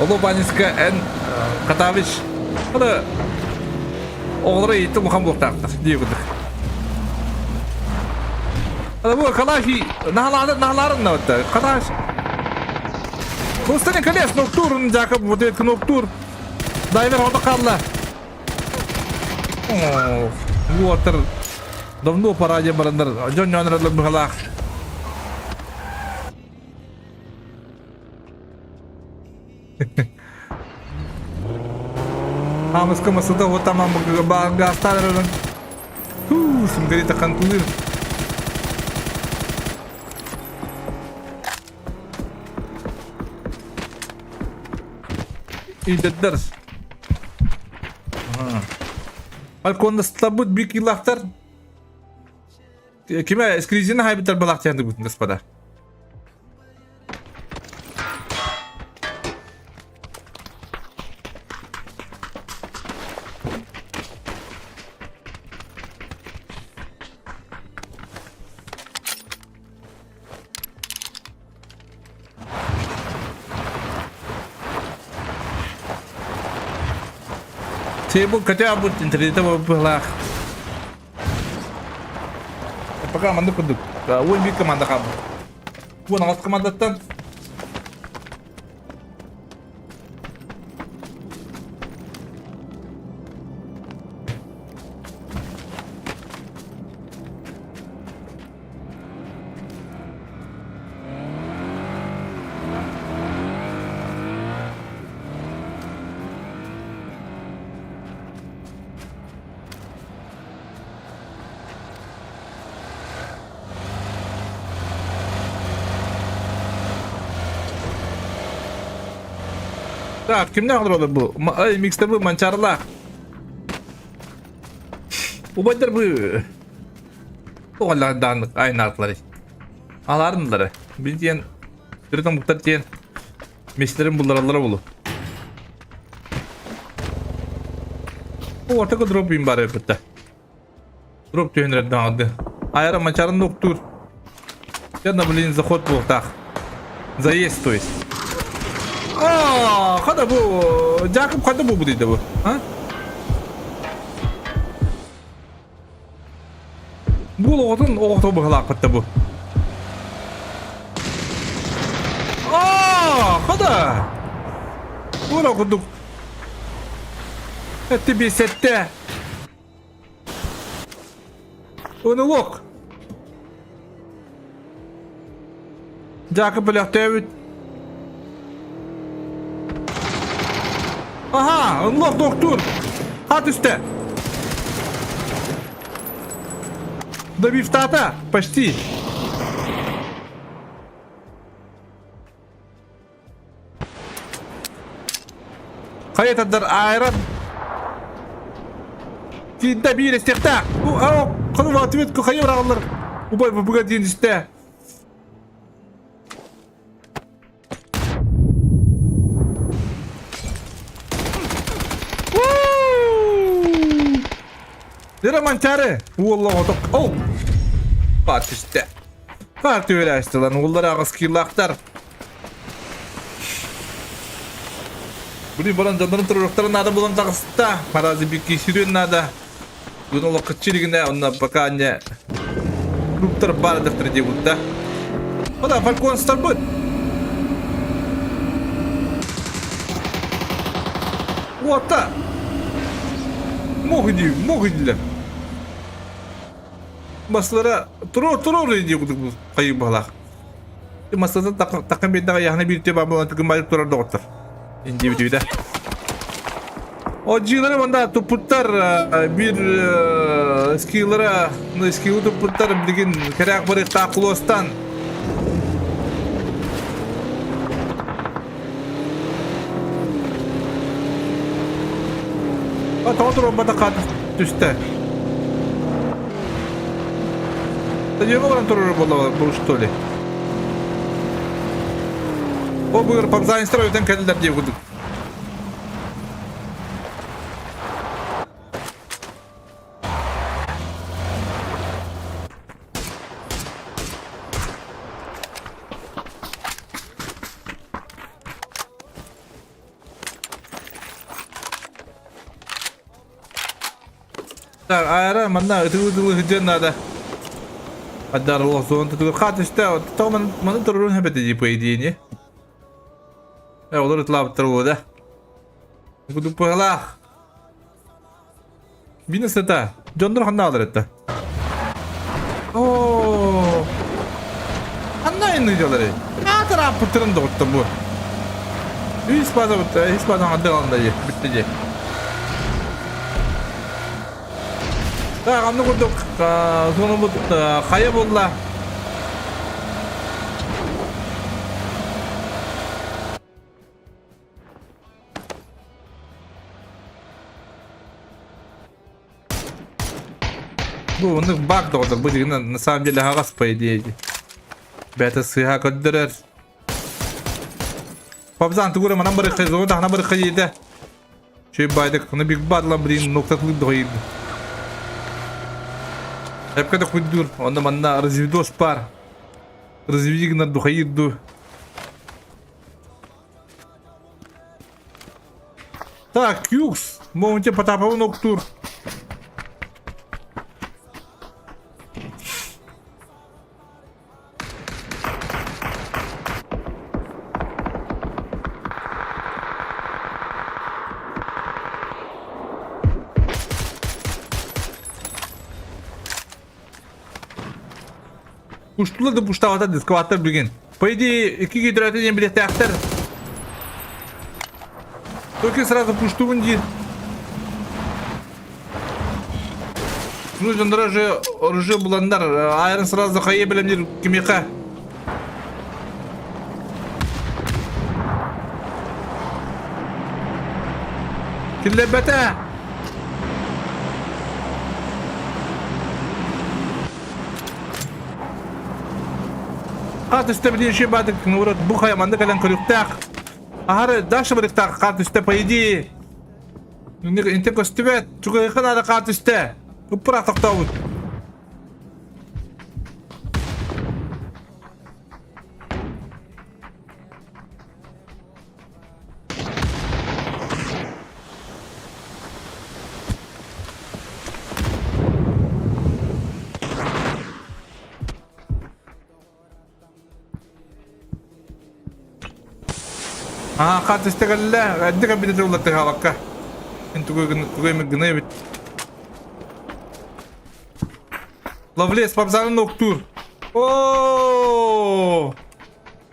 Олу Баниска эн Хатабич аны оҕолоро иитти улахан буолуохтаахтар дии курдук. Аны бу Калахи наһалаары наһалаарын да Калаш Хрустальный колес ноктур Жакоб вот этот ноктур Дайвер ордо хаалла. Уотер давно пора диэн бараннар дьон ньонраллар быһалаах. Хаамыска масыта вот тамам гаастаар Хуу, сымгарита хантылыр. Илдердер. Балконда бик илахтар. Киме эскризина хайбитер балахтиянды бүтүн господа. Table хотя бы интернета быһылаах. Пока маннык курдук. 11 команда хаалбыт. 16 командаттан Так, кимнээх олороллор бу? Ай, микстер бу манчаарылаах. Убайдар бу оҕоллар дааннык айнаатылар. Алаарынылары. Бил диэн төрүт омуктар диэн миэстэлэрин буллараллара булу. Ортака дроп им бар эбитте. Дроп түһэн эрэр даҕаны. Айара мачарын октуур. Дьэ, блин, заход буолтаах. Заезд, то есть. Аа, хада бу, Жакоб хада бу дейді бу, а? Бу оҕотун оҕото быһалаахпытта бу. Аа, хада! Бура курдук. Этти бисетте. Ынылок. Дьаакып бөлөхтөөбүт. Аха, ынлок доктор. Ха түстэ. Добивтата, почти. Хайа тардар айран. Тиинтэ биир истиэхтээх. Ханып ответ хайа быраҕаллар. Убай бубуга диэн истэ. Лера Манчары! Уолла оток. Ол! Пат түстэ. Пар түһэрээстилэн уоллар аҕыс киилаахтар. Блин, баран дьоннорун туруруктарын наада булан таҕыста. Марази бикки сүрүн наада. Бүгүн олох кыччыригинэ, онно пока не клубтар бар дехтер диэбутта. Ода Фалькон старбыт. Уота! Мог иди, мог иди. Маслара турор турор иди кудук хайы балах. Масата такын биэрдэҕэ яхна биир тиэ баабылан түгүн байып турар доҕоттор. Индивидуида. Отжиылары манда туппуттар биир скиллара скиллы туппуттар билигин кэрээх барыахтаах кулуостан. Тоҕо туруорбата хаат түстэ. Стадионга баран турар буолла бу что ли? О бүгүн парзанистар өтөн кэллилэр диye курдук. Так, аара манна ытыы-ытыы сылдьыан наада. Адарылла суон тутугар хаат үстэ, тоҕо маны турурун хэбэтэ дии по идее не. Э, олор ытылаабыттар буолуо да. Кудук быһалаах. Минус это. Дьоннор ханна алар это? Оо. Ханна айанны дьалары? Аатар ааппыттарын доҕоттор бу. Үс база үс база ханды алында же, бүтті же. Так, анны курдук, сонубут хайа буолла. Бу оннук баг доҕотор бу дьиҥинэн на самом деле аһаҕас по идее бэйэтэ сыыһа көрдөрөр. Папзан тугура манан барыхха зона тахна барыхха диэтэ. Чүй байдык, ну биг батла блин нуктатлык дохойд. Эпке да куйдур, онно манна разведос пар. Разведи гынар духайырду. Так, Кюкс, Монте Потапову ноктур. Пуштулар да пуштаабата дискваттар билигин. По идее, икки гидраты диэн билиэхтээхтэр. Только сразу пуштубун диир. Ну, дьонноро уже оружие буланнар, айрын сразу хайа бэлэмниир кимиэхэ. Киллэрбэтэ! Хат үстэ билин ши бадык нурат бу хайа манна кэлэн көрүктээх. Аһары дальше барыктаах хат үстэ по идее. Инте көстүбэт. Чугайха надо хат үстэ. Ыппыраах тохтообут. Аа, хат истэ кэллэ. Эрдэ кэлбитэ тылла тыһаабакка. Мин тугу тугу эмэ гына эбит. Ловлес вокзалын октуур. О!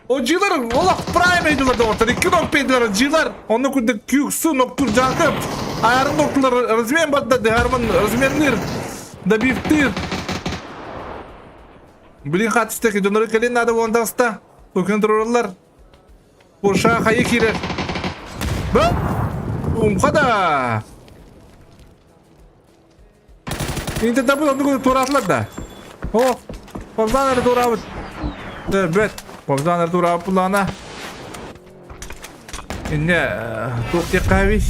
О дьиэлэр олох прайм эйдилэр доҕоттор. Икки нок пейдилэр дьиэлэр. Онно курдук күүксу ноктур жаакып. Айарын ноктулар размен барда дыһарман разменнир. Добивтыр. Блин хатыстык дьоннору кэлин надо буолан таҕыста. Көкүн турураллар. Курша хайы киирэр. Б! Умха да! Инте табыл оннук туораатылар да. О, Богдан эрэ туораабыт. Бэт, Богдан эрэ туораабыт буллаҕына. Инне туох диэххэ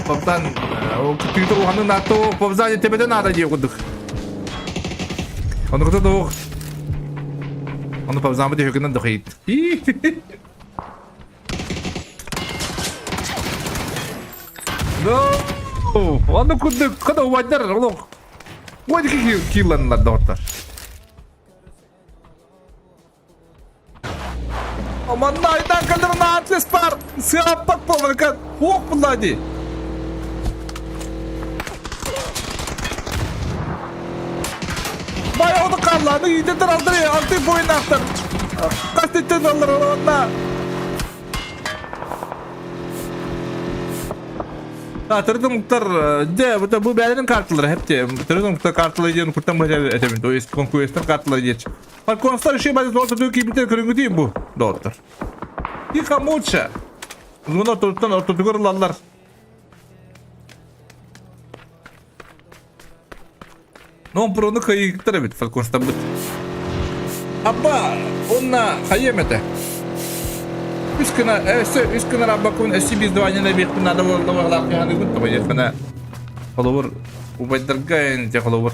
Богдан күтүүтэ улаханнык наатта Богдан тебете наада диэ курдук. Оннукта туох. Ону Богдан бу хүкүнэн дохийит. No! Онно курдук хата убайдар олох. Ой, килланнар доҕоттор. Манна айдан кэллэр Атлас бар. Сыаппат буолар Хуох булла дии. Бай ону хаалла, аны иитэн алдар алты бойнаахтар. Хас титтен аллар онна. Төрүт омуктар дьэ бу бээлэрин карталара хепте. Төрүт омуктар карталары диэн куртан быһа этэбин. То есть конкуренттар карталары диэч. Конкуренттар еще база ортотугар киирбиттэр көрүҥүтүй бу доҕоттор. Тихо молча. Зона ортотуттан ортотугар ылаллар. Но прону кыайыктар эбит Фалконстаммыт. Аппа, онна хайыам этэ. Үс гына, өссө үс гына раббакун өссө биир звание биэхпин надо буолла баҕалаах кыһаныгын тоҕо диэххинэ холобур убайдарга эн холобур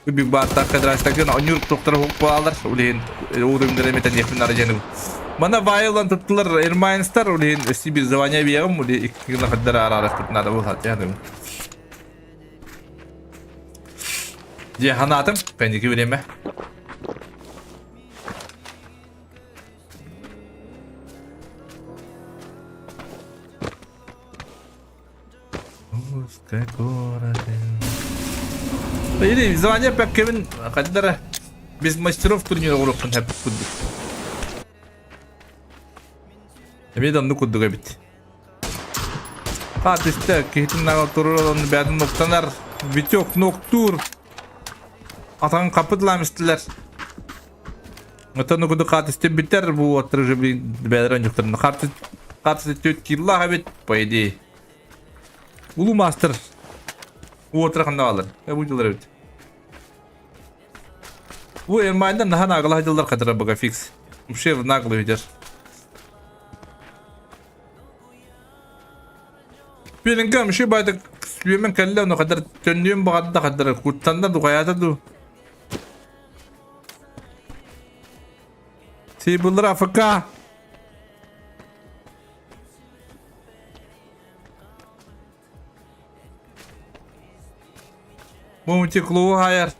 Биг бааттаах кадрастаргын онньуур туохтара буолалар улиһин уурумдара эмэтэн диэхпин нара диэн Мана вайлан туттулар Эрмайнстар улиһин өссө биир звание биэҕим ули икки гына хаддара араарахпыт надо буолла диэн Дьэ, ханаатым. Кэнники время. Или звание пәккебин хаддара без мастеров турнира оҥоруохпун сөп курдук. Эмиэ да оннук курдук эбит. Хат истэ киһитин наҕа турар онно бэйэтин нуктанар Витек нуктуур атаҕын хаппыт ламистилэр. Оттон курдук хат истибиттэр бу уоттар уже блин бэйэлэрэ онньуктарын харты харты түт киллаах эбит по идее. Улуу мастер уоттара ханна баалар? Э бу дьыллар эбит. Бу Эрмайндан наһаа наглаһа дьыллар хатыра бага фикс. Вообще в наглую идешь. Пеленгам еще байдык сүөмэн кэллэ ону хадар төннүөн баҕарда хаддар куттанна дуҕайаата дуу. Сейбыллар АФК. Бумти клубу хайар.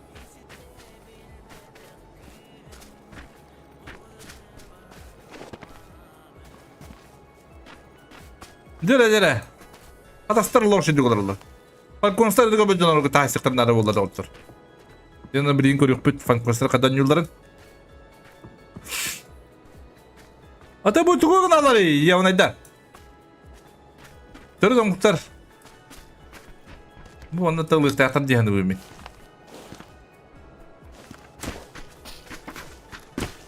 Дьэрэ дьэрэ. Атастар лошади олороллор. Фалконстар дыга бөдьөнөргө таайсыктар наада буолла доҕоттор. Дьоно билигин көрүөхпүт фалконстар хадан ньулларын. Ата бу тугу гыналарый, явнайда. Төрүт омуктар. Бу онно тылыктаахтар диэн мин.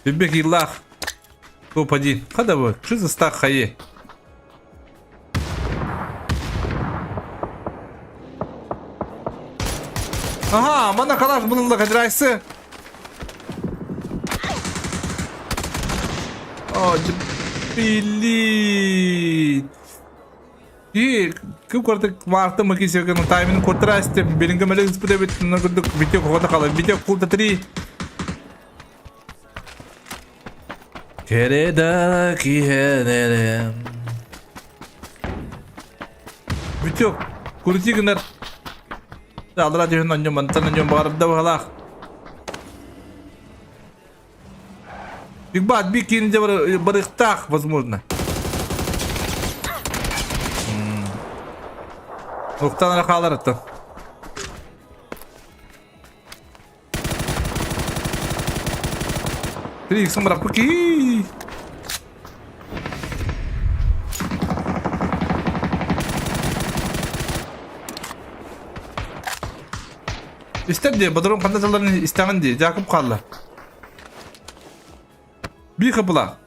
Бибек Иллах. Топ-1. Хада вот. Что за стак хайы? Ага, манна калаш булулла кадрайсы. О, блин. И ким курдук маарты мыки сергин таймин куртара истем билинге меле ыспыт эбит курдук видео кохота калар видео култа три Кереда киһенерем Витек, крути гынар. Алдыра түһүн онньон мантан онньон баҕарда баҕалаах. Бигбат би кинде барыхтаах, возможно. Уктан ара хаалар аттан. Три иксин бырахпыт киһи. Истэр дии, бодрум ханна сылларын истэҕин дии, Дьаакып хаалла. Биир хапылаах.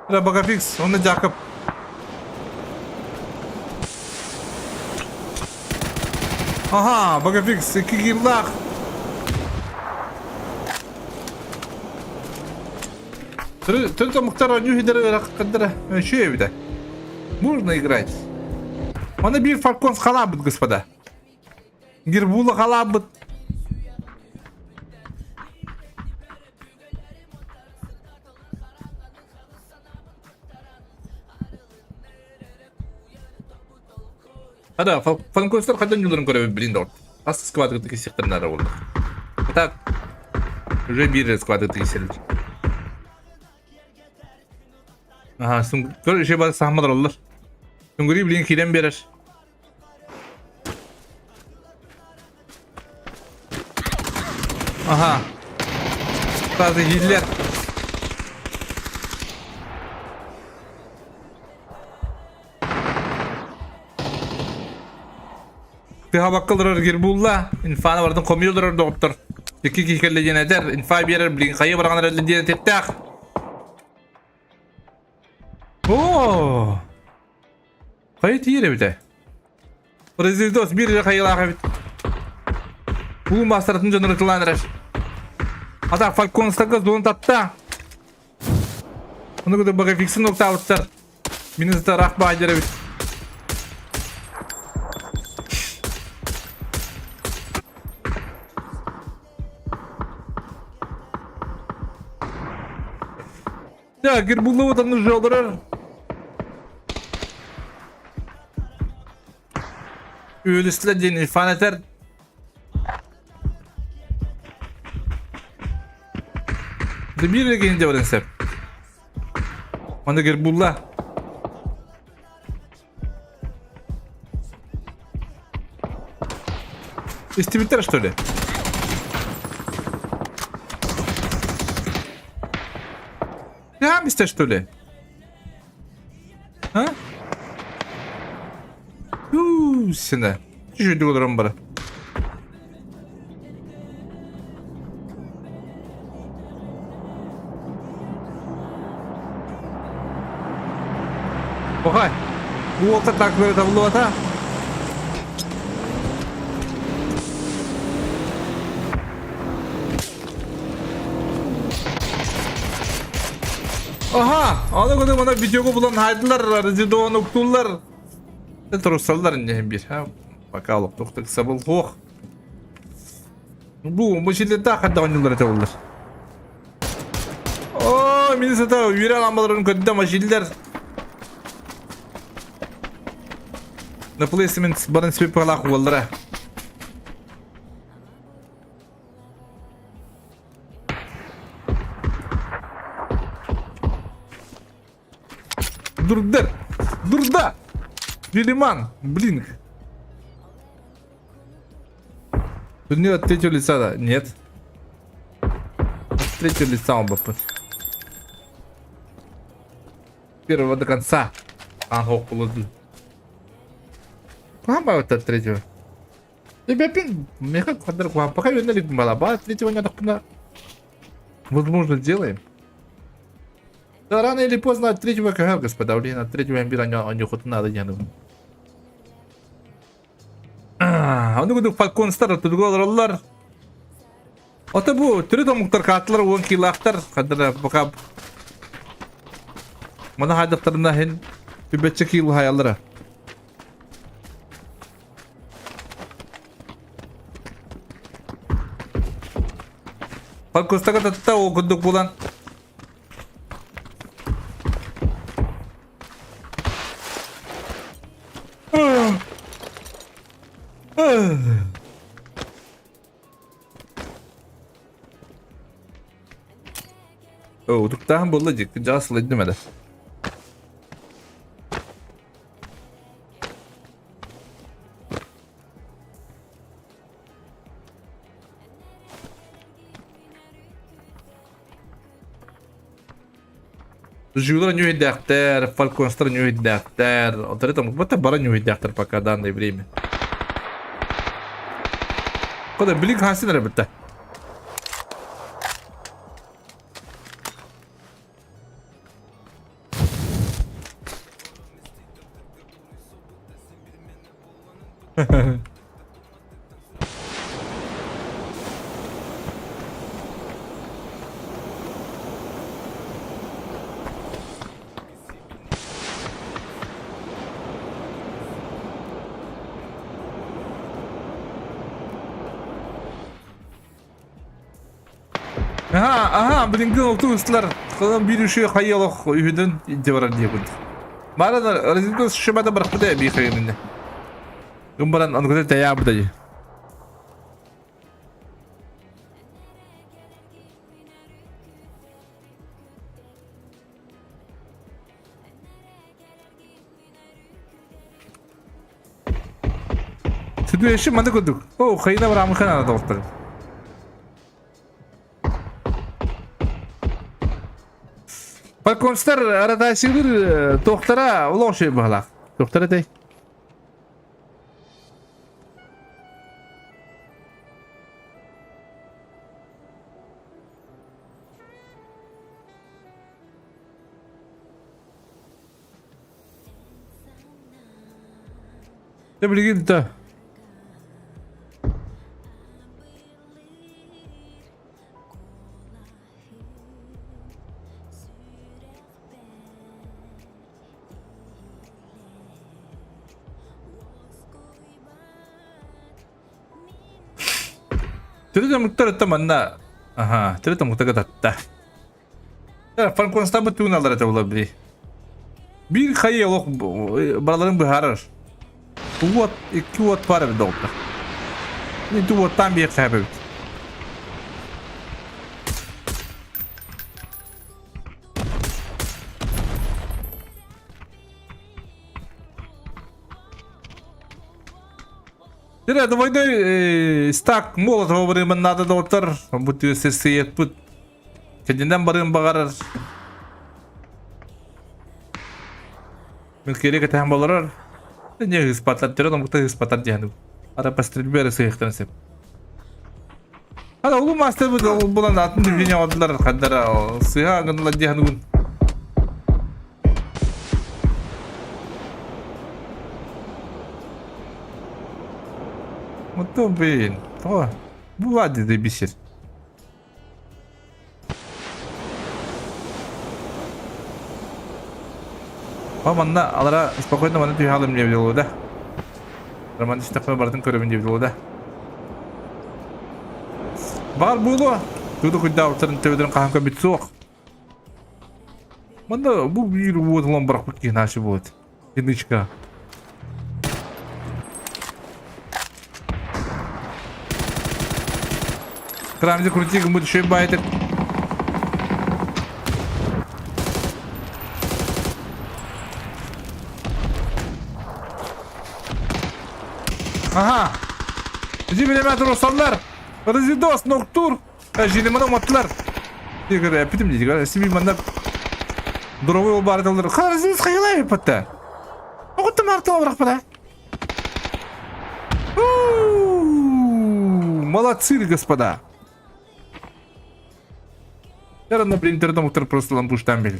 Багафикс, онно Дьаакып. Ага, Багафикс, икки кирлаах. Төрүт омуктар оонньуу иһидэр ыарахаттара үчүгэй эбитэ. Можно играть. Маны биир фалкон халаабыт, господа. Гербула халаабыт. Ада, фалконстар қайдан юларын көрөбүт билин да Ас сквадыгы кисиэхтэрин наада буолла. Так, уже биир сквадыгы кисэлэр. Аха, көр еще бар сахмалар оллар. Сүнгүри билин киирэн биэрэр. Аха. Сразу хиллер. Тыһабакка олорор гербулла, инфаны бардын хомуйа олорор доҕоттор. Икки киһи кэллэ диэн этэр, инфа биэрэр, билигин хайа бараҕан эрэллэ диэн этиэхтээх. Оо! Хайа тиийэр эбитэ? Президос биир эрэ хайалаах эбит. Уу маастаратын дьонун ытылаан эрэр. Ата Фальконстарга зон татта. Ону кытта Багафиксын октаабыттар. Минус рах баайдар эбит. Так, Гербулова там уже олорор. Өлүстүлэр диэн Ильфан этэр. Биир эрэ киһи баран сөп. Манна Гербулла. Истибиттэр что ли? Прям истэ что ли? А? Сина. Чуть-чуть олорон бара. Охай. Уолта так көрө табыллыбата. Аха, аны күнү мана видеого булан хайдылар, резидоны уктулар. Турусаллар инне бир. Пока олохтуктук сабыл хуох. Бу бу шилдета хадда оонньуулар этэ буоллар. Оо, мин сата үөрэ лампаларын көрдө машиллер. На плейсмент баран свип палах уоллара. Дурдар! Дурда! Лилиман! Блин! Турнир от третьего лица, да? Нет. От третьего лица он был. Первого до конца. Ага, холоду. Куһаҕан от третьего. Тебя пин, меха квадр куһаҕан. Пока юнелик балаба, от третьего не Возможно, делаем. Рано или поздно от третьего КГ, господа, блин, от третьего имбира анюхоту надо дьаным. Ону курдук Фалконстар тутуга олороллор. Ото бу төрүт омуктар каатылар уон килаахтар хадара пока мана хайдахтарына хин түбэтче киил хаяллара. Фалконстага татта ол курдук булан Утуктааһын буолла дии, дьаҕас сылайдым эрэ. Жюлар ньүһүйдээхтэр, Фальконстар ньүһүйдээхтэр, отары там вот бара ньүһүйдээхтэр пока данное время. Кода билик хасин эрэ битта. Аха, аха, билиҥҥи олту ыстылар. Кылан биир үшүө хайы олох үһүнэн илдьэ барар диэбит. Маара резинка шыбата барахпыта эбии хайынынне. Гын баран аныгыта тэйаабыта дии. Сүдүөшү маны курдук. О, хайына барамыхан ана доҕоттор. Фалконстар аратаасыгыр туохтара олох шей баһалаах. Туохтара этэй? Дьэ билигин да Төрүт омуктар өттө манна аха төрүт омуктарга татта. Франконстан тугун алар этэ була били. Биир хайы олох бараларын быһаарар. Уот, икки уот бар эбит доҕоттор. Ити уоттаан биэххэ эбит. Дьэ, двойной стак Молотова барыымын наада доҕоттор. Бу сирсийэтпит. Кэннинэн барыан баҕарар. Мин киэри кэтэһэн болорор. Не ыспатар, төрөн омукта ыспатар диэн. Ара по стрельбе эрэ сыһыахтарын сөп. Ана улуу мастер булан атын движение оҥордулар хардара сыһа гыннылар диэн угун. Вот блин. О, бывает это бисер. О, манна алара спокойно манна түһэ алым диэбит буолуо да. Роман истэхпинэ барытын көрөбүн диэбит буолуо да. Баар буолуо. Тугу куйдаабыттарын төбөтүн хаһан көрбүт суох. Манна бу биир уот ылан бырахпыт киһи наша буолуот. Единичка. Крамзи крути гыммыт үчүгэй баайытык. Аха. Иди билеме туруссаллар. Разидос, ноктур. Жилиманы уматтылар. Дигер, эпитим дигер. Сими манна Дровой ол баары Харазис хайылай патта. Оҕуттум артыла бырахпыта. Молодцы, господа. Наверное, блин, интернет просто лампуштан бил.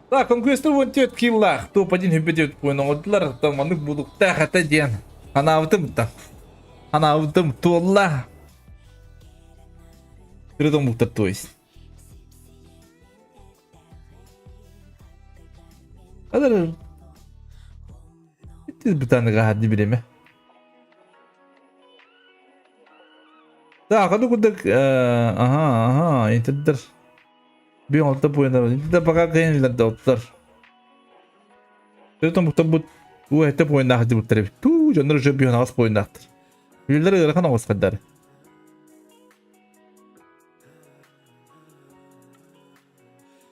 Так, Конквестер 14 киллаах, топ-1 хүббэ поин оҥордулар, оттон маннык булуктаах этэ диэн анаабытым да. Анаабытым туолла. Түрөтөн бултар то есть. Kadar bir tane hadi bileme. Так, ану курдук, ага, ага, интердер. Биир алта поинтар. Ити пока кыайан да оттар. Төрөтөн бут уу этэ поиннаах дибуттар эбит. Туу, дьоннор уже биһон аҕыс поиннаахтар. Үлэлэр ыарахан оҕус хаддар.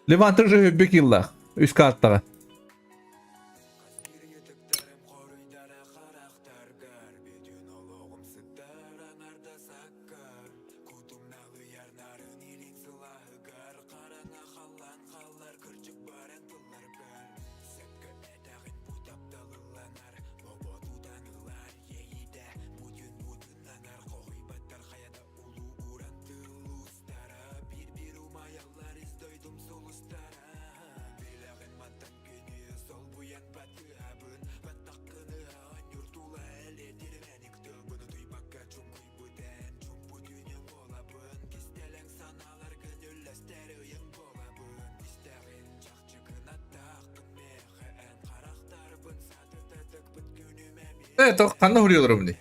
Левантер уже хөббө киллах. Үс картаҕа. Э, ханна хуруйалар бuni?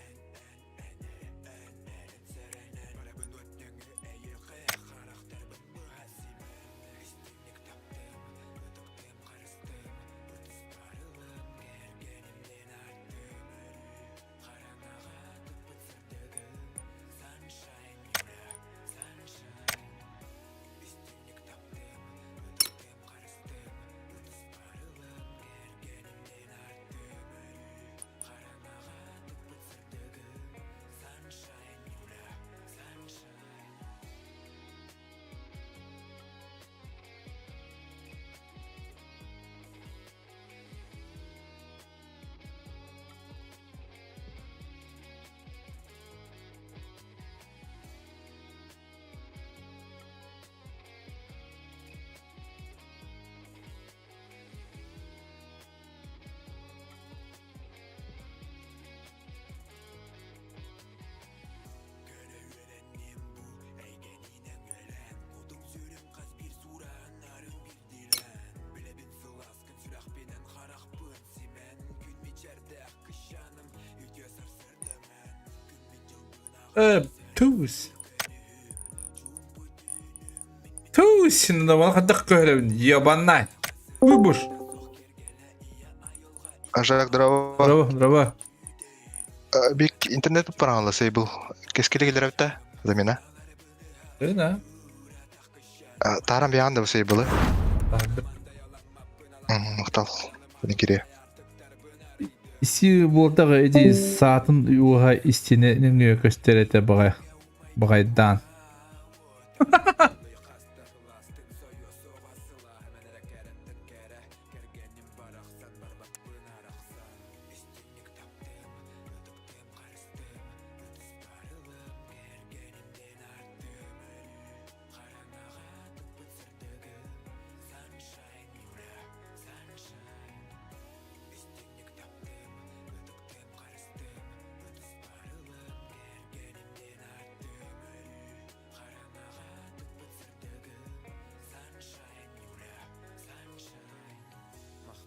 Э, туус. Туус, ну хадах көһөрөбүн, ебанай. Выбуш. Ажак, здорово. Здорово, здорово. Бик интернет паралла сейбл. Кескили келерепте замена. Да. Тарам биян да сейблы. Мактал. Кире. Иси буолтаҕа ити саатын уоһа истиэнэ нөҥүө көстөр этэ баҕай баҕайдаан.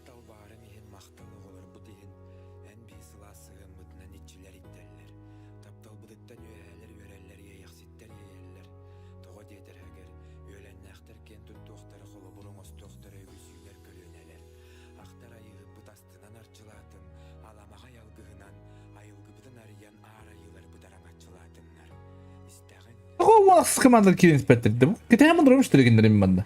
Махтал баарын иһин махтал оҕолорбут иһин эн биһи сылаас сыһыаммытынан иччилэр иттэллэр. Тапталбытыттан үөһээлэр үөрэллэр, иэйэхситтэр иэйэллэр. Тоҕо диэтэр эгэр, үөлэннээхтэр киэн туттуохтара холобур оҥостуохтара үгүс үүнэр көлүөнэлэр. Ахтар айыыһыппыт астынан арчылаатын, аламаҕай алгыһынан айылгыбытын арыйан аар айыыларбыт араҥаччылаатыннар. Истэҕин? Тоҕо уолас командалар киирэн испэттэр бу? Кэтэһэн олоробун что ли кинилэри манна?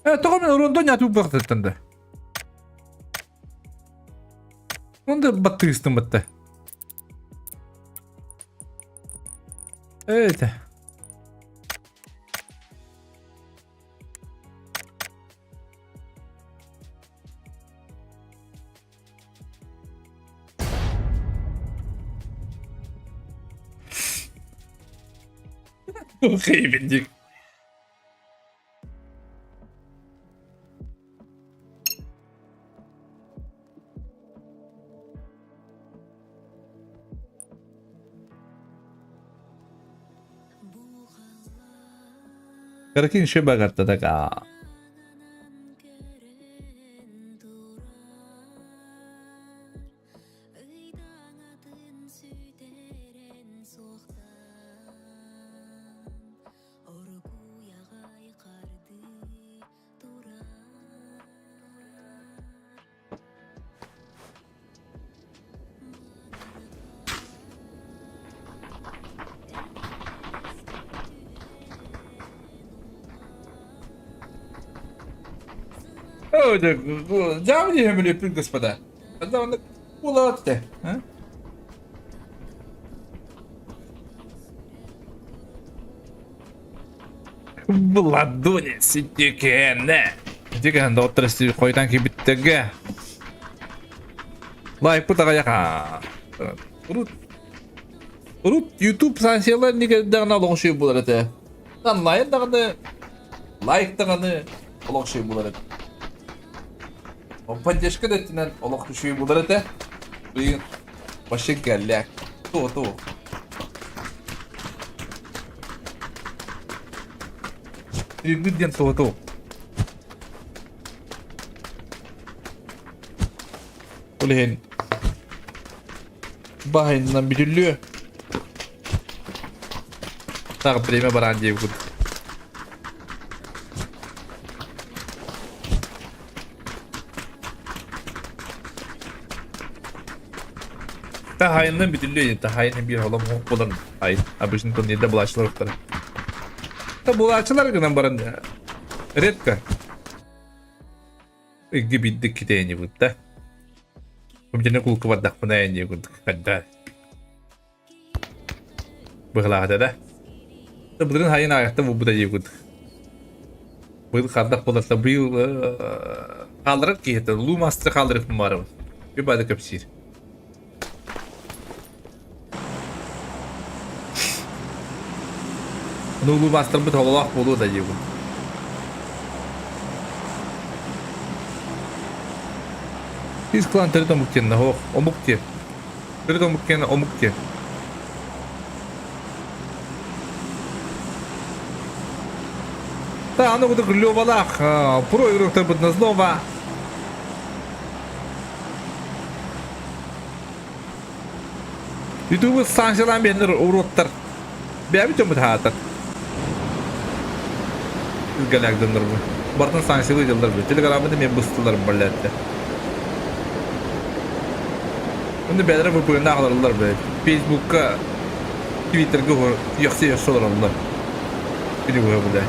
Э, тоҕо мен Рондо не атыылбахтыттан да? Онда баттыыстым батта. Это. Хейбендик. Каракин еще багарта така. Дьаамы диэхэ господа. Улаатте. В ладони ситикэнэ. Ситикэн доҕоттор хойутаан киирбиттэргэ лайкпыт аҕайаха. Урут урут YouTube санкциялар никэрдэҕинэ олох үчүгэй буолар этэ. Онлайн даҕаны лайк даҕаны олох үчүгэй буолар этэ. Поддержка да өттүнэн олох үчүгэй буолар этэ. Билигин вообще гэллээк. Туо туо. Иргит диэн туо туо. Ол иһин баһайынан бүтүллүө. Так время баран диэбит. Таһайынан бүтүллүө таһайын биир холом хоһ булан ай обычно турнирда булааччылар уктара. Та булааччылар гынан баран редко Икки биирдик китэйэнибит да. Бу кулка бардахпына эньи курдук хадда. Быһылаахата да. Былырын хайын аайахта булбута дии курдук. Быйыл хардах боларта быйыл хаалларар киһитэ луу мастер хаалларыппын барабын. Bir бады көпсиир. Ну улуу маастарбыт хололоох буолуо да диибин. Ис клан төрүт омук диэн ох, омук диэн. Төрүт омук диэн омук диэн. Та аны кудук Левалаах про игроктарбыт Назлова Ютубы санкциялаан биһэннэр уруоттар бэйэбит дьоммут аһаатар. Галяк дьоннор бу. Бартан санкциялыы дьаллар бу. Телеграммы мен быстылар блядь. Онно бэйэлэрэ VPN аҕалаллар блядь. Фейсбукка, Твиттерга яхсы яхсы олороллор. Били блядь.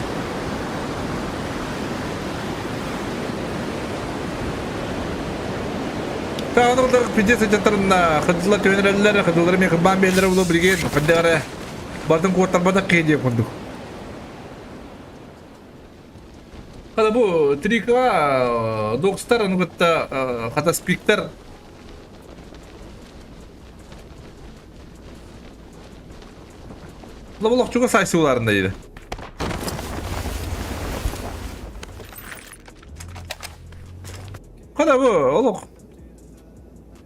Таҕанырдар пиздец ычаттарына хадылар түһэнэрэллэр, хадылар эмиэ кырбаан биэллэрэ буолуо билигин хайдах эрэ бартын куоттарбатах киһи диэх курдук. Хата бу 3К докстар ону кытта хата спиктер Лоболохчуга сайсыыларында диде. Хата бу олох.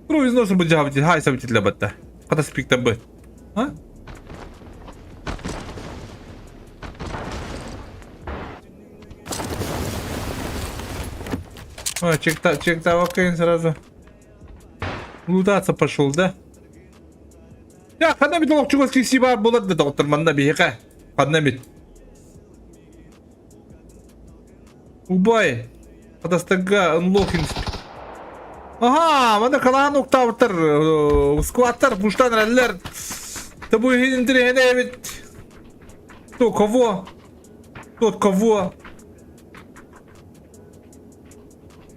Кровь из носа быдьаабыт хай сабытиле батта. Хата спикта бы. А? А, чекта, чекта, окей, сразу. Лутаться пошел, да? Я ханна бит олохчуга киси бар болот да доктор манна биһиэхэ. Ханна бит. Убай. Хатастарга Unlocking. Ага, мана калаан уктаабыттар, скваттар, пуштан эрэллэр. Тобу иһин интириэһинэй эбит. Кто кого? Тот кого?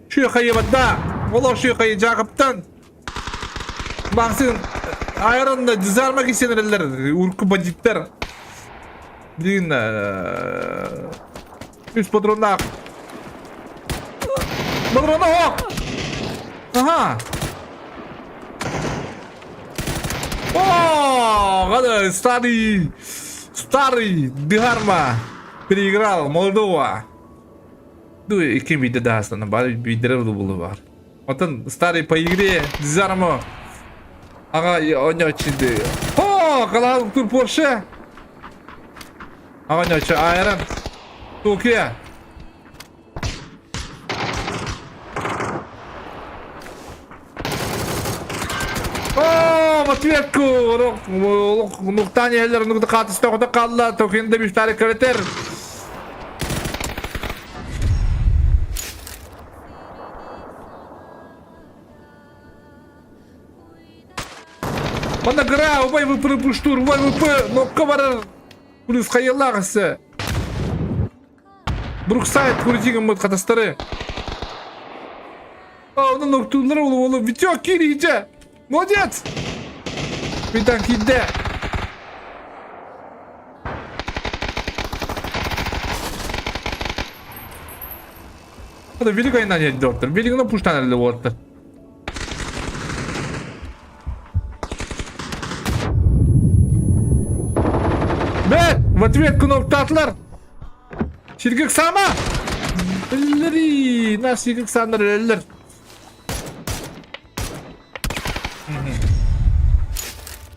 Шүйхайыбатта. Олох шүйхайы Жакоптан. Бахсын айронна дизарма кисен эрэллэр урку бандиттар. Блин, үс патроннаах. Патрона ох! Ага. О, гада старый. Старый Дыгарма переиграл молодого. Ну, икки биирдэ даастана бар, биирдэрэ булу бар. Оттон старый по игре Дизармо аҕа оонньооччу О, калаал тур Порше. Аҕа оонньооччу Айрон Токио. О, в ответку! Нуктан иһэллэр, нукта хаатыста оҕото хаалла, Токион да бифтари кыратер. Манна гра, убай ВП пуштур, убай ВП, нокка барар. Плюс хайыллаах өссө. Бруксайд крутигыммыт хатастары. Онон ноктууллар ол уолу Витек киириһичэ. Молодец! Витан киирдэ. Это великая на доктор. Великая пуштан эле уоттар. Бэт! В ответку ноктаатылар! Сиргик сама! Өллөри! Нас сиргик саннар өлөллөр.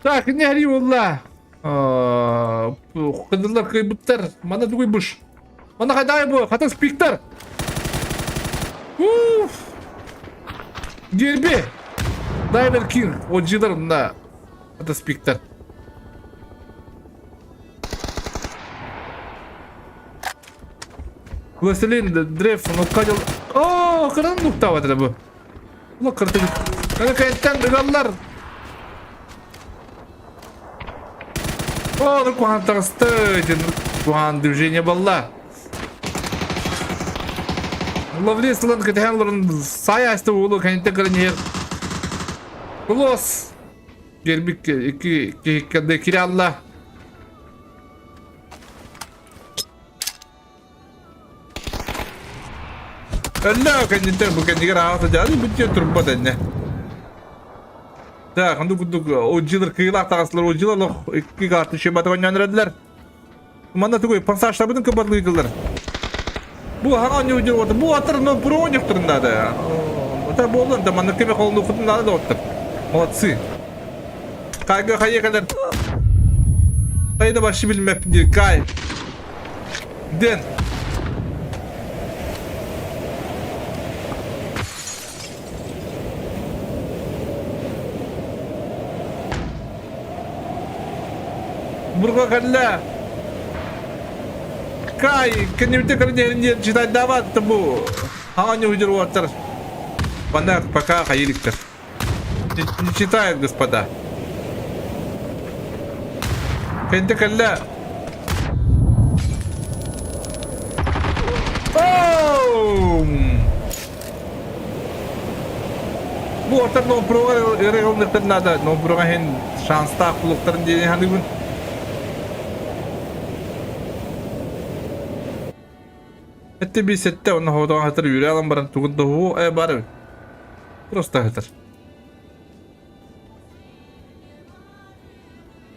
Так, не ари болла. Кыдылар кыйбыттар. Мана тугуй буш. Мана хайдай бу, хата спиктер. Уф! Дерби! Дайвер Кинг, отжидар мына. Хата спиктер. Властелин Древ, ну кадил. О, кыран нуктава это бу. Ула кырты. Кана кайттан ыгаллар. О, ну кухан тагысты. Кухан движение балла. Ловлес лан кэтэн лорун сая асты уулу кэнтэ кырыньер. Лос. Гербик ики киһиккэ киралла. Өллөө кэнниттэн бу кэннигэр аҕа садьааны бүтүө турбат эннэ. Так, онду курдук оджилар кыылаах таҕыстылар, оджилар олох икки карты шебаты оонньоон эрэллэр. Манна тугуй, пассажтарбытын кыбарлыытылар. Бу хаҥа оонньуу дьон бу аттар но бронюктарын надо. Это буоллун да маннык кеме холнуухутун надо да оттар. Молодцы. Кайга хайа кэлэр. Кайда башы билмеппин диир Кай. Дэн. Бурга кэллэ. Кай, кэннибитэ кэлин диэн читайдаабат бу. Хаҥа ньуһудьур уоттар. Манна пока хайыылыктар. Не читает, господа. Кэнтэ кэллэ. Бу ортар нооппуруга ырыгылныктар надо. Нооппуруга хин шанстаах кулуктарын диэн ханыгын. Этте би сетте онно хоотоҕо хатар үүрэ алан баран тугун тоһуу э бар эбит. Просто хатар.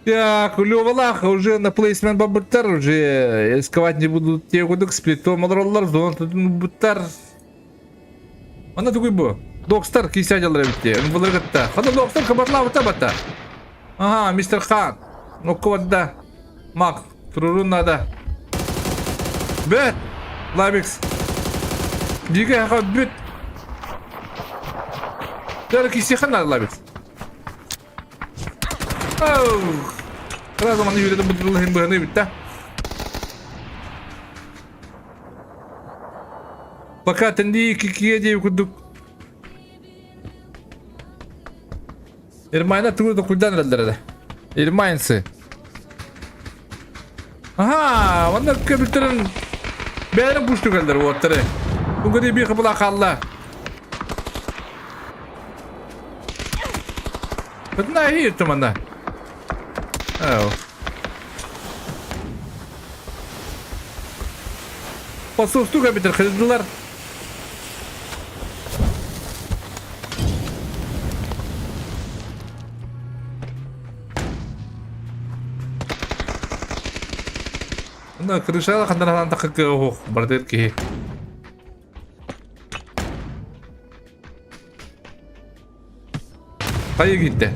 Так, Левалах уже на плейсмент бабыттар, уже рисковать не будут те кудук сплитом олороллар, зона буттар. Ана тугуй бу. Докстар кисе дьаллар эбитти. Булар кытта. Хана докстар кабарлаабыта бата. Ага, мистер Хан. Нокко барда. Мак, турурун надо. Бүт! Лабикс. Диге хака бүт. Дәрі кисе хан надо Лабикс. Оу. Сразу маны үйретіп бұдырылы хем быһыны битті. Пока тенди кикие дей курдук. Ирмайна тугу куйдан эрэллэр Ирмайнцы. Аха, манна көбүттерин бэйэлэрин пушту кэллэр уоттары. Бугури би кыбыла хаалла. Бытна иһиттим манна. Ау. Посусту көбүтер кырдылар. Онно крышаҕа ханна тахха оһох бардыр киһи. Хайа киирдэ?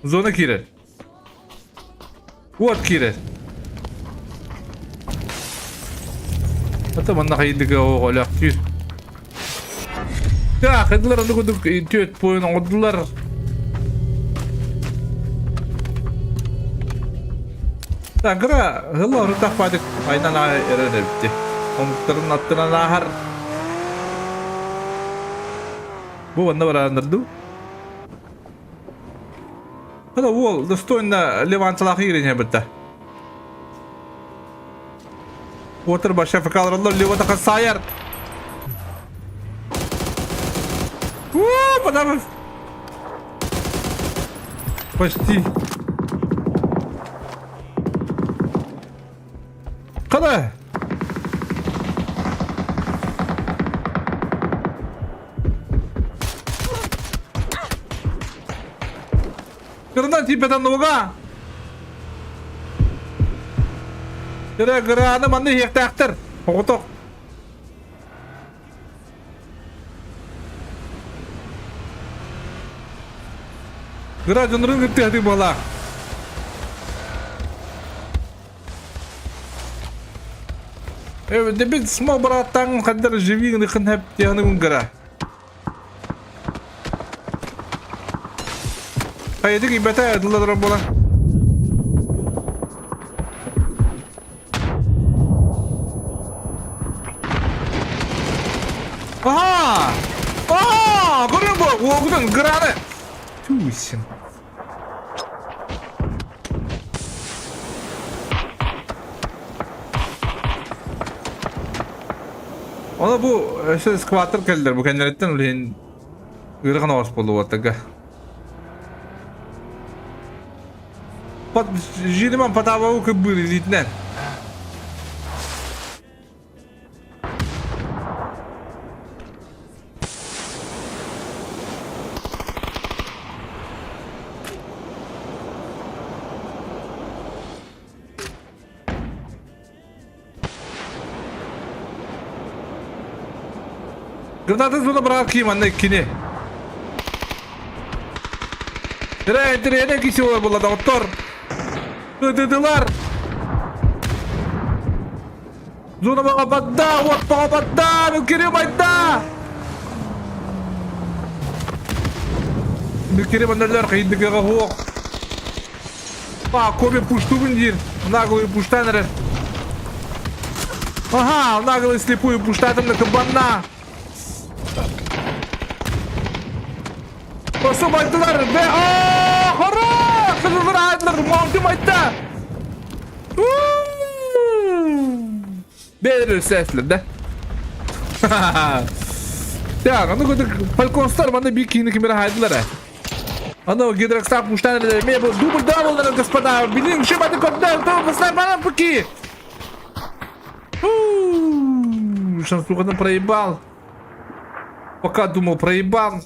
Зона киирэр. Уот киирэр. Ата манна хайдыга оҕо өлөхтүүр. Так, хайдылар оннук курдук түөрт поин оҥордулар. Так, кыра хылла орутах баадык айнан эрэн эбитти. Омуктарын аттынан ааһар. Бу манна барааннар дуу? Хата уол достойно Леванталаах ииринэ бытта. Уотар баша фекалраллар Левата хасайар. Уу, потому Почти. Қана? Кырынан тиийбэтэн нуга. Кыра кырааны манна иһиэхтээхтэр. Оҕотох. Кыра дьоннорун кытта буолаах. Дебит смог братан хаддар живи гын хеп тиһаны гыра. Хайдык ибэтэ дыллар буолан. Ага! Ага! Көрүн бу, уогутун граны. Түйсин. Оны бу өссө скваттер кэллэр бу кэннэриттэн үлэһин ыарахан оҕус буолуоттарга. Пат жириман потабау кыбыр илиитинэн. Гранатын зона быраҕар киим анна иккини. Тирэ, тирэ, киси буолла доҕоттор. Ытытылар. Зона баҕа бадда, уот баҕа бадда, Мүккири байда! Мүккири манналар кыйдыгыга хуох. А, Коби пуштубун диир. Наглый пуштан эрэр. Ага, наглый слепую пуштатым на кабана. Посу байдылар. Бе, а, хора! Кызылдар айдылар, маунтим айтта. Бэйэлэр сээслэр да. Так, аны көтөр фальконстар манна биир киһини кимэрэ хаайдылар ээ. Аны гидрокстав муштан эмиэ бу дубль дабллар господа. Билин шибаты көрдөр, то баслар бана пуки. Шансухадан проебал. Пока думал проебал.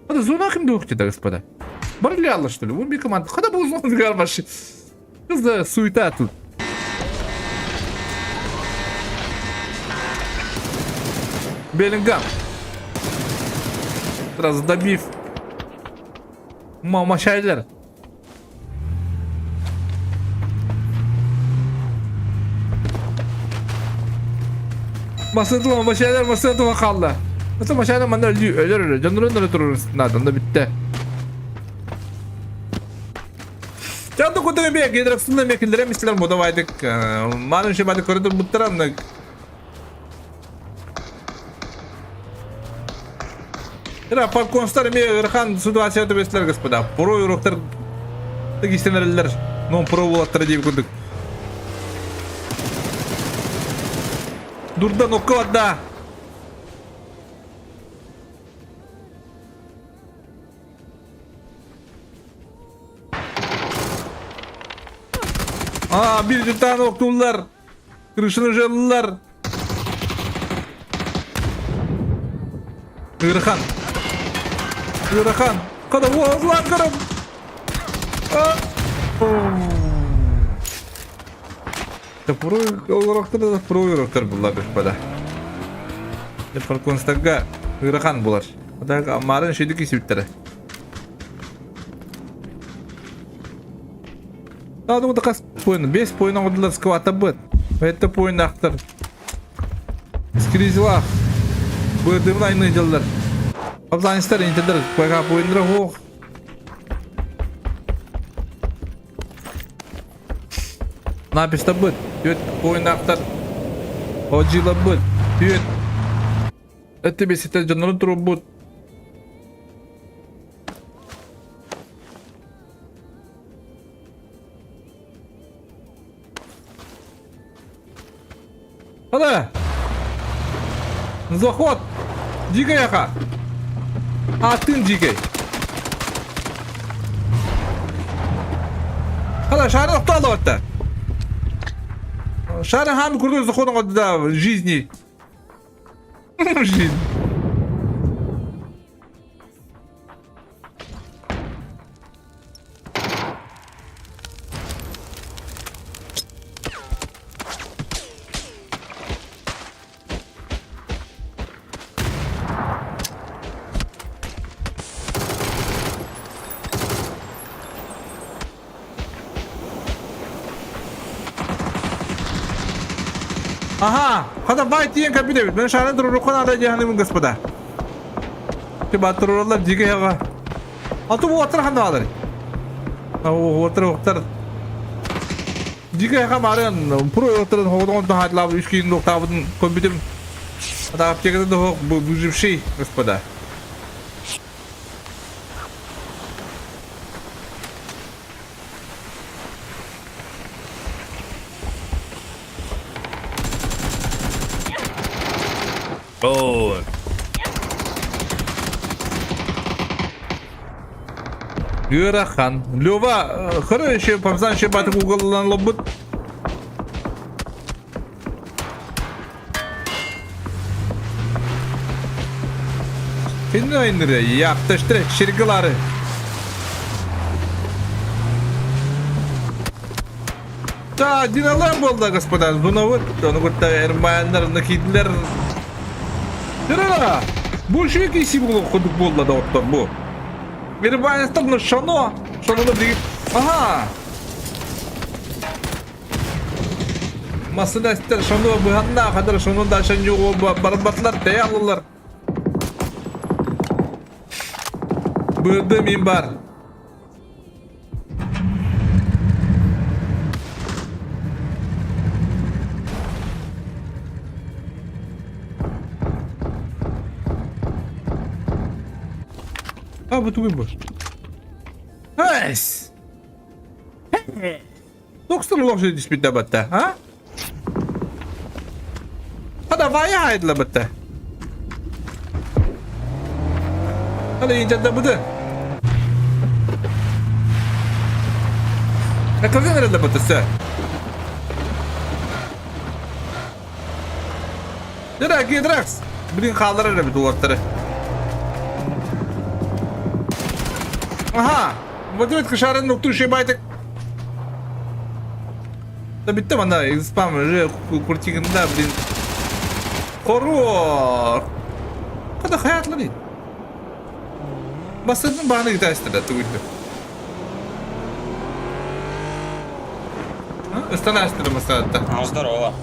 Это зона ким да, господа? Барляла, что ли? Вон команда. Когда был зона гармаши? Что за суета тут? Беллингам. Сразу добив. Мама Шайлер. Масына машиналар масына тула хаалла. Ата машина манна өлүү өлөр өлөр. Дьоннорун өлө турар наада онно бүттэ. Чанды кутуга бе гидроксунна мекилдере мислер мудавайдык. Манын шибады көрдүр буттараннык. Ира фалконстар эме ыарахан ситуация түбэстилэр господа. Порой уроктар истенереллер. Но про буолаттара диэбит курдук. Дурда нокко барда. А, бир jutан октулар. Крышаны жалылар. Ыарахан. Ыарахан. Қада уазлан көрім. Про игроктар да про игроктар булла господа. Фалконстарга ыарахан булар. Марын шүйдік кисүттері. Надо да қас пойын, 5 пойын оңдылар сквата быт. Это пойын ақтар. Скризилах. Бырдымын айны жылдар. Абзанистар интердер байға пойындыра хоқ. Напистабыт, түөт пойындаахтар Одьилабыт, түөт Эти бесите дьоннорун турбут. Ана! Заход! Дикэй аха! Атын дикэй! Хана шары охтооло батта. Шары хам курдук заходон да в жизни. Жизнь. Ага, хата бай тиен кабинет. Мен шарын турурухан ада жаһанымын господа. Тиба туруралар диге яга. Аты бу отыр ханда алыр. Отыр оқтар. Диге яга марын про отырын хоғдон тахатлап үш кийин доктабын компьютер. Ата аптекада да выживший, господа. О. Ыарахан. Лева, хыры еще памсан еще батык уголлан лоббут. Кинни ойныры, яптыштыры, ширгылары. Да, диналар болды, господа. Бұны вот, оны күтті эрмайандар, накиділер. Дырыра! Бу шүйе кейси болу құдық болды да оттар бу. Эрмайанстар ну шано. Шаноны деген. Ага! Масына шано быһанна хадыр шону да шан югу барбатлар тәй алылар. Бырды мин бар. А, бу тугуй бу. Эс! Токстан улах же диспит батта, а? А давай хайдла батта. Hadi ince budu. Akıllı nerede batısı? Дыра, Гидракс! Блин, хааллар эрэ бит Ага! Вот этот кошарын нукту байтык. Да битте мана спам уже куртигында, блин. Хоррор! Када хаятлары. Басырдын бааны гитаристер тугуйду. Ыстанаштыр масаатта. Ну, здорово.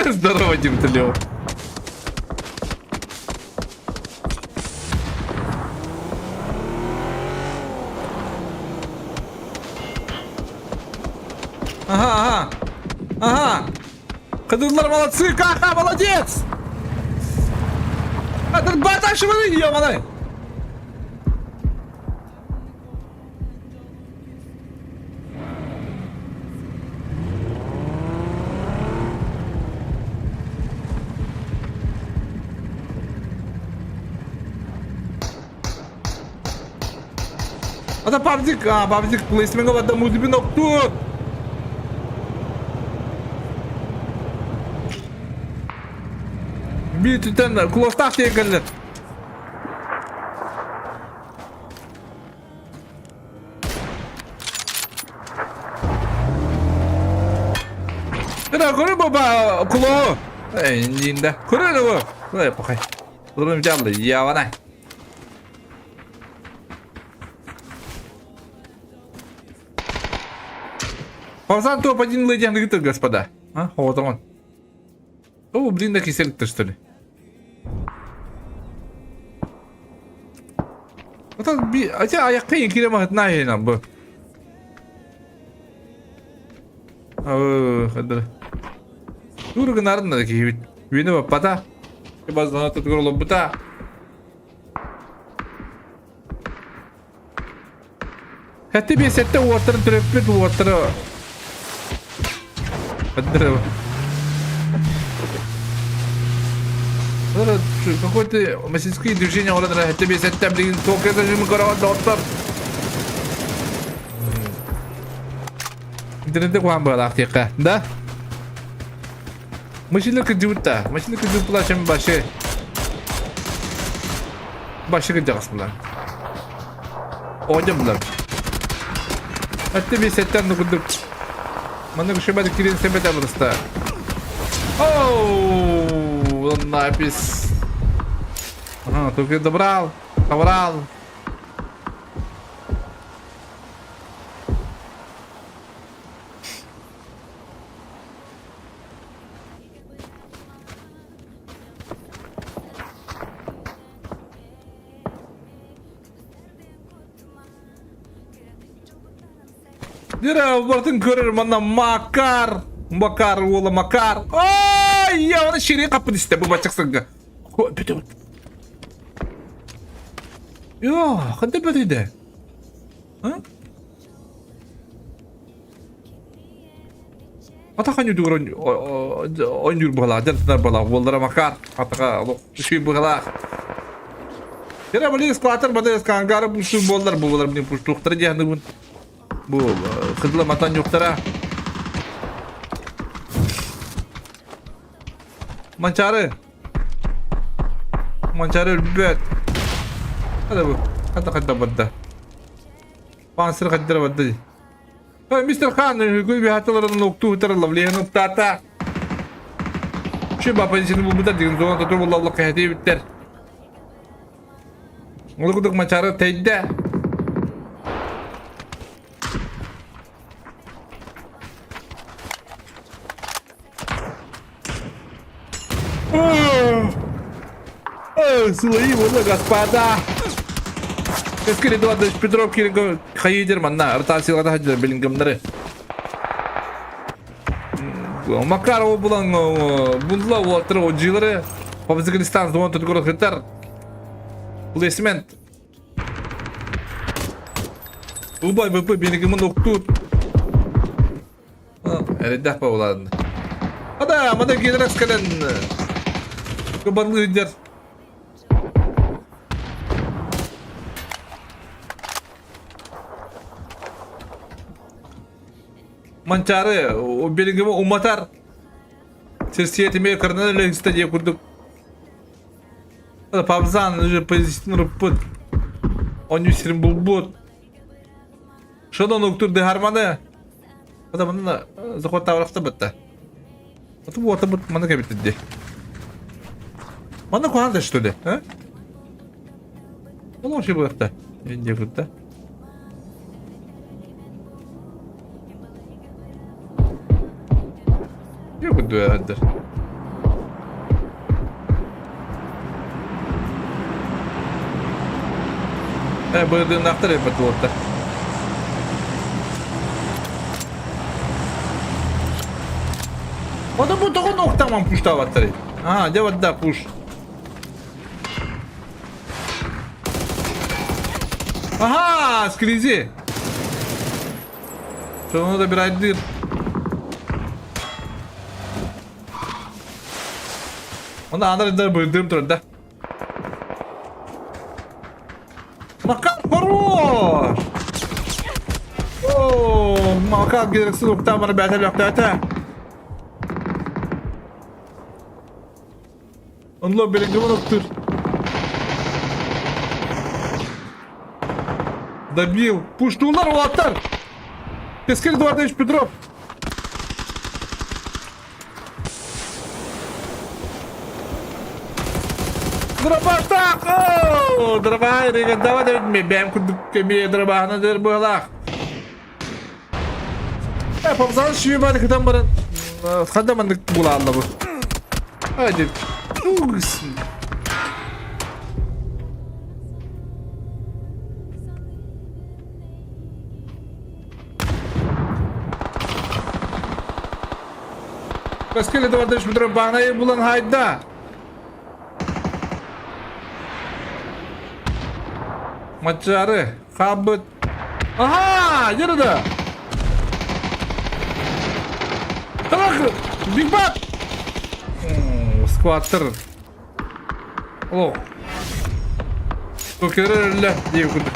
Здорово, Дим Тлеў. Ага, ага. Ага. Кадырлар молодцы, Каха, молодец! А баташивали, ё-моё! Ата Павдик, а, Павдик плейсменга бата мудибин окту. Биир түтэн кулостаах тиийэн кэллэр. Это көрө баба кулоо. Эй, инде. Көрө бу. Ой, похай. Дурум жалды, явана. Павзан топ-1 леди ангитер, господа. А, вот он. О, блин, да киселик-то, что ли? Отон би, ача аякка кире махытна айынан бу. Хадыр. Тургынарын да киһибит. Үйүнө баппата. Баздан тутугар олорбута. Хэти биэсэтте уоттарын төрөппүт уоттары Хадыр. Какой-то мастерские движения олорон хэти биэсэтте билигин туох режимы көрөҕүн доҕоттор. Интернетте куһаҕан быһалаах диэххэ, да? Машина кырдьыбыт да. Машина кырдьыбыт плачем башы. Башы кырдьаҕас булар. Оонньом булар. Әтте би сеттен нукурдук. Манна күшөбәт кирин себете просто. Оу, напис. Ага, только добрал, собрал. Дира бартын көрөр манна Макар. Макар уола Макар. Ай, я оны шири каппын исте бу бачыксыңга. Йо, ханта бөтөйдө? А? Атаха ньудугар оонньуур быһалаах, дьарыктанар быһалаах, уоллара Макар атаха олох үчүгэй быһалаах. Кэрэ блин складтар бады скангары пуштур буоллар буолар блин пуштуохтара диэхныбын. Бу кыдыла матан юктара. Манчары. Манчары өлбөт. Хада бу. Хада хада бадда. Пансыр хаддара бадда. Мистер Хан, үгү биһатыларын уктуу утар лавлиһын уктаата. Şu бапа сини булбута деген зона тоту буллалла кэһэтии биттер. Ол кудук мачары тэйдэ. Сылайы буолла, господа. Кэскил Эдуардович Петров киирэн хайыдер манна ротацияҕа сылдьар билингамнары. Макарова булан булла уолаттар одьилары Павзагристан зон tutгор хытар. Плейсмент. Убай ВП билингамын октур. Эрэйдээх буолаан. Ада, мана генерас кэлэн кыбарлыы илдьэр. Манчаары билигими уматар. Сирсиэтимиэ кырынан үлэһиста диэ курдук. Павзан уже позициятын ырыппыт. Онньу сирин булбут. Шонон уктур дыһарманы. Ата манна заход таврахта бытта. Аты бу ата бут маны кэбитти ди. Манна куһаан да что ли, а? Ол вообще буякта. Инде кытта. Yok дуэддер. Э, быдынахтар эпет уоттар. Ода бу тоҕо нохтаман пуштаабаттар. Аа, дьэ барда пуш. Ага, скризи. Сону да бирайдыр. Онда анар бырдым турар да. Макар хорош! О, Макар герексіз уктамыр бәтел өктәтә. Онло белегімін октыр. Добил. Пуштулар, улаттар. Кескел Эдуардович Петров. Дробаштаах! Дробаһа регендава дэбит бэйэм курдук эмиэ дробаһына дэр быһалаах. Попсаны шүйбады кытан баран ханда маннык булаалла бу. Hadi. Каскеле Эдуардович Петров баҕанайы булан хайда. Маччары хаабыт. Аха, дьэ да. Талак, Биг Бат. Скваттер. О. Көкөрөллө диye курдук.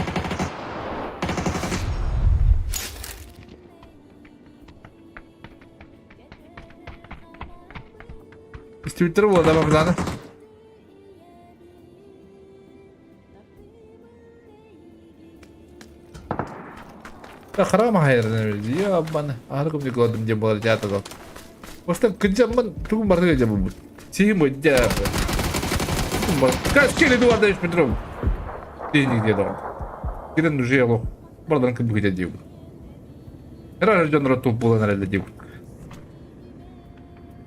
Истибиттэр буолла баҕдааны. Хара маһайырын я баны аһары көмдүк көрдүм диэн буолар дьаата Бастан кыдьаммын тугум барыга дьабыбыт. Сиһим дьэ. Каскели Эдуардович Петров. Денег деді. Кирен уже алох. Бардан кыбыгыта диэбит. Эрэ дьонноро туох буолан эрэллэ диэбит.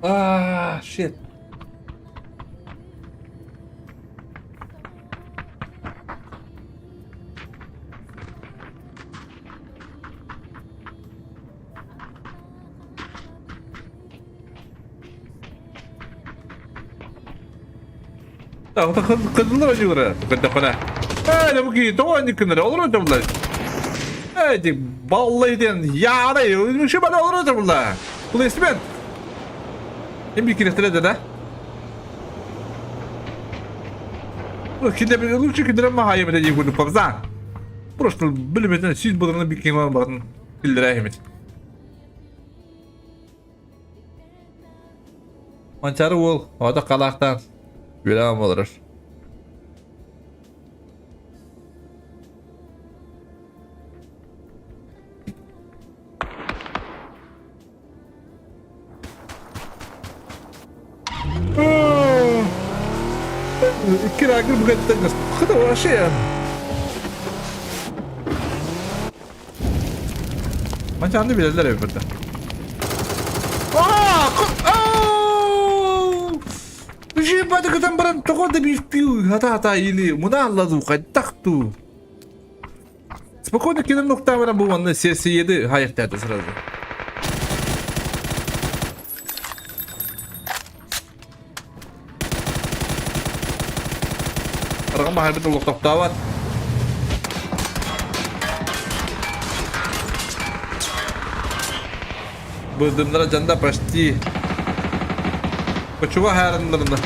Аа, shit. Кызыллар ожура, кытахана. Ээ, бу ки тоҕо никкыннар олорор табылар. Ээ, ди баллай диэн яарай, үчү бара олорор табылар. Бу истибет. Эм би кирехтеле да? Киде лучше кидерем махайым да дии курдук папза. Просто билбетен сиз буларны бик киң барын билдирәһимит. Манчары уол, ота халаахтаан үөрэҕим олорор. Икки рагыр бүгеттен Хыта вообще. Манчаны билэллэр эбит бырда. Жибады кытан баран тоҕо да бииртүү хата-хата или муна алладуу хайдах дуу. Спокойно кэлэн нуктаан баран бу манна сессияды хайахтаата сразу. Арҕам баһарбыт олохтохтообот. Бырдымнара дьанда почти. Почува хаарыннарына.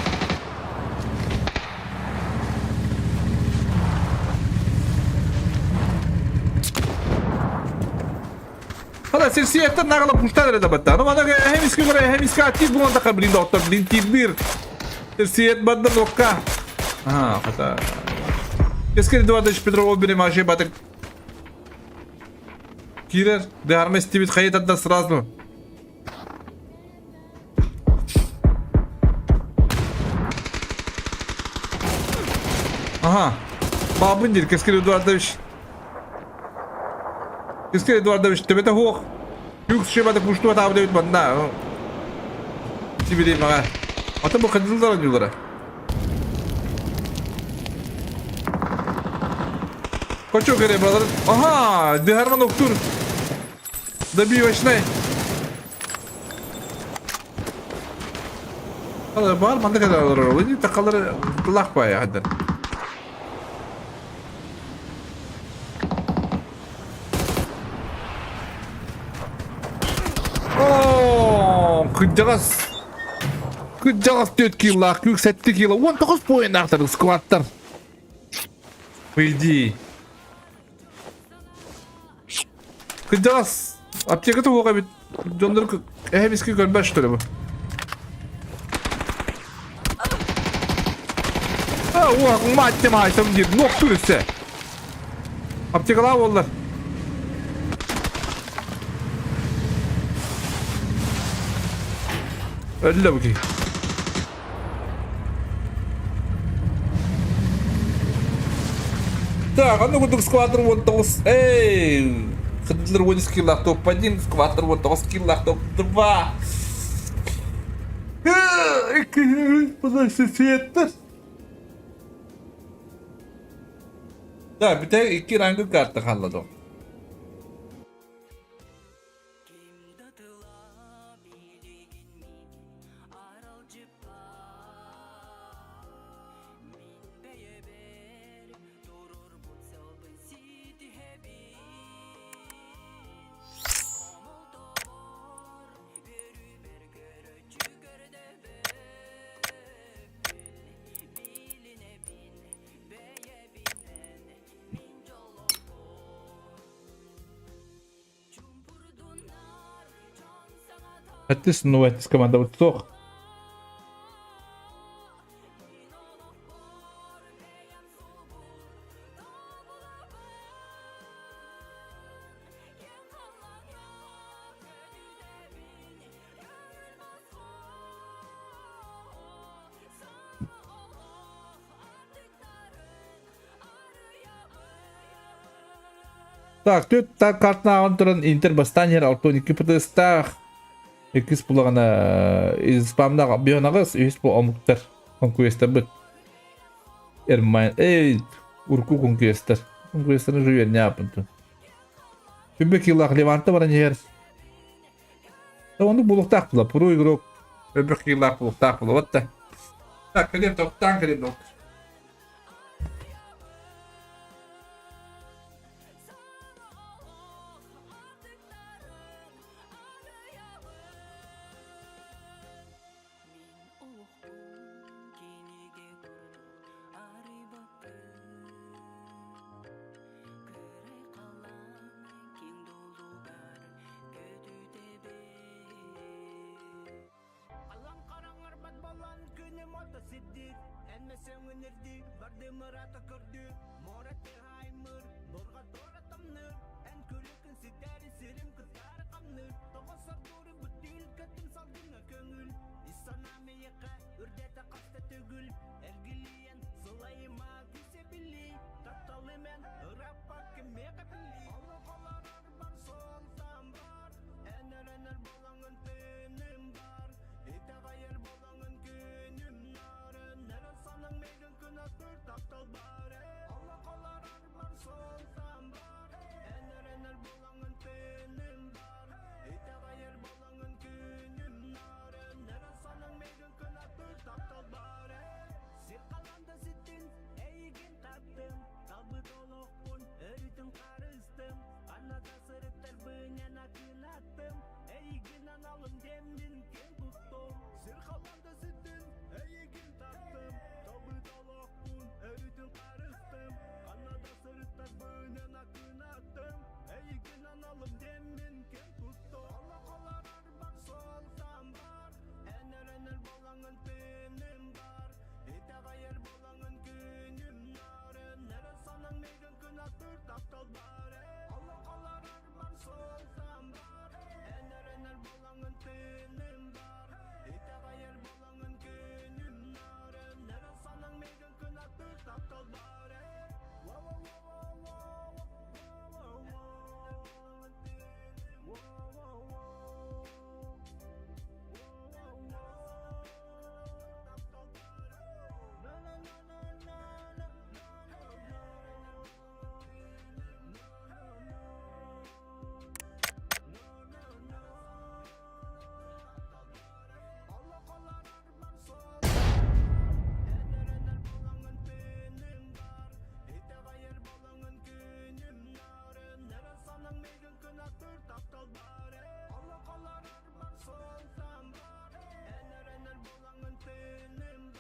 Хала сирсиэттэн наҕала пуштан эрэ да баттаа. Ну мана хемиски көрө хемиски актив буолан таха блин доктор блин тирдир. Сирсиэт барда нокка. Ага, хата. Кескер Эдуардович Петров бери маши батык. Кирер, дыарма истибит хайытарда сразу. Ага. Баабын диир Кэскил Эдуардович. Кэскил Эдуардович төбөтө суох. Күк шибата куштуа таабыт эбит манна. Сибири мага. Ата бу кыдылдар оонньуулара. Кочу кере brother. Ага, Дыхарман Октур. Добивочный. Баар маннык эрэ олорор. Ини такалары тылах баайа хаддар. Оо, кырдьаҕас. Кырдьаҕас 4 килолаах, күк 7 кило, 19 поиннаахтар скваттар. По идее. Кырдьаҕас, аптека туһуох эбит. Дьоннор эһэ миски көрбөт что ли бу? А, уох, мать мать, там диир, нохтуур өссө. Аптекалаах буоллар. Өллө бу киһи. Так, аны курдук сквадр 19. Эй! Хыдылар 13 киллах топ-1, сквадр 19 киллах топ-2. Икки Да, бүтэ икки рангы карта хаалла доо. Сэттис, ну, сэттис командабыт суох. Так, түөрт так картынааҕын туран Интер бастаан иһэр 62 ПТС-таах. Иккис булаҕына спамнаах бионаҕыс, үһүс бу омуктар конкурестарбыт. Эрмайн, эй, урку конкурестар. Конкурестарын жуверня аппын. Түбү килах Леванта баран иһэр. Оннук буолуохтаах була. Пуру игрок өлбөх киилаах буолуохтаах була. Вот да. Так, кэлиэм топтаан кэлиэм доктор.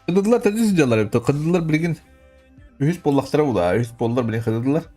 Кыдыдылар тэдис сылдьаллар эбит. Кыдыдылар билигин үһүс буоллахтара була. Үһүс буоллар билигин кыдыдылар.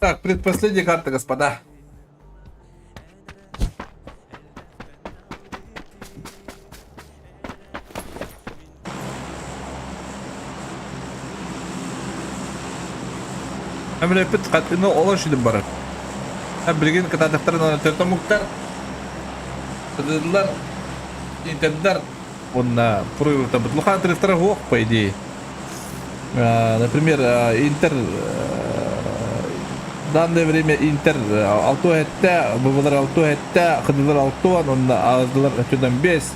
Так, предпоследняя карта, господа. Әмләппит хатыны олор шүдүм барар. Билигин кытаатахтарын төртомуктар, сыдыдылар, интердар, онна проигрытабыт. Лухан отрывтара хуох, по идее. Например, Интер в данное время Интер алтуа хетте, бывалар алтуа хетте, хыдылар алтуан, онна аздылар өтөдөн бес,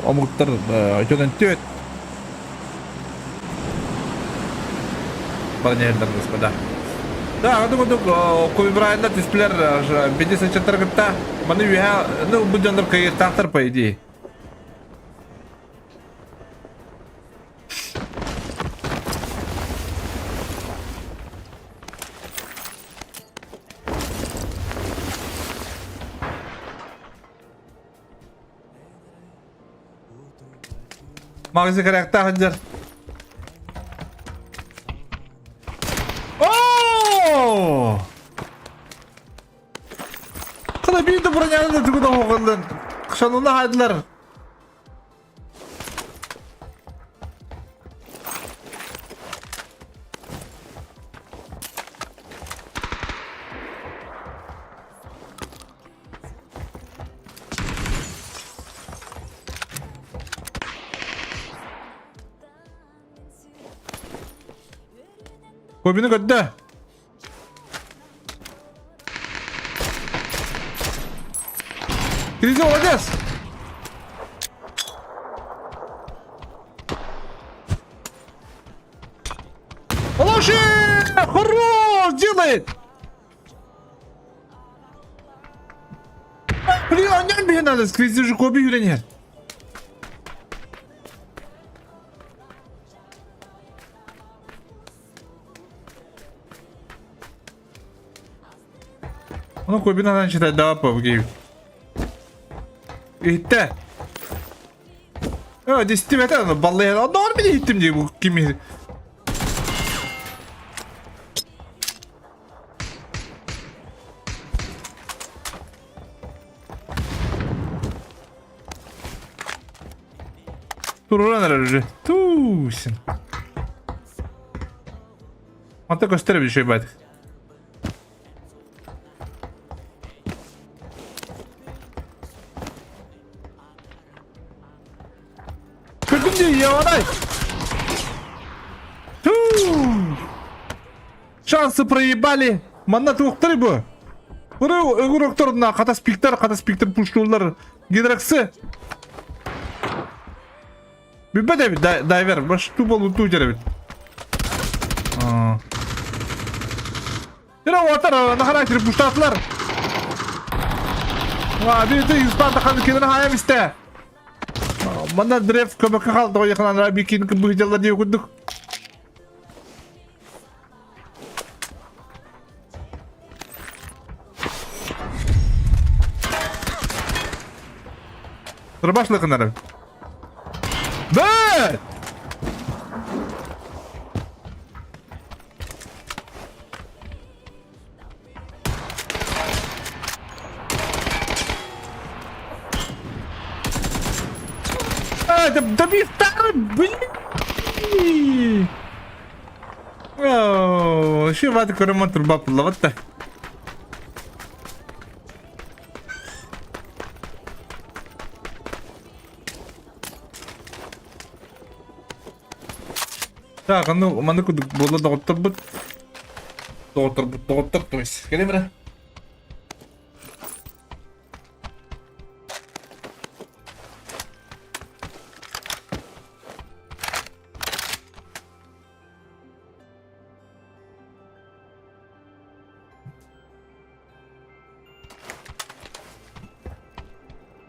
омуктар өтөдөн төт. Парнеллер, господа. Да, аны курдук Коби Брайанна түспүлэр беди сычаттар кытта маны үһэ ну бу дьоннор кыйыктаахтар по идее. Магазин кэрээхтээх сылдьар. Оо! Кыла биир да броняны да тугу да оҕоллун. Шануна хайдылар. Кобины көрдө. Кирилл молодец! Лучше! Хорош! Делает! Блин, аннан биһин надо, сквизи же коби үйренер. Ону Кобин анан читай дава по Иһиттэ. Ö, десяти это баллы. Онноор мин иһиттим дии бу кими. Туруран эрэр уже. Туусин. Манта көстөр эбит үчүгэй баайдык. Көрдүм дии, яванай! Туу! Шансы проебали! Манна туохтар бу? Бары өгүр на хата спиктер, хата спиктер пуштулар. Гидроксы. Бүппэт эбит, дайвер, баш тупо луту эбит. Тира уотар, на характер пуштатлар. Ва, бир ты испан тахан кенен хаям исте. Манна древ көмөккө хаалды ойаханан бикин быһдьаллар диye курдук. Турбашлыкынары. Бэт! А, да, да старый, блин! Оо, Ши ваты көрөмөн турба пуллабатта. Так, ну, маны кудук буола доҕотторбут. Доҕотторбут, доҕоттор, то есть. Кэлим эрэ.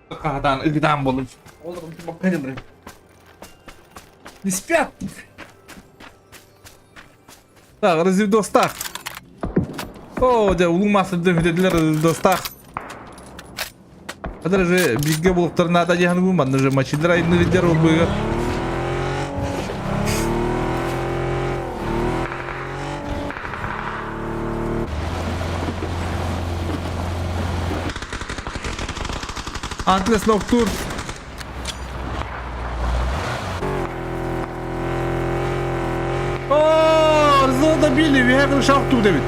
Хаһатаан ыгытаан буоллум. Олорум бакка Не спят. Так, разведостах. О, дьэ, улуу маастардар бүтэллэр разведостах. Хадыр же бииргэ булуктарына да дьаһан манна же мачилар айнырдер ол быга. Антлес Ноктур. О, Арзона добили, виһэ шахту дебит.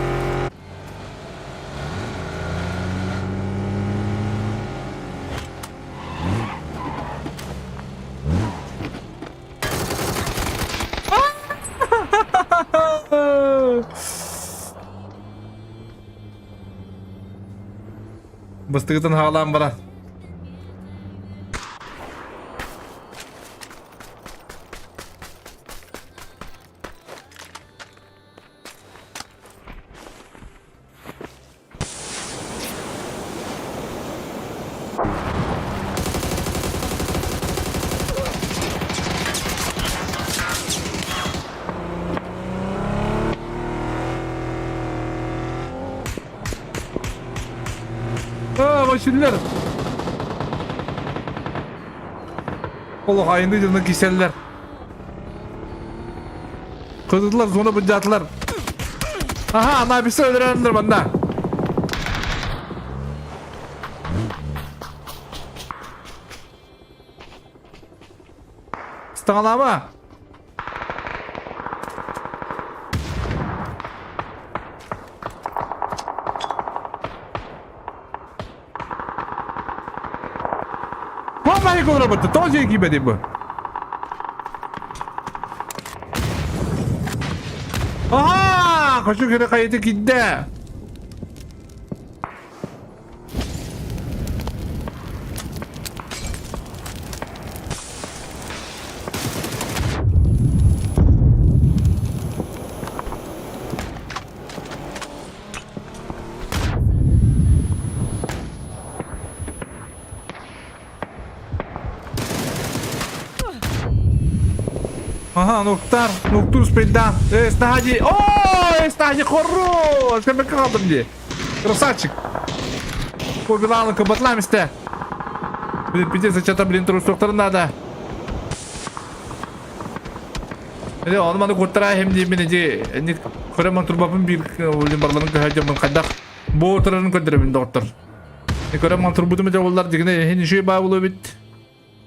Быстыгытын хаалаан баран. Аа, машиналар. Олох айынды дьоно кисэллэр. Кытыллар зона быдьаатылар. Аха, анабисы өлөрөннөр манна. Стагалама. Vallahi gol robotu. Тоже gibi bu. Aha! Koşu kere kaydı gitti. Аха, нуктар, нуктур спельда. Э, стади. О, стади хорош. Кем калдым ди. Красавчик. Побилалка батламисте. Блин, пиздец, зачем блин, трусуктар надо. Или он маны куттара хем ди мени ди. Не көрөмөн турбапын бир блин барларын көһөжөмүн кайдах. Бу турарын көдөрөмүн доктор. Не көрөмөн турбутум дэ боллар дигине хин шүй баа болу бит.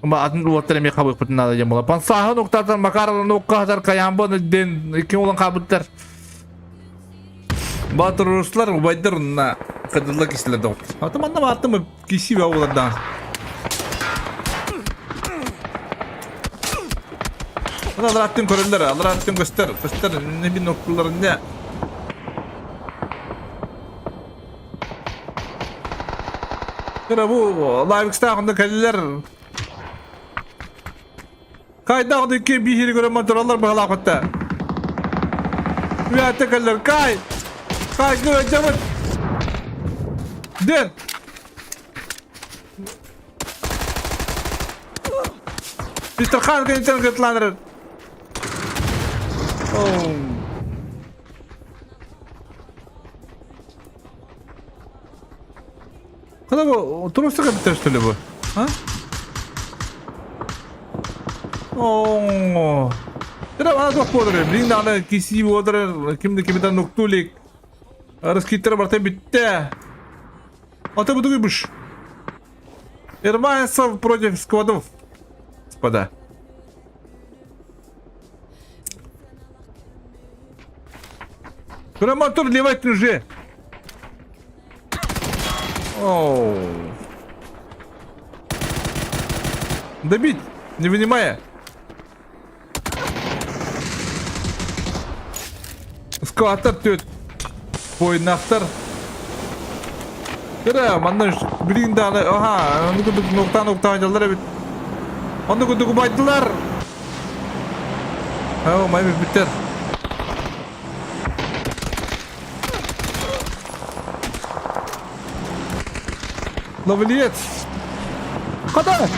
Ма атын уоттар эми хабыппытын наада диэн буола. Пансааһын уктаатар Макарова уккаһатар Каямбон ден икки улан хаабыттар. Баатыр руслар убайдар на кыдылла кисилер доҕор. Ата манна бааттым киси баа булардаан. Алар аттын көрөллөр, алар аттын көстөр, көстөр не бин окулар не. Кыра бу лайвикстаах онно кэллилэр. Кайдаах икки биһири көрөн тураллар быһалаах этэ. Үөтэ кэллэр Кай! Кай кыадьабыт! Дэн! Мистер Хан кэнниттэн кытлаан эрэр. Когда бу туруста кэбиттэр что ли бу? А? Оо. Тера ана туох буолар Блин даҕаны кисии буолар ким да кимитэн нуктуу илик. Раскиттара барта бүттэ. Ата бу тугуй Ирмайсов против сквадов. Господа. Кромотор ливать уже. Оу. Добить, не вынимая. Скваттар түөт. Буойуннаахтар. Кыра, манна билигин даҕаны, аха, оннук курдук нуктаан нуктаан дьаллар эбит. Оннук курдук убайдылар. Оо, май бүппүттэр. Ловелиец. Хата!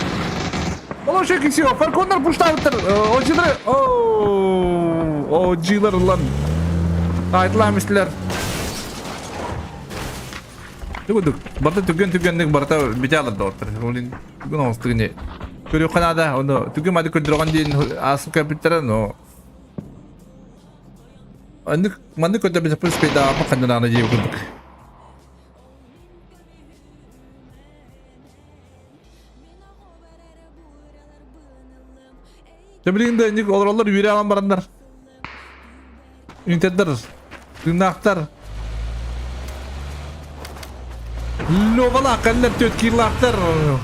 Олох кисио, фарконнар пуштаабыттар. Оджилар, оджилар ылан. Айтылаам истилэр. Тугудук, барта түгэн түгэнник барта битялар доҕоттор. Олин түгэн оҥостугуни. Көрүөххэ наада, ону түгэн мады көрдөрөҕөн диэн ааспыт кэлбиттэрэ, но Маннык маннык көрдөрбүт спейдаама ханнанаана дии курдук. Дьэ билигин да инник олороллор үөрэ аҕан бараннар. Интердер, тыыннаахтар. Левалаах кэллэр түөрт киилаахтар.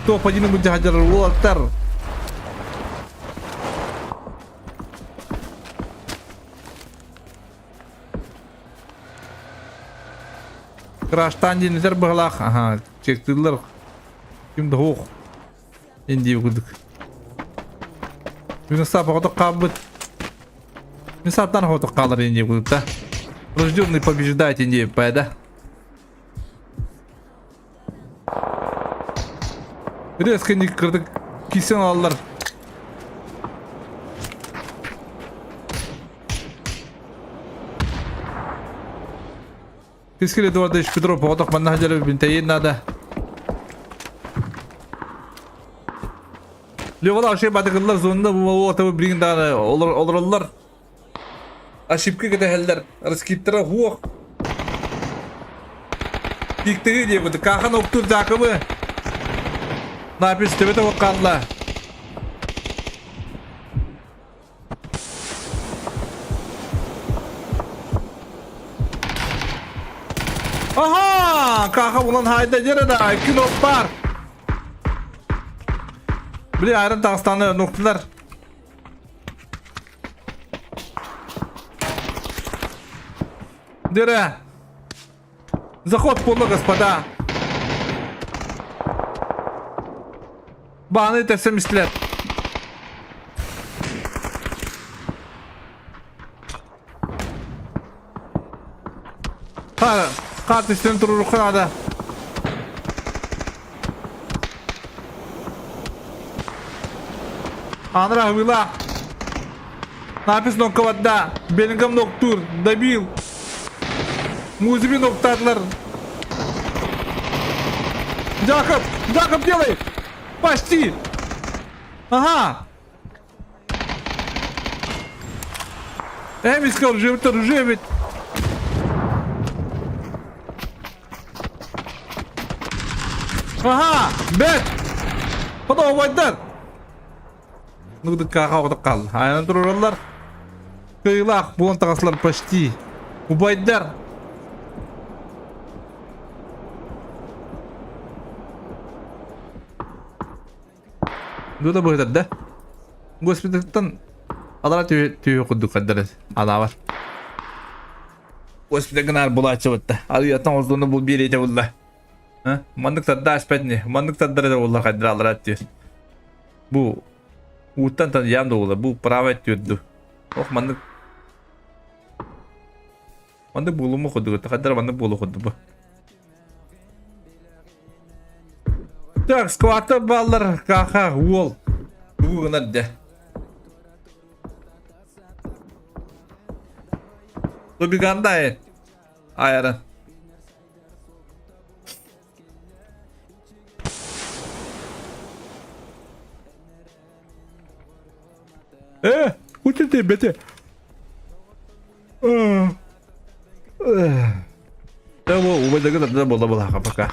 Топ-1 мудьаһадьар уолаттар. Краштан диэнитэр быһалаах. Аха, чектыыллар. Ким да суох. Индия курдук. Минусап оҕотох хаалбыт. Минусаптан оҕотох хаалар Индия курдук да. Рожденный побеждать Индия да. Резко не кырдык кисен алалар. Кискил Эдуардович Петров оҕотох манна сылдьар бинтэйиэн наада. Левалаах шей батыкыллар зонна буолуота билигин даҕаны олороллор. Ошибка кэтэһэллэр. Раскиттара хуох. Пиктыгы диэбит. Кахан октур Жакобы. Напис төбөтө хаалла. Аха! Каха булан хайда жere да күн бар. Били айран Дагыстаны нуктулар. Дере. Заход буолла, господа. Бааны тэсэм истилэр. Хаар түстэн туруруха наада. Анра хвила. Напис нокка Беллингем ноктур. Добил. Музыби ноктатлар. Джакоб! Джакоб, делай! Почти! Ага! Эми сказал, уже ведь. Ага! Бэт! Потом убайдар! Нугдыккаҕа оҕотох хаалла. Айанан турураллар. Кыайыылаах буолан таҕыстылар почти. Убайдар! Дуота быһытар да. Госпитальтан алара түһү курдук хаддар анаабар. Госпиталь гынаар булааччы бутта. Арыйаттан оздуну бул биэриэтэ булла. Маннык тарда аспат не. Маннык тардар эрэ буолла хайдыр алара түөр. Бу ууттан тан яам да буолар. Бу правай түөрду. Ох маннык маннык буолума курдук. Хайдыр маннык буолу курдук бу. Так, скваттар бааллар каха уол. Тугу гынар дэ. Тубигандай айарын. Э, утете бете. Да бу убайдагы да буола буолаха пока.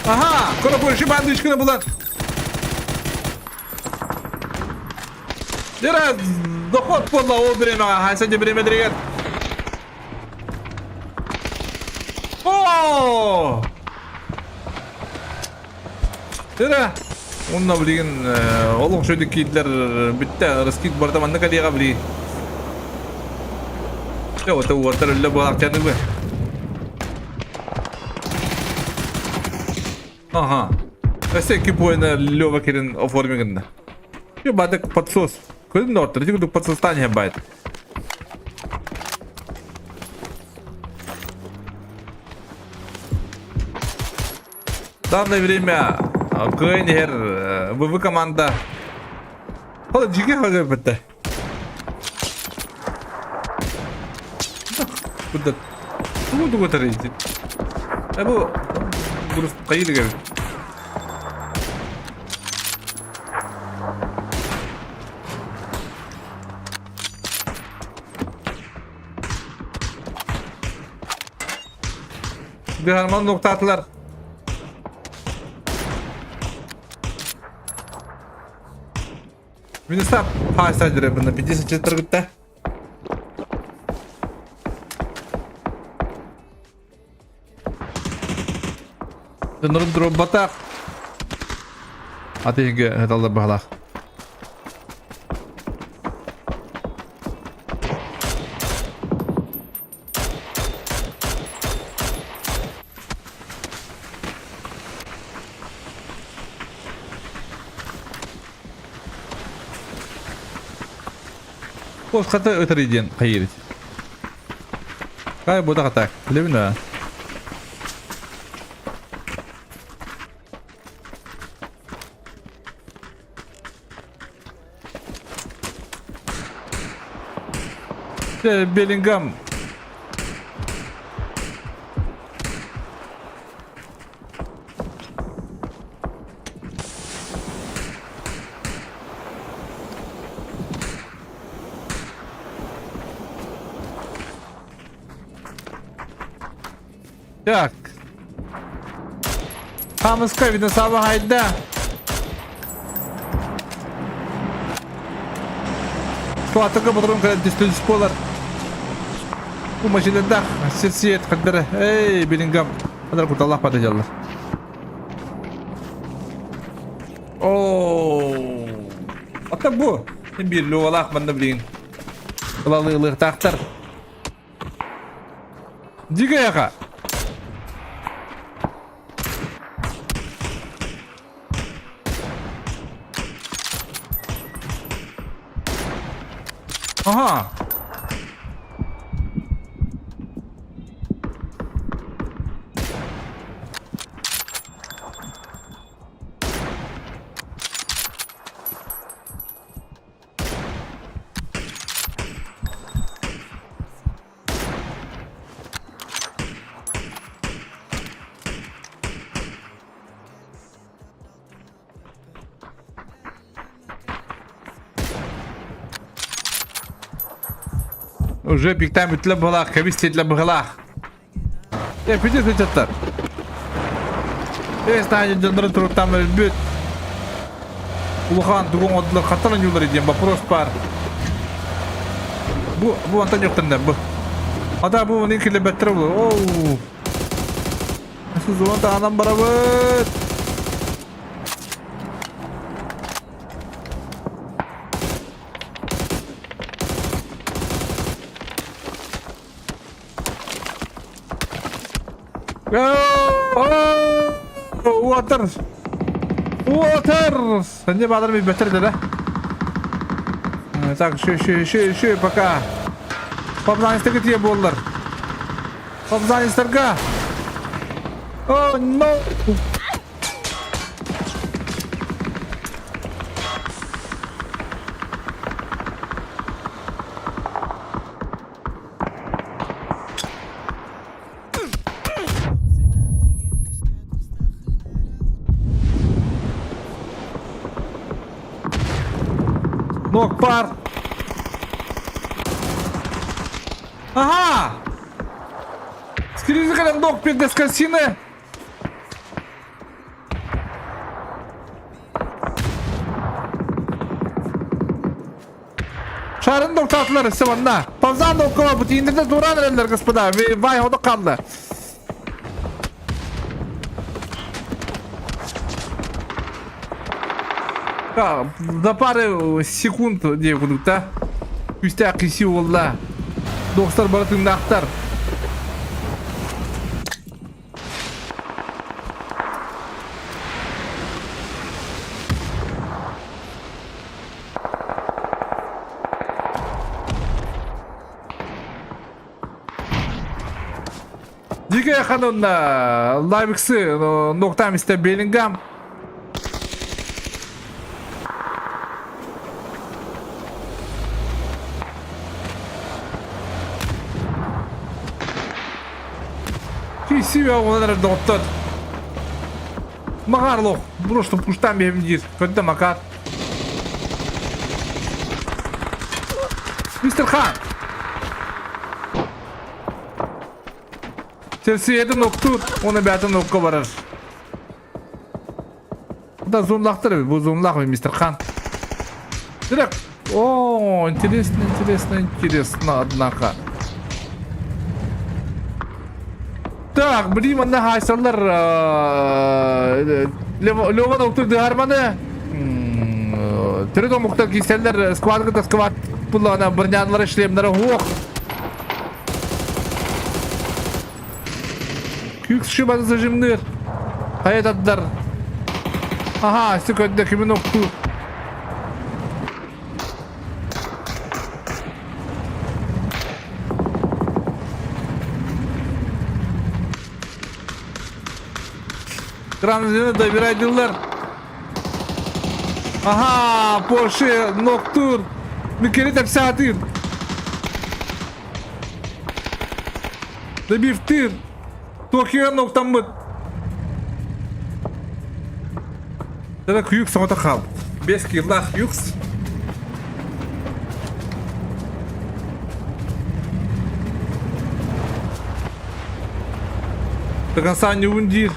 Ага, коро больше бандочканы булан. Дера доход буолла ол биремеҕэ хайса де биремедиригэр. О! Дера Онно билигин олох шөйдүк киирдилэр бүттэ раскид барда манна кэлиэҕэ били. Дьэ вот уотар үллэ буолаахтаныгы. Ага. Өссө икки поина Лева кирин оформи гынна. Yo бадык подсос. Көрдүм да оттор, ити курдук подсостан иһэ байт. В данное время кыайын иһэр ВВ команда. Ол жиге хагы бітті. Куда? Тугу тугу тарыйды. Э бу бурус кайы деген. Бихарман ноктатылар. Минуса хаайсайдыры бына 54 кытта. Донорун дроббатах. Атыһыгы хаталлар баһалаах. Хата ытыр диэн хайырит. Кай бу да Билэбин да. Беллингам. Так. Хамыска видно саба хайда. Туатыга ботрон кэлэн түстүн болар. Бу машинадах сирсиет хаддара. Эй, Беллингам. Хаддар куталлах бата дьаллар. Оо. Ата бу. Биир луолаах манна билигин. Ылалыылыахтаахтар. Дикаяха. Ага. Уже пиктам үтле быһылаах, кэбис сиэтлэ быһылаах. Э, бүтэ сылдьаттар. Э, стадия дьоннорун туруктаан өлбүт. Улахан тугу оҥордулар, хантан оонньууллар диэн вопрос баар. Бу, бу антон юктанна бу. Ата бу маны килэбэттэр бу. Оу. Сезон таанан барабыт. Water! Water! Не бадар ми бетер да? Так, шү шү шү шү пока. Папзанистарга тие буоллар. Папзанистарга! Oh no! Нокпар! Ага! Скризикален нок перед скорсины! Шарын тоқтатылар өссө манна. Павзан оккола бу тииндерде тураан эрэллэр господа. Вай одо қалды. За пары секунд дии курдук да. Күүстээх киси уолла. Достар бары тыыннаахтар. Дикая ханонна лайвиксы ноктам истэ Беллингам. Киси онан эрэ доҕоттор. Макар лох, просто пуштан биһим диир. Көрдө Макар. Мистер Хан! Сэрсиэтин октуур, уонна бэйэтин окко барар. Да зумлахтар эбит, бу зумлах мистер Хан. Direkt. О, интересно, интересно, интересно, однако. Так, блин, манна хаайсаллар Лёва доктор Дыарманы төрүт омуктар киирсэллэр сквадка сквад буллаҕына бырньааннара шлемнара уох Күк шыбаны зажимныыр хайа тардар Аха, өссө көрдө кимин октуур Транзитini добирайдылар. Аха, Porsche ноктур. Микери тапсаатыр. Добивтыр. Токио ноктаммыт. Тара күйүк соҕото хаалбыт. Бес киллаах юкс. До конца не диир.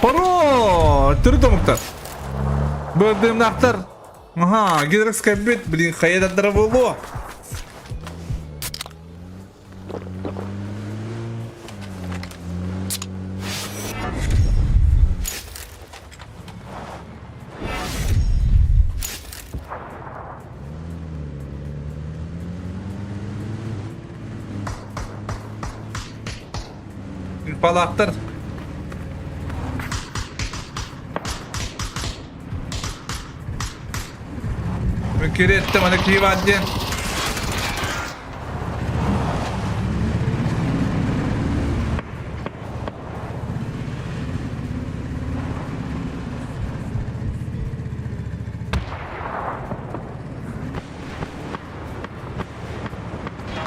Паро! Төрүт омуктар. Бырдымнахтар. Ага, гидрокс кэлбит, блин, хайа буолуо. Балаактар Мүккириэттэ маны кииваат диэн.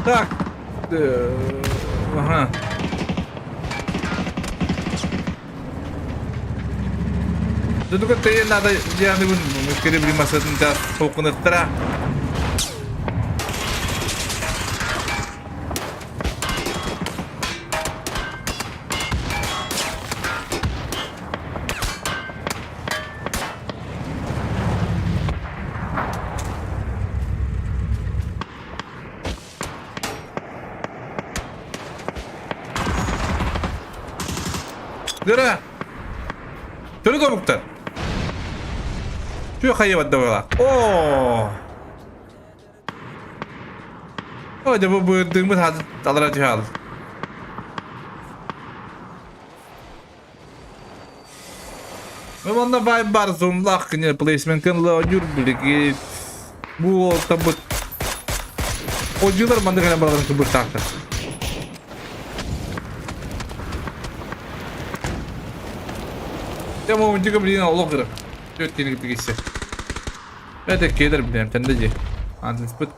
Так. Ага. Дудука тэйэ надо дианыбын мүккири билимасатын та толкунаттара. Дыра! Төрүт омуктар! Чүө хайа бадда О! О, дьэ бу быырдыыммыт алара түһэ Ну манна бай бар зумлах кини плейсменкын лоодьур билиги бу уолтабыт Одьулар маннык гына бараларын кыбыртаахтар. Дьэ моментика блин олох гырык. Төрт кини кытыгиссе. Это кедр блин, тенде же. Антиспыт.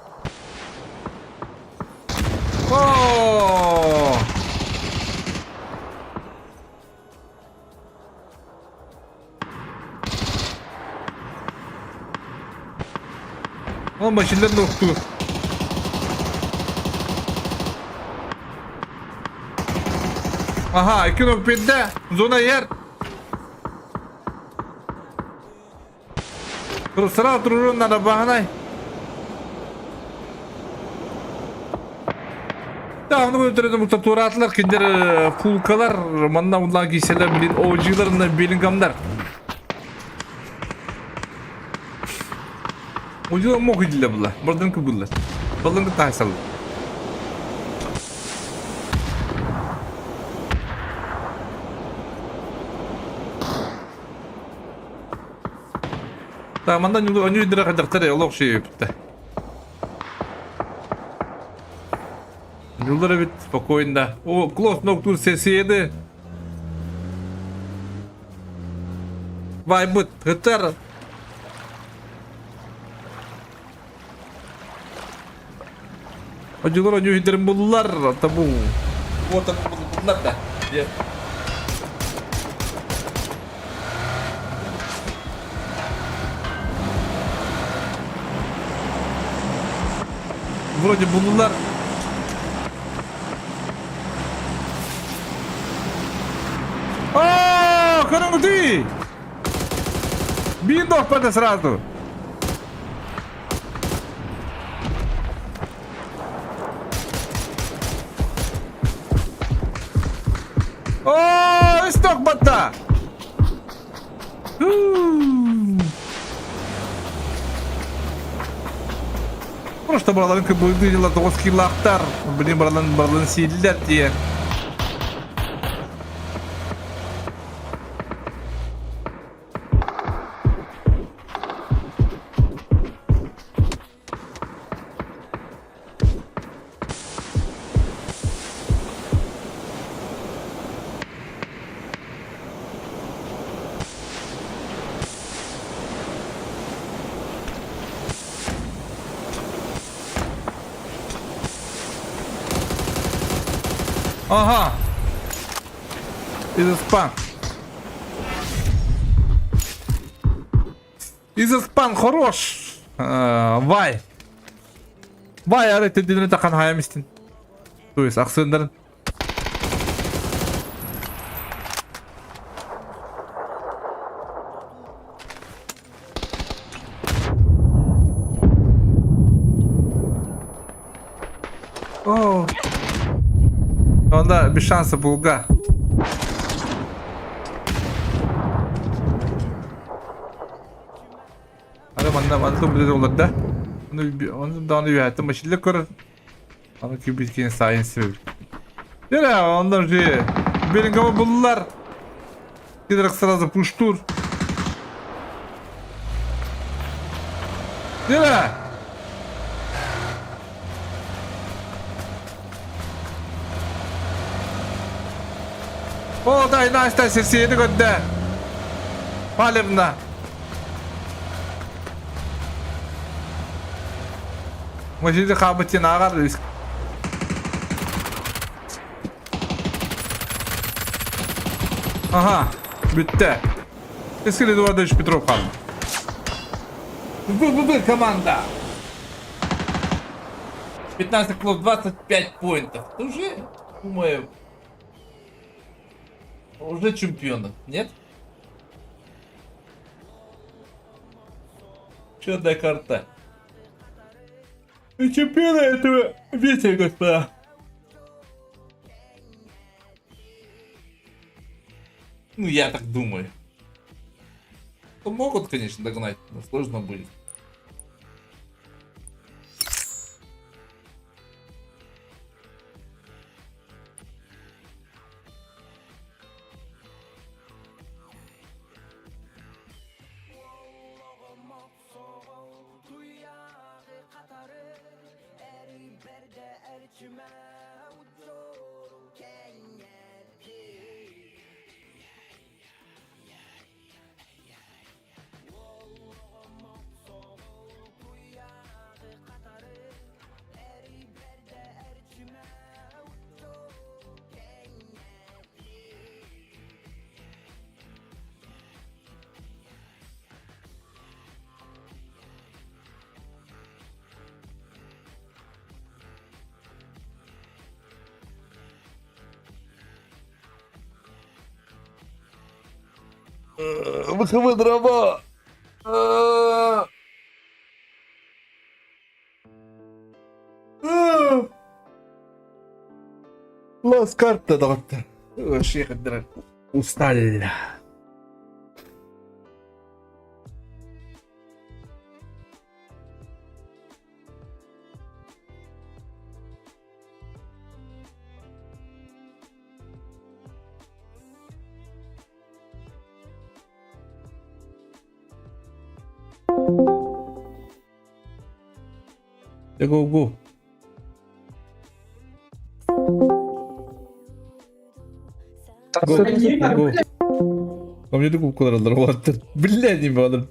О! Ол машиналар нохтуур. Аха, икки ног биэрдэ. Зона иһэр. Сразу турурун надо баһанай. Да, оны өлтөрөдө мукта тураатылар, киндер фулкалар, манна улаан киселер, блин, OG-ларына Беллингамдар. OG-лар мох идиле була. Бардын кыбыллар. Балын тайсал. Да, манна оню идира хадахтар олох шей өптө. Ньулар эбит спокойно. О, Клос Ноктур сессияды. Вайбыт, хытар. Одьулар оню индерин буллар, табу. Вот буллар да. Вроде буллар. Көрүҥүтүй! Биир доппата сразу. О, исток батта! Просто бараларын кыбыгды дьыла тоҕус килаахтар. Блин, бараларын бараларын сииллэр дии. Ага. Изоспан. Изоспан хорош. Вай. Вай, ары төдүнү тахан хаям истин. То есть ахсындарын. О. Онда без шанса булга. Ары манна манна билер олар да. Оны оны дааны үһәттен башилле көрөр. Аны кибиткин сайын себеп. Дere ondan же Беллингема булдулар. Кидрак сразу пуштур. Дere. О, дай, Настя, сесиени көрдө. Палевна. Мажиди хаабытын ааҕар Ага, бүттэ. Эскил Эдуардович Петров хаалла. ВВВ команда! 15 клуб 25 поинтов. Это уже, думаю, уже чемпионов, нет? Черная карта. И чемпиона этого ветер, господа. Ну, я так думаю. Ну, могут, конечно, догнать, но сложно будет. ВХВ дрова! Лас карта доҕоттор. Вообще хаддырар. Устал. Go go. Go go. Комнеты куколаралар уолаттар. Биллэ дии буолар.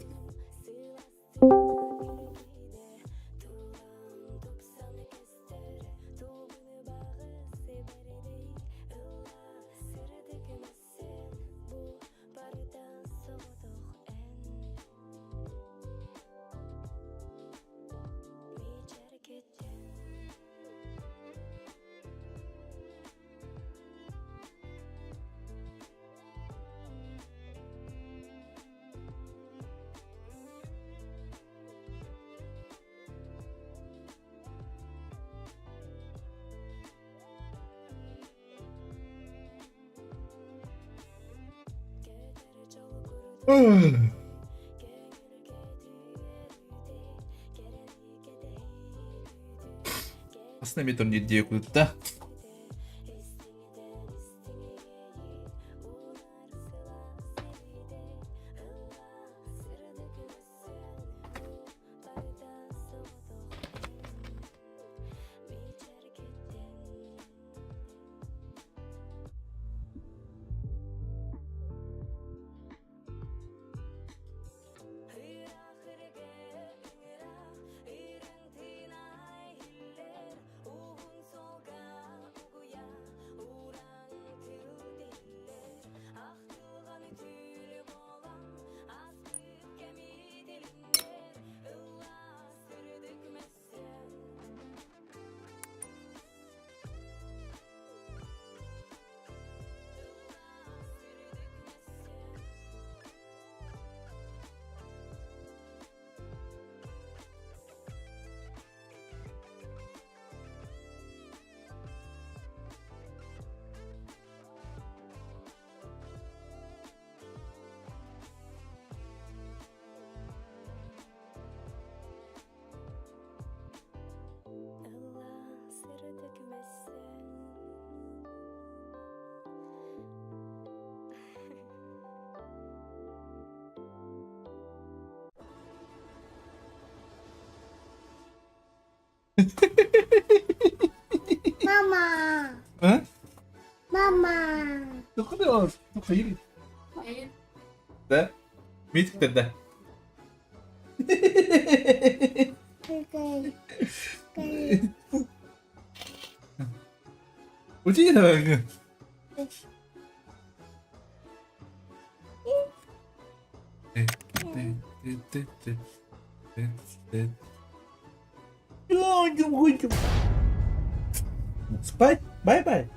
Асын эмиэ турнир кутта. Мама. А? Мама. Да? Митиктер да. Учи Спать? Bye-bye.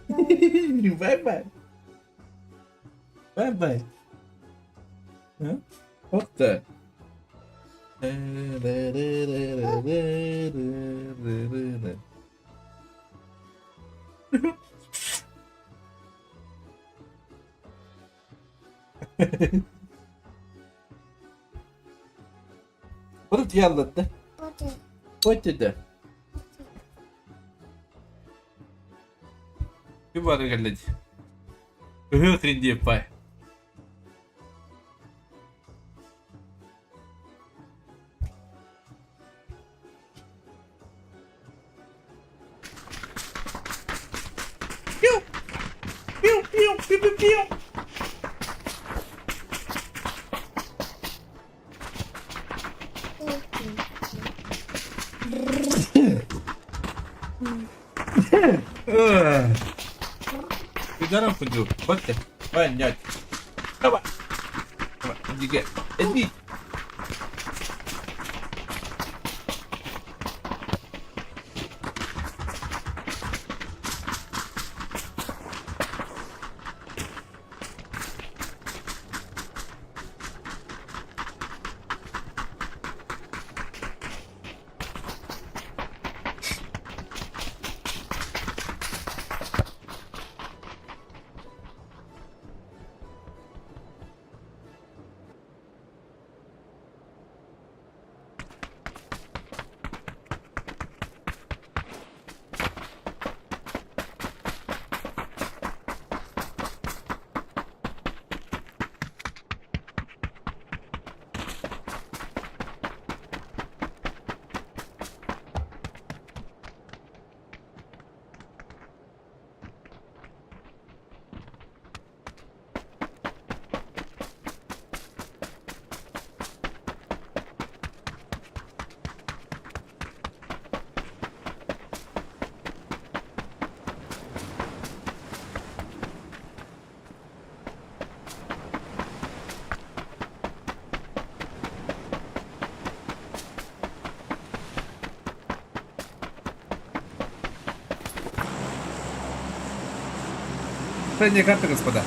Bye-bye. Bye-bye. Вот так. Bunu anlattı. Вот это. Bir bana geldi. Öhö diye pay. Piu! Piu, piu, piu, piu, piu. Ударом пойду. Вот ты. Понять. Давай. Давай, иди, иди. Средняя карта, господа.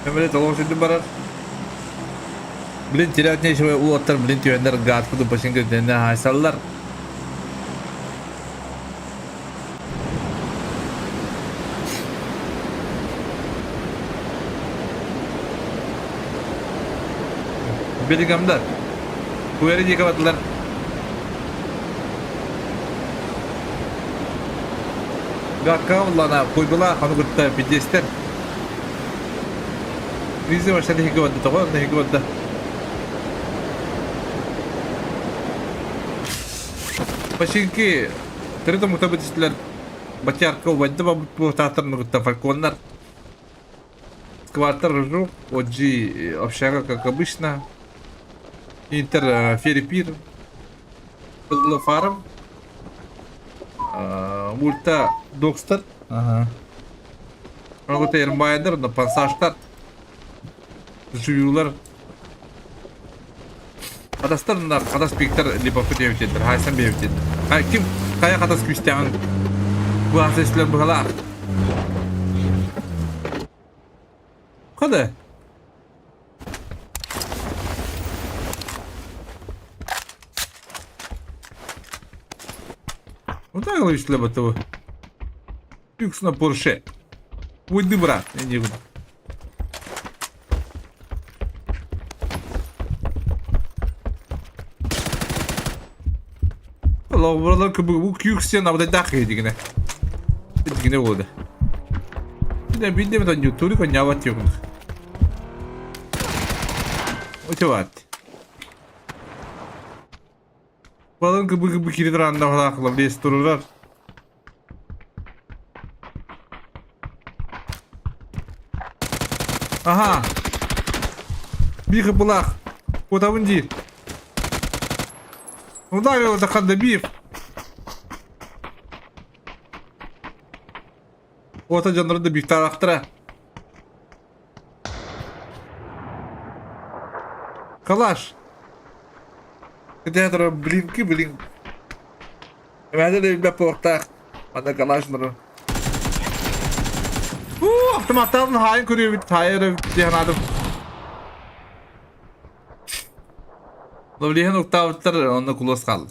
Эмре толох барар. Блин, терять нечего улаттар, блин, түйеннер газ куду башынга дene хайсаллар. Беллингамдар. Куэри диэки бардылар. Гакка уллана куйбалаах ону кытта пиздецтэр. Виза вообще нэһиги барда тоҕо нэһиги барда. Починки төрүт омукта бытыстылар Батярка убайда бабыт кытта фальконнар Скваттер рыжу, OG общага, как обычно. Интер Ферипир. Фарм. Мульта Докстер. Ага. Могут Эрмайдер, но пассажтар. Жуюлар. Хатастар хатас пиктер либо күтебитеттер, хайсан бэбитеттер. Ким хайа хатас күстээҕин быһааса истилэр быһалаах. Хада. Вот так истилэр баттыбы. Люкс на Порше. Уйди, брат, я не буду. Лавралар бу күүксен абдайдаах дигине. Дигине болду. Бine бинде ми тури коняват yok. Очеват. Балын кыбы кыбы киридер анда халахла лес турурар. Аха. Биир былаах. Куотабын диир. Ударил это Хандабиев. Ота дьоннору да биктаахтара. Калаш. Театр блинки блин. Эмээдэ да билбэт буолуохтаах. Манна калаш нору. Уу, автоматтаан хаайын көрүөбүт, хаайы диэн аадым. Ловлиһин уктаабыттар, онно кулуос хаалла.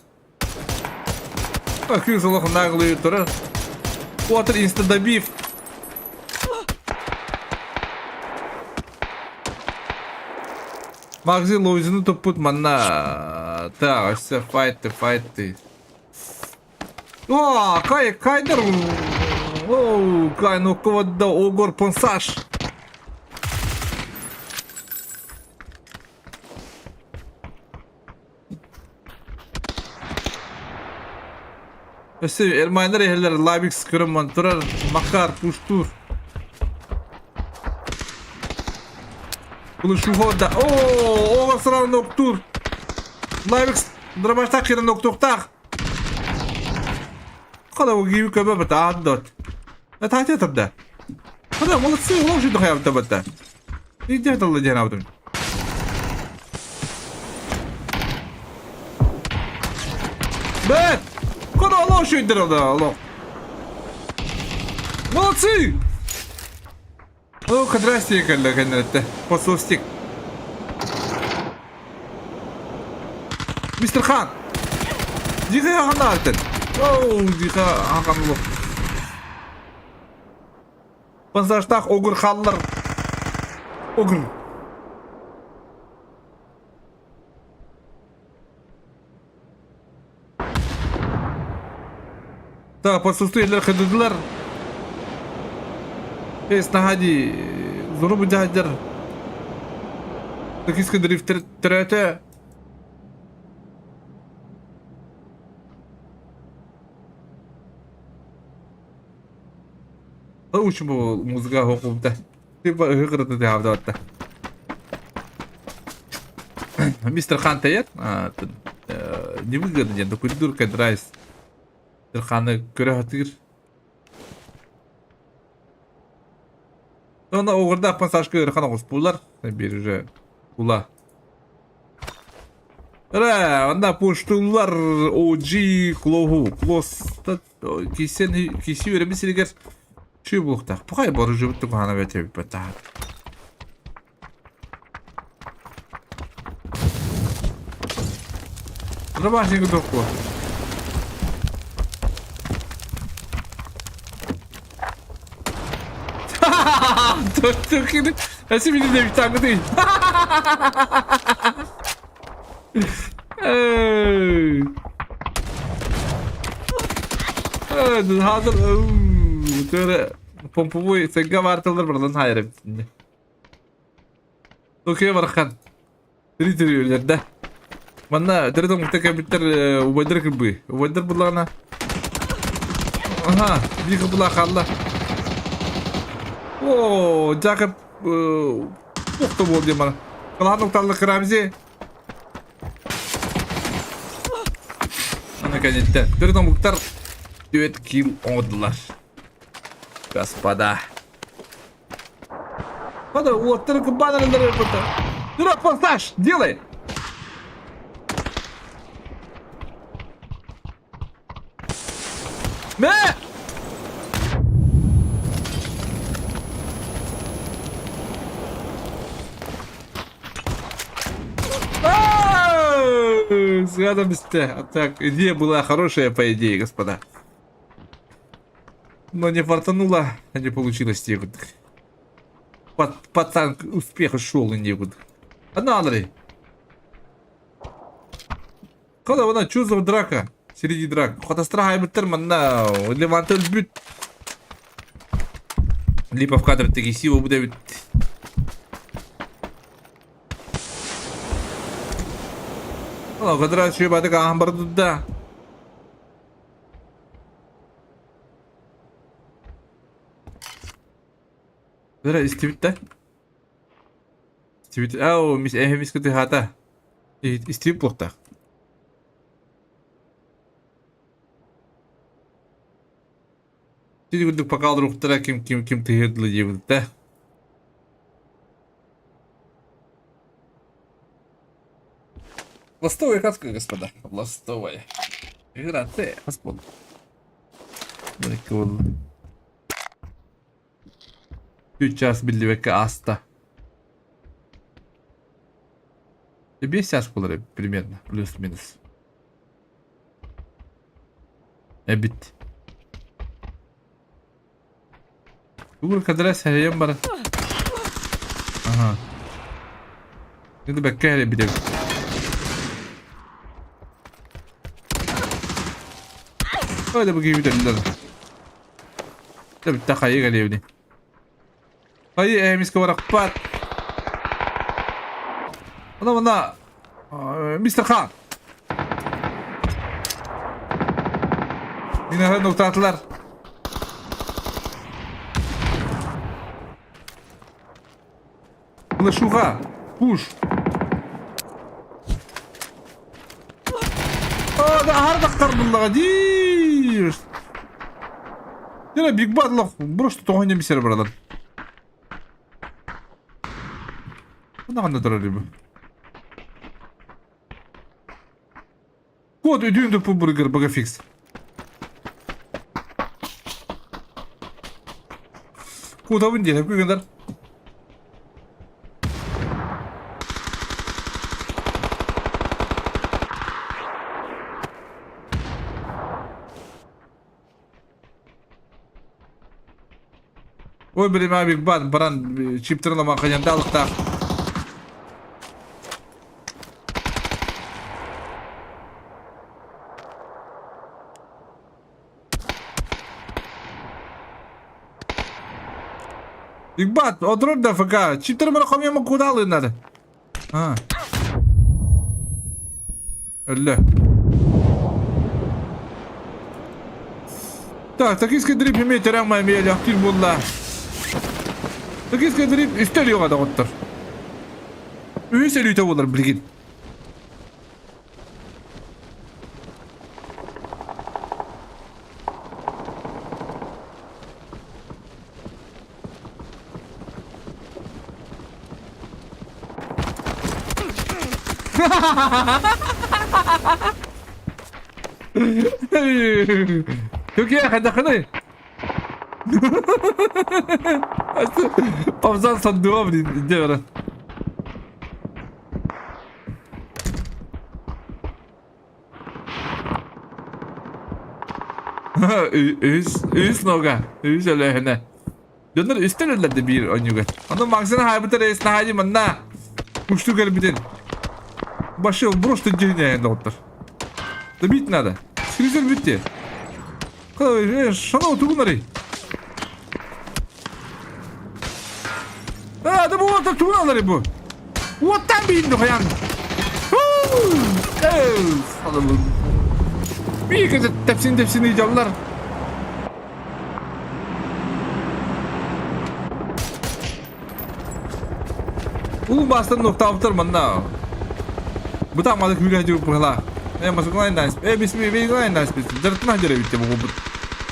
Кыыс олох наглый турар. Уотер инстадобив. Магзи лоузину туппут манна. Так, все, файты, файты. О, кай, кайдер. Оу, кай, ну да, огор понсаж. Өссө Эрмайнер иһэллэр Лабикс көрөн турар Макар пуштуур. Кулушухо да. Оо, оҕо сыран октуур. Лабикс дробаштаах кирен октуохтаах. Хада бу киви көбө бата ааддот. Таатя турда. Хада молодцы, олох жуду хаябыта бата. Иде тыллы диэн абытым. Бэт! Куда олох шүйдер олох. Молодцы! О, здрасте, кэллэ кэннэрэтте. Посустик. Мистер Хан! Диха ханаалтын. Оу, диха хаканлы. Пансаштах огур халлар. Огур. Так, посустуйлар кыдыдылар. Эс наһади зору бу Токийский дрифт төрөтө. Учу бу музыка хокубда. Типа ыгырды диабда. Мистер Хан тайар. Не выгодно диэн докуйдур кадрайс. Мистер Ханы көрө хатыыр. Онно оҕурдаах пассажка ыарахан оҕус булар. Бир уже була. Ра, онда пуштулар OG клоу клос кисен киси өрөмү сиригер чүй булуктаах. Пухай боружу бүттүк хана бете битаат. Рабашник докку. Төккүнү. Эси билин де битаңы дейт. Эй! Хазыр Töre помповой сәггә бартылар барлан хайыр битинде. Токио бархан. Три төрүләрдә. Манна төрөтөн мукта кәбиттер убайдар кырбы. Убайдар буллаҕына Аха, биир кырбыла хаалла. О, Жакоб охто буол диэн баран. Кылаан укталла кырамзи. Аны кэнниттэн төрүт омуктар түөрт килл оҥордулар. Господа. Хада уоттары кыбаан эрэллэр өлбөтө. Дурак форсаж, делай! Мэ! Сразу Так, идея была хорошая, по идее, господа. Но не фартануло, не получилось некуда. Пацан к успеху шел и некуда. Андрей. Когда вона чувствовал драка? Среди драк. Хотастра хайбыттар манна. Леванта бүт. Липа в кадр таки сила будет. Кадра шөй бадык ахан барды да. Бера истибит да? Истибит. Ау, мис эһэ мис кыты хата. Истибит буолуохтаах. Сити курдук пока алдырыктара ким ким ким тыһыыр дылы диэбит да. Ластовая катка, господа. Ластовая. Игра Т, господа. Үч час биллибэккэ ааста. 5 час буолар примерно, плюс-минус. Эбит. Тугур кадра сэһэйэн баран. Аха. Это бэккэ эрэ билэбит. Ой, да бу киһи бүтэллэр. Да бүтэ хайы кэлиэбини. Хайы эмискэ барахпат. Ана мана мистер Хан. Минаһын уктаатылар. Лешуга, пуш. А, да, аһар буллаҕа дии. Дьэ, Биг Бат просто тоҕо немисер баралар. Ханна турар бу? Код үдүүн туппу бургер бага фикс. Кудабын диэн күгүнэр. Ой, блин, Биг Бат баран чиптер ламан ханянда алыктаах. Биг Бат, отрор да ФК. Чиптер мара хомьяма кудалы надо. А. Өллө. Так, токийский дрифт эмиэ терен эмиэ элэхтиир буолла. Токийский дрифт үстэ өлүөҕэ доҕоттор. Үһүс өлүүтэ буолар билигин. Türkiye хайдахыный? Павзан сандуа блин, где брат? Үс, үс нога, үс өлөһүнэ. Дьоннор үстэн өллөрдө биир оонньууга. Ону Максина хаайбыта рейс наһаа манна. Ушту кэлбитин. Вообще просто деревня доктор. Добить надо. Скризер бүтте. Шанау тугунары. А, да вот это тугунары бу. Вот там бейінді қоян. Биік тәпсін тәпсін идеаллар. Улуу бастан нуктаабыттар манна. Бу таамады күүрэ дьиэ быһыла. Э масыкылайн даас. Э бисми бейглайн даас бис. Дыртына дьэрэ битте бу бут.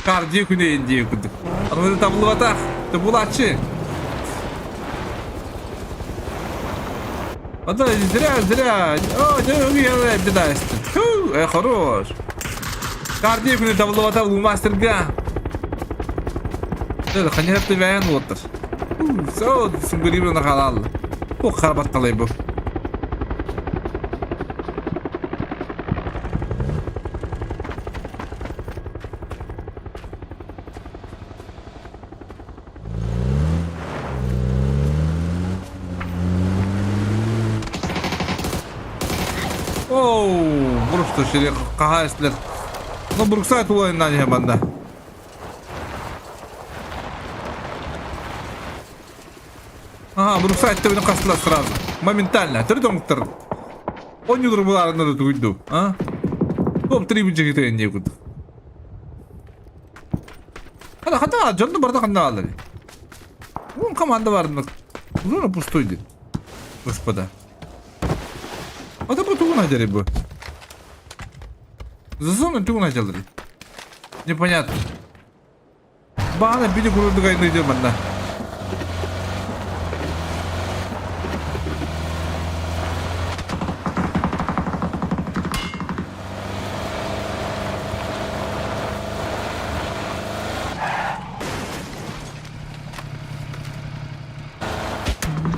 Кар дьиэ күнэ дьиэ курдук. Аны табыллыбатах. Табулааччы. А да, зря, зря. О, дьэ, беда Э, хорош. Кар дьиэ күнэ табыллыбатах улуу мастерга. Дьэ, ханьяр тыбээн уоттар. Все, сунгырибын халал. Бу харбатталай бу. Оу, просто шире кахайслер. Ну, Бруксайт улайынан не банда. Ага, Бруксайт төбөнү хастылар сразу. Моментально. Төрүт оҥуктар. Онньулар булаарыннары тугуйду. А? Топ-3 бюджеты не курдук. Хата хата дьонну барда ханна бааллар. Вон команда бар. Зона пустой дед. Господа. А бу тугун айдары бу. За зону тугун айдалары. Непонятно. Баана били курдук айныйды манна.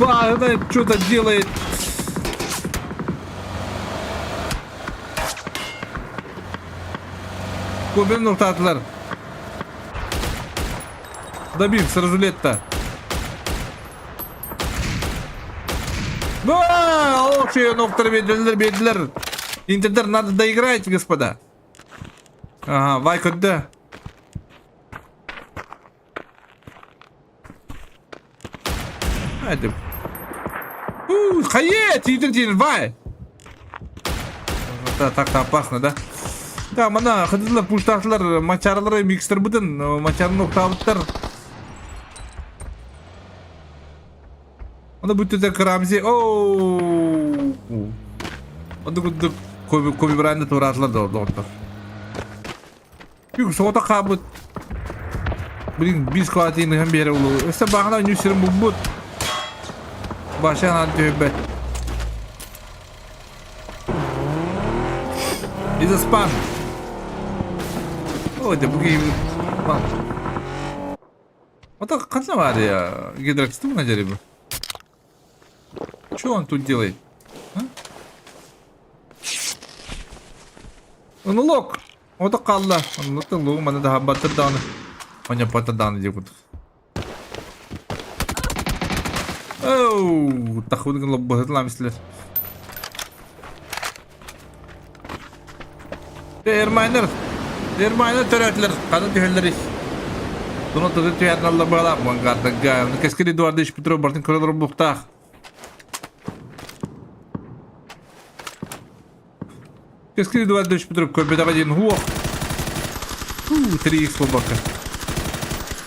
Баана что-то делает. Кобен нуктаатылар. Добив сразу летта. Ох, ноктор бердилер, бердилер. Интердер надо доиграть, господа. Ага, вай куда? Hadi. Хайе, тиитин тиин, вай! Да, так-то опасно, да? Да, мана хадылар пуштахтылар, мачаралары микстер бутын, мачарын октабыттар. Оны бүттүтэ Крамзи, оу! Онду курдук Коби Коби Брайанды туораатылар доҕоттор. Күк соҕотох хаалбыт. Блин, биир квадратин ыһан биэрэ улуу. Өссө бааһына үнүү сирин булбут. Башан түһүбэт. Из спан. Ой, да бу киһи Ото ханна баар Гидрокстум на дереве. Что он тут делает? А? Лок! Ото хаалла. Оннуттан лугу маны да хаббаттар даҕаны. Онньоппоттор даҕаны диир курдук. Оу, тахыбын лоббоһытылаам истилэр. Эрмайнер, Эрмайнер төрөөтүлэр, хана түһэллэрий? Туна тыгын түһэрин алла быалаах мангардага. Кэскил Эдуардович Петров бартын көрө олорбуохтаах. Кэскил Эдуардович Петров көрбөтөҕө диэн уох. 3х буолбакка.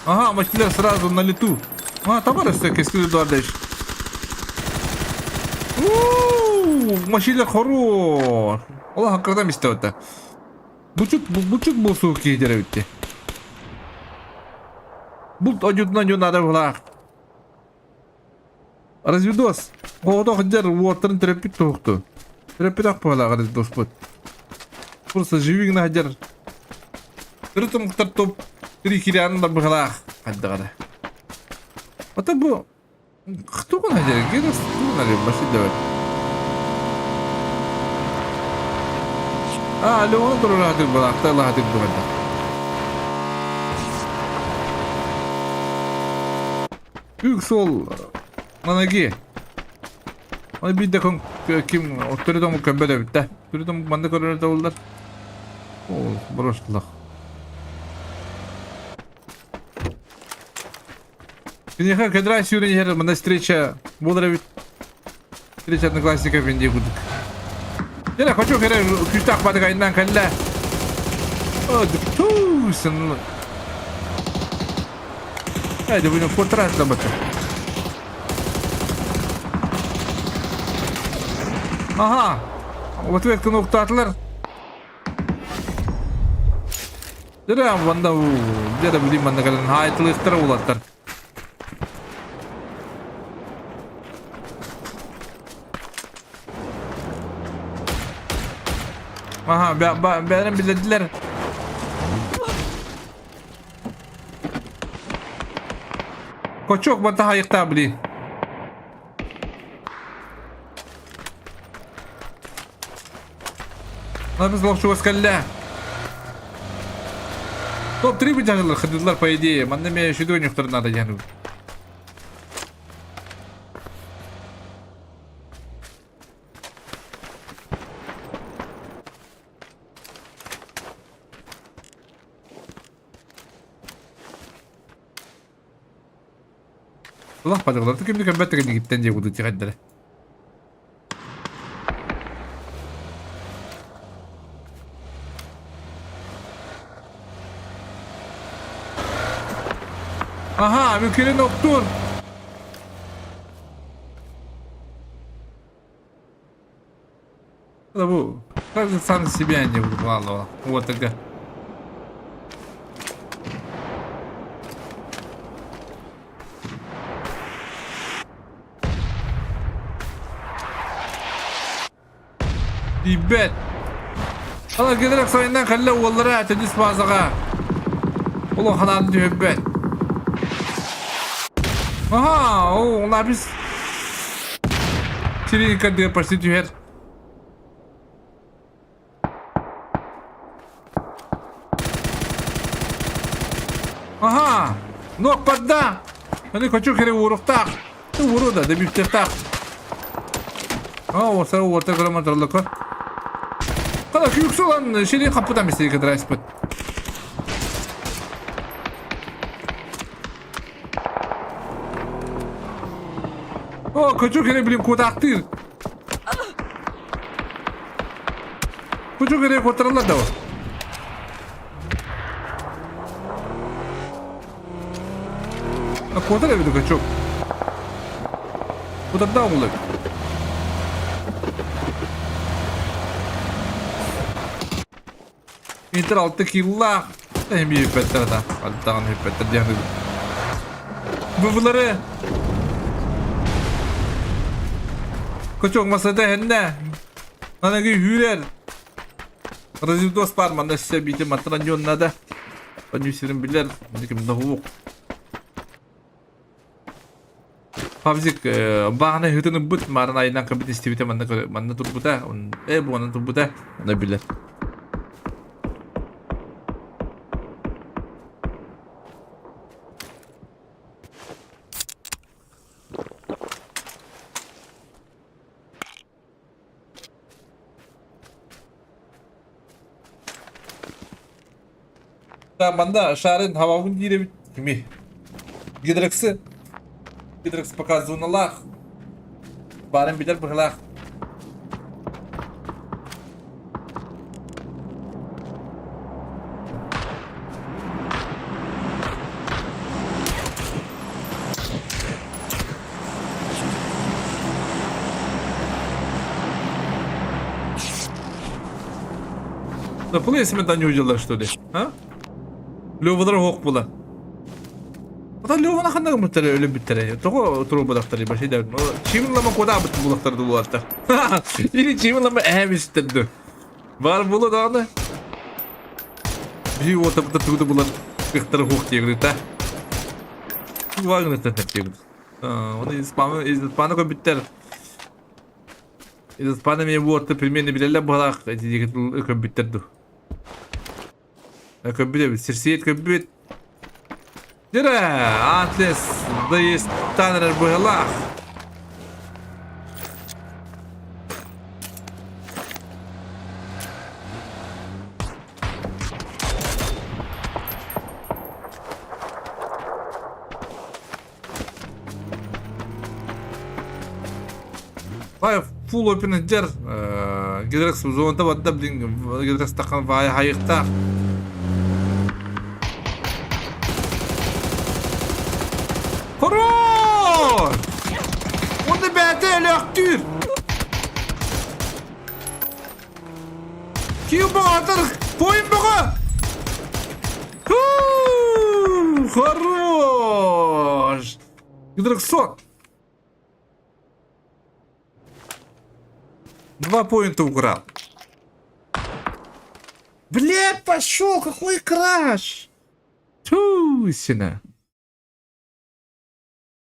Ага, мачтилер сразу на лету. А, табар өссө Кэскил Эдуардович. Машина хорош. Ол хаккардан истэ Бучут, бучут буолсуу киһи эбитти. Булт одьутунан дьон наада быһылаах. Разведос. Оҕотох дьэр уоттарын төрөппүт туһукту. Төрөппүт ах быһылаах разведоспут. Просто живи гына сылдьар. Төрүт омуктар топ три кирианын бар быһылаах. Хайдаҕара. Ата бу тугун сылдьар? Герас тугун арыйар баши давай. А, Леона турураатык былаахта лаатык быһарда. Күк суол на ноге. Он биирдэ Ким төрүт омук көмбөт эбит да. Төрүт омук манна көрөр да буллар. О, бороштулах. Киниэхэ кедрай сүүрэн иһэр манна встреча буолар эбит. Встреча одноклассников инди курдук. Дьэ, хочу кэрэ күүстээх баатык айаннаан кэллэ. О, туус! Э, да вы куотараат бачча. Ага! Ответканы уктаатылар. Дьэ, манна дьэ да билим манна кэлэн хаайтылыахтара улаттар. Аха, бэйэлэрин биллэрдилэр. Кочок манта хайыктаа блин. Лапис лох чугас кэллэ. Топ-3 быдьаһылар хадылар по идее. Манна эмиэ шүдү надо диэн. Улах падалар кимди көмбөт деген егиттен дие куду тиҕэрдэрэ. Аха, мүкелен октур. Бу каждый сам себя не выбрал. Вот тогда. Тиийбэт. Ала кэлэрэх сайыннан кэллэ уоллара төрдүс баазаҕа. Олох ханаан түһэрбэт. Аха, ол лапис сирин кардыгар почти түһэр. Аха! Нуоппарда! Аны хочу хере уоруктаах. Уору да, дебиттехтаах. А, уорса уорта көрөмөн тураллака. Кала күйүксү olan шири капыдан бисеги кыдырайспыт. О, хочу хере билим кутаактыыр. Кучу керек отыралар да. Куотар эбит качок. Кутарда оҕулар. Интер алты киллаах. Эми үппэттэр ата. Аттаҕын үппэттэр диэн. Бу булары. Кочок масата хэннэ. Анаги хүрэр. Разидос бар манна өссө биитим маттан дьон надо. Онньу сирин билэр. Ким да хук. Павзик баҕана ыһытын ылбыт, маарын айынан кабит истибитэ манна манна турбута, э буонан турбута, онно билэр. Манда шарын хавабын диир эбит кими? Гидрексы. Гидрекс пока зоналаах. Баарын билэр быһылаах. Да плейсмент они удела, что ли? А? Левалар хоқ була. Ата Левана ханна гымыттары өлө бүттере. Того турубадахтары башай да. Чимлама кода бут булактарды булаттар. Или чимлама әмистерді. Бар була даҕаны. Биһи уотабыта тугу булар кыахтара суох диэбит та. Вагнер диэбит. Оны испаны көбүттэр. Испаны мен уотта пельмени билэллэр быһалаах көбүттэр ду. Көбүт эбит, сирсиет көбүт. Дирэ, Атлес да есть танер быһалаах. Вай full open дьэр Гидрекс зоната барда блин Гидрекс тахан вай хайыктаах. Хорош! Онно бэйэтэ өлөөхтүүр. Ким баҕатар поин бөҕө! Хорош! Гидроксон! Два поинта украл. Блядь, пошел, какой краш! Тусина.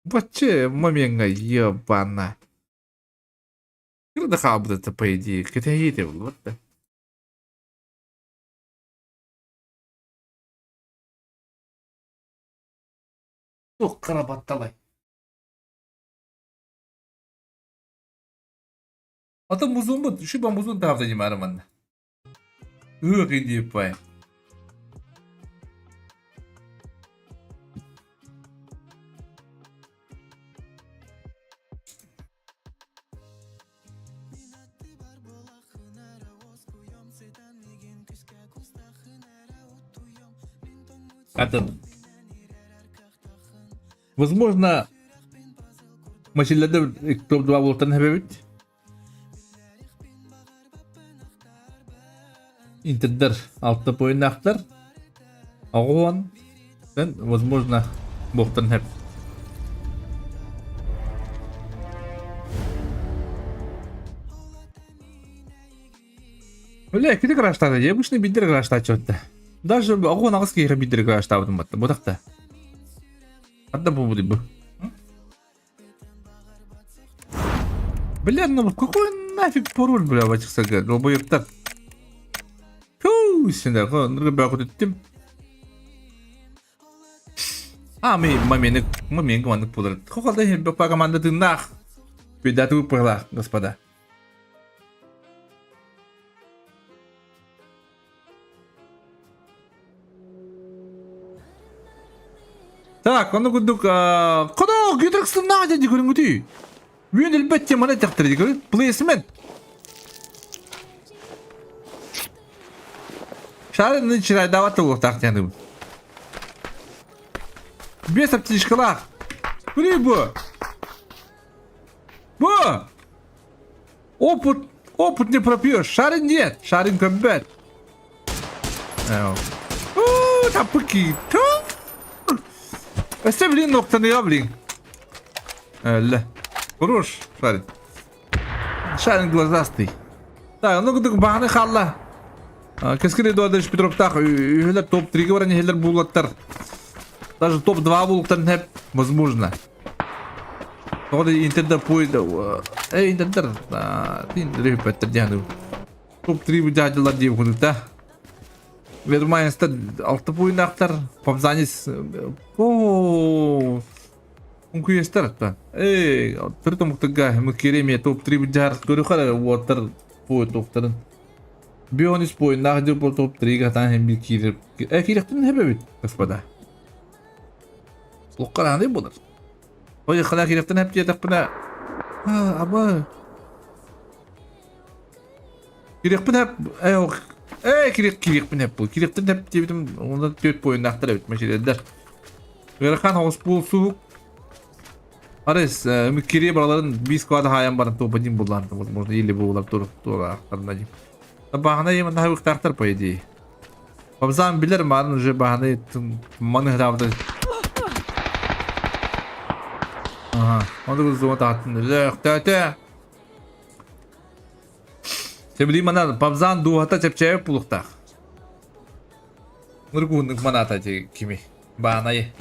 Вообще, момент ебана. Кырда хаалбыт по идее. Кэтэһиитэ булбат да. Туох хара батталай. Ата музонбут, шуба музон таавда димары манна. Ыах индиеппай. Атын. Возможно, Масиллада топ-2 буолтан хэбэбит. Интердер алта поиннаахтар. Оҕуон, возможно, буолтан хэп. Бля, кити краштаата, я обычно бидер краштааччы Даже оҕуон аҕыс киһиэхэ бидер краштаабытым батта, бутахта. Ханна буолбутуй бу? Бля, ну какой нафиг пароль, бля, в этих СГ? Долбоебтар. Фу, сюда, бөҕүтүттүм. А, ми момент, момент маннык буолар. Хохолда иһин команда тыыннаах. Бедату пыһлаах, господа. Так, ону курдук Кодо гидроксыннаах дьэ көрүҥүтүй. Үөн өлбөт теманы тэхтэр дии Плейсмент. Шарын начинай туолуохтаах диэн Без аптечкалаах. Бу бу. Бу! Опыт, опыт не пропьешь. Шарин нет, шарин көмбөт. Тапыки. Өссө блин ноктаныга блин. Әллә. Хорош, шарин. Шарин глазастый. Так, ну кудук бааны халла. Кэскил Эдуардович Петровтаах үһүлэр топ-3-ге баран иһэллэр булаттар. Даже топ-2 булуктан хеп возможно. Тоҕо да Интерда поезд э Интердер Интер үппэттэр диэн топ-3 быдьаадьылар диэн курдук да. Вермайнстар алта буйнаахтар Павзанис о Үҥкүйэстэр атта. Эй, төрүт омуктарга Мыккеремия топ-3 быдьаар көрүхэр уоттар поезд Бионис буойуннаах дьыл бу топ-3-га хатаан иһин биир киирэр. Э, киирэхтин хэбэбит, господа. Луккарааны буолар. Ой, хана киирэхтин хэп диэтэхпинэ, аба. Киирэхпин хэп, э, э, киирэх киирэхпин хэп бу. Киирэхтин хэп диэбитим, онон түөрт буойуннаахтар эбит машиналар. Ыарахан оҕус буолсуук. Арес, кириэ бараларын биир склада хаайан баран топ-1 буллар, возможно, или булар тур туораахтарына дим. Баһана еман хаһыктаахтар по идее. Бабзан билер марын уже баһаны маны хыраабыта. Ага, оны зума тааттын. Лөөхтөөтө. Себили манан Бабзан дууһата чэпчээбит булуктаах. Нургууннук маната кими? Баанайы.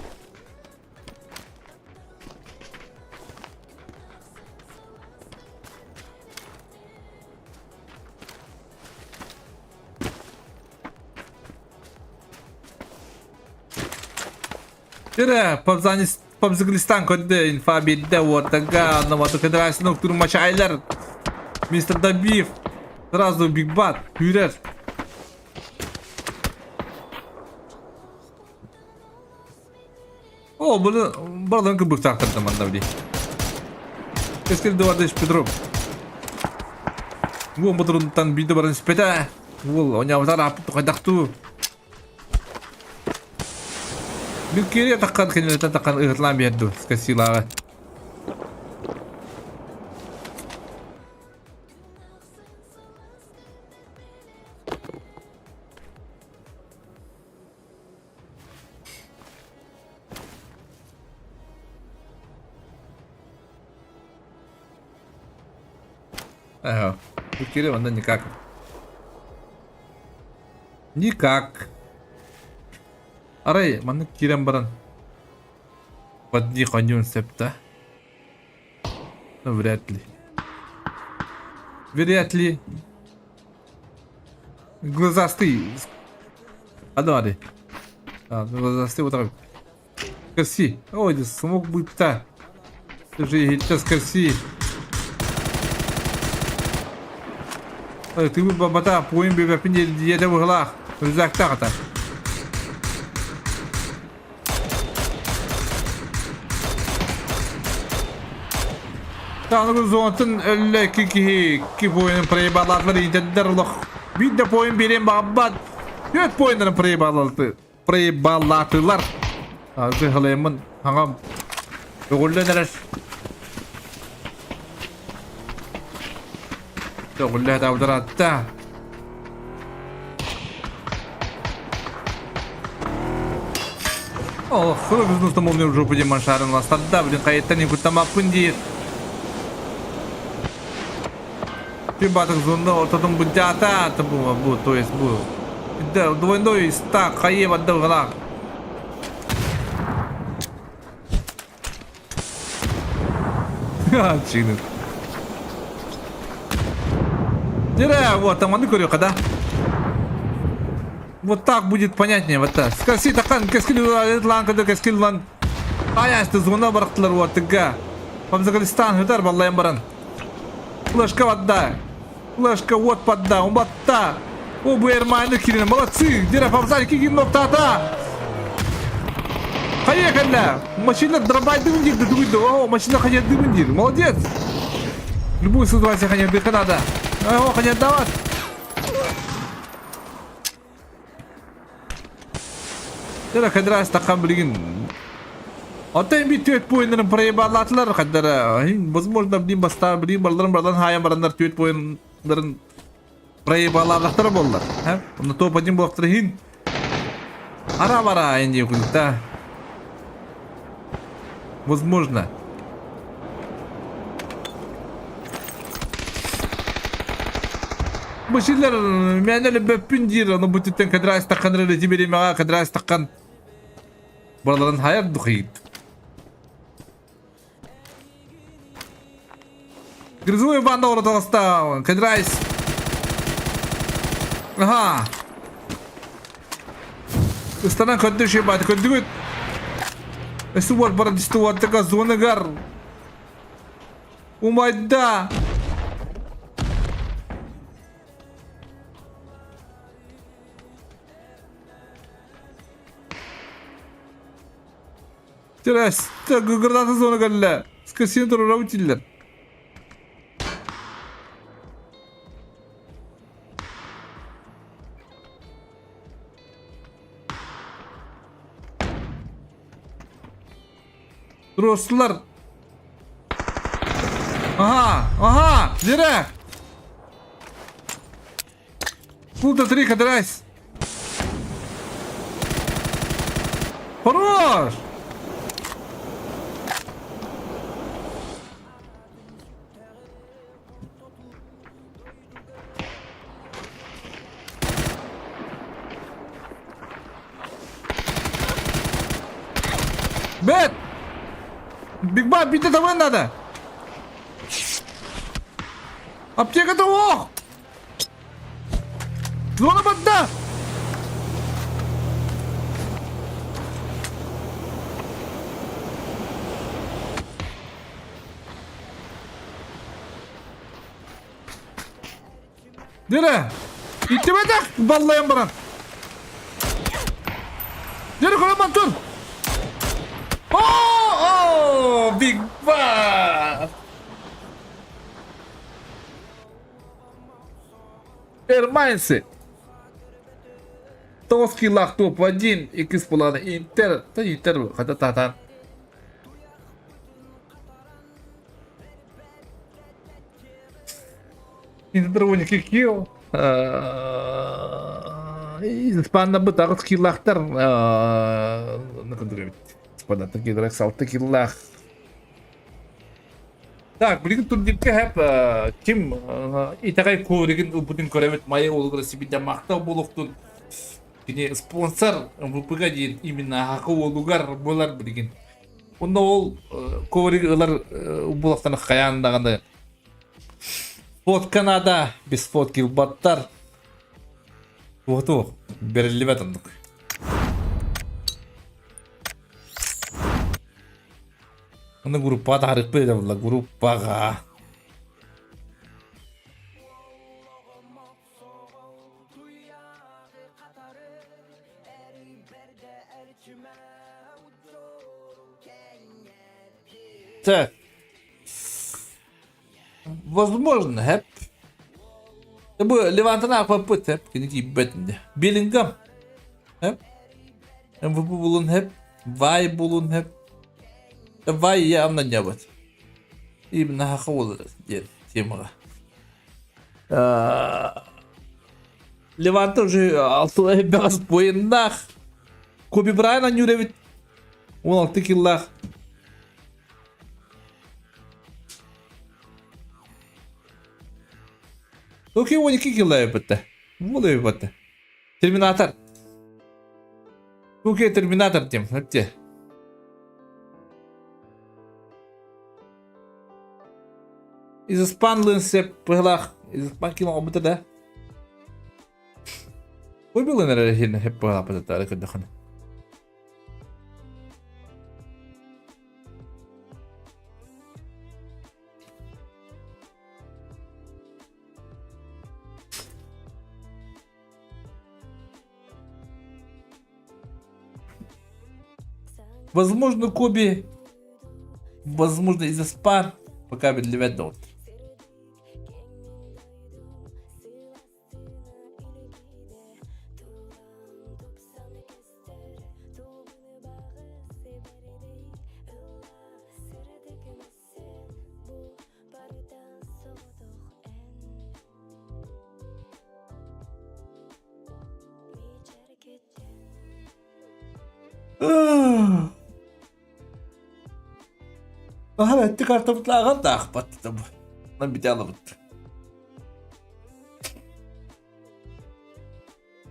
Тире, Пабзыглистан көрдө, инфа биэрдэ, уотага, Номато Федерацияны уктуур мачайлар, мистер Добиев, сразу Биг Бат, күүрэр. О, бұны бараларын кыбыктаахтар манна били. Кэскил Эдуардович Петров. Уол мотурунтан биирдэ баран испэтэ. Уол оонньообутар ааппыт хайдахтуу. Бил киэри таххан кинилэртэн таххан ыһытлаан биэрду скосилааҕы. Ага. Кири онно никак. Никак. Арай маннык киирэн баран подни хоньюн сөп да? Ну, вряд ли. Вряд ли. Глазастый. А давай. А, глазастый вот так. Керси. Ой, смог бы та. Ты же сейчас керси. Ты бы бабата пуин бебепин диэдэ быһылаах. Рюкзактаах ата. Таныгы зонатын өллө икки киһи икки поинын проебалаатылар иитэллэр олох биир да поин биэриэн баҕарбат түөрт поиннарын проебалааты проебалаатылар Азы халаймын хаҥам көҕүллэн эрэр көҕүллэ сатаабытар атта О, хры молния в жопу демон шарын ластарда, блин, хайаттан якуттамаппын диир. Ты батык зонда ортотун бунтята, бу, бу, то есть бу. Да, двойной стак, хайе бадда галак. Чыгын. Дыра, вот, там аны көрүөххэ да. Вот так будет понятнее, вот так. Скажи, тақан кэскил лан кыды кэскил лан. Аясты зона барақтылар уаттыга. Памзагалистан хытар баллайын баран. Флешка ватда. Флешка вот подда, умбатта. О, бу Эрмайны кирин. Молодцы! Дира Памзаль кигин ноктата. Поехали! Машина дробайдыбын диир дугуйду. О, машина хаядыбын диир. Молодец! Любую ситуацию хаядыха надо. О, хаядават. Дера кадрас такан билигин. Оттон би түөрт поиннарын проебалаатылар хаддара. Возможно, блин бастаан блин балларын бардан хаайан бараннар түөрт поиннарын проебалаабатахтара буоллар. Онно топ-1 буолахтара иһин ара-бара инди култа. Возможно. Бу силлэр мээнэ өлбөппүн диир, ону бу түттэн кадраас таххан эрэ бириэмэҕэ кадраас таххан бараларын хайар духайыт. Грызовой банда ороталаста, кадрайс. Ага. Ыстанан көрдө шей бат, көрдүгүт. Өсү бар дистуаттыка зоныгар. Умайда. Терәстә гыгырдаты зона кэллэ. Скасин турара утиллер. Туруостулар. Ага, ага, Лера! Пулта 3 кадрайс. Хорош! Бэт! Бигба, биитэ табыан наада! Аптеката ох! Зона барда! Дere! Иттибэтэх баллайан баран. Дere көрөмөн тур! О, Big Bass! Эрмайнсы. 9 киллах топ-1, иккис буланы Интер, та Интер хата татан. Интер 12 килл. Испанда быт 8 киллахтар. Испанда киллах 6 киллах. Так, билигин турнирга хэп ким итэҕэй ковригин ылбытын көрөбүт Майя уолугар сибидэ махтал буолуохтун. Кини спонсор МВП-га диэн именно Хака уолугар буолар билигин. Онно ол ковриг ылар буолахтан хайаан даҕаны фотка наада, без фотки ылбаттар. Туох бэриллибэт оннук. Оны группаҕа таһаарыахпыт этэ буолла, группаҕа. Так. Возможно, хэп. Бу Левантан аахпаппыт, хэп. Кини тиийбэт инде. Беллингам. Хэп. МВП булун хэп. Вай булун хэп. Вай явно не бат. Именно хаха болар диэн темаҕа. Леванта уже алтылай бэҕэс буойуннаах. Коби Брайан анньуур эбит. 16 киллаах. Окей, 12 килла эбитте. Бу эбитте. Терминатор. Окей, Терминатор тем. Өтте. Из испан сеп пыһылаах. Из испан кило обыта да. Ой, эрэ хин хеп пыһылаах бытата көрдөхүнэ. Возможно, Коби, возможно, из Испан, пока биллибэт да Аһар этти картабытлааҕар да аахпат Нам бите алабыт.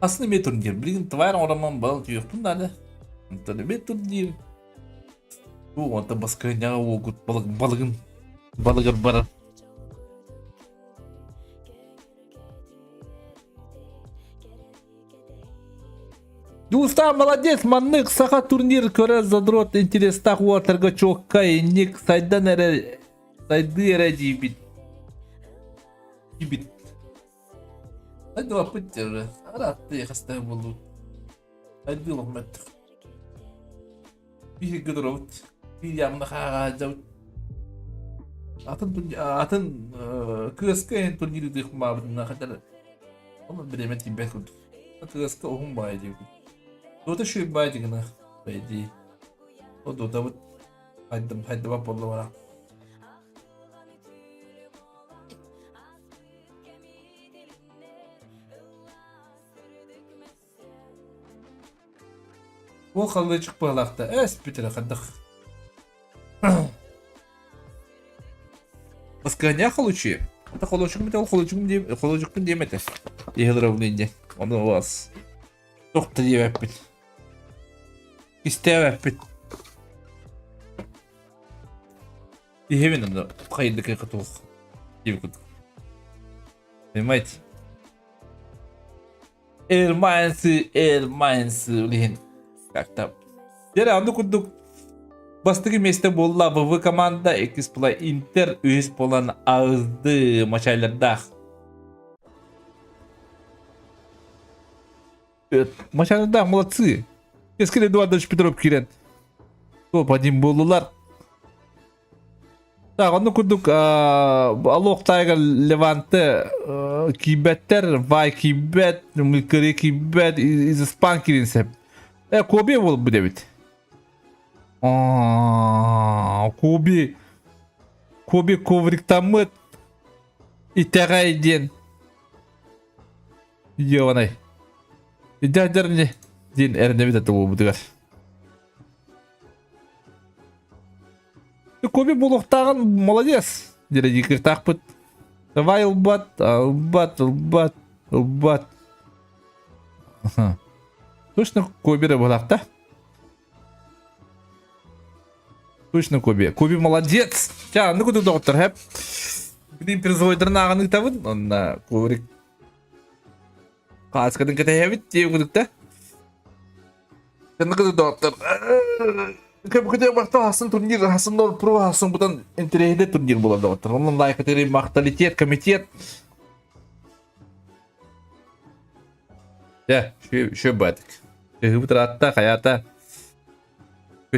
Асын эмиэ турнир. Билигин тварь оҥороммун бал түйүөхпүн наада. Онтон эмиэ турнир. Бу онтон баскыһынньаҕа уолгут балык балыгын балыгар барар. Дьулустаан молодец, маннык саха турнир көрөр задрот интерестаах уолаттарга чуоккай, инник сайдан эрэ сайдыы эрэ диибит. Диибит. Сайдыбаппыт дьэ арааттыы хастаах буоллубут. Сайдыы олохметтих. Биһиги туробут. Биир ямна хаагаадьабыт. Атын атын кыаска эн турниры дыхмаабытына хатар Ол бириэмэ тиийбэт курдук. Кыаска уһун баай диэбит. Дота шүй баай дигина бэйдии. О дотабыт хайдым хайдыбат буолла бара. Ол халлычык быһалаахта эс бүтэрэ хайдах. Баскыһанньаах холучуй. Это холочук ол холочук диэм холочукпун диэм этэ. Иһилировный диэн. Ону вас. Туох да диэбэппит. Истээбэппит. Иһэбин онно хайдык кытылых диэбит. Понимаете? Эрмайнсы, Эрмайнсы, блин. Как там? Дьэ, аны курдук бастакы миэстэ буолла ВВ команда, иккис була Интер, үһүс буолан АСД мачайлардаах. Мачайлардаах молодцы. Кескил Эдуардович Петров киирэн топ-1 буоллулар. Так, онно курдук алуохтаайга Леванте киирбэттэр, Вай киирбэт, Миккери киирбэт, из Испан киирин сеп. Э, Коби буолбут эбит. Коби Коби ковриктаммыт итэҕэй диэн Йованай. Идэ не диэн эрэнэбит это буолбутугар. Коби буолуохтааҕын молодец. Дире кыртаахпыт. Давай ылбат, ылбат, ылбат, ылбат. Точно Коби эрэ буолаахта. Точно Коби. Коби молодец. Ча, ну куда доктор, хэп. Билин призовойдарын ааҕан ыытабын. Онна коврик Хааскатын кэтэһэбит дии кудукта. Кэнники доктор. Кэм махтал хасын турнир хасын нол про хасын бутан интэриэһинэй турнир буолар доҕоттор. Онон лайкатыры махталитет комитет. Дьэ, шө баатык. Ыһыбыт ыраатта, хайаата.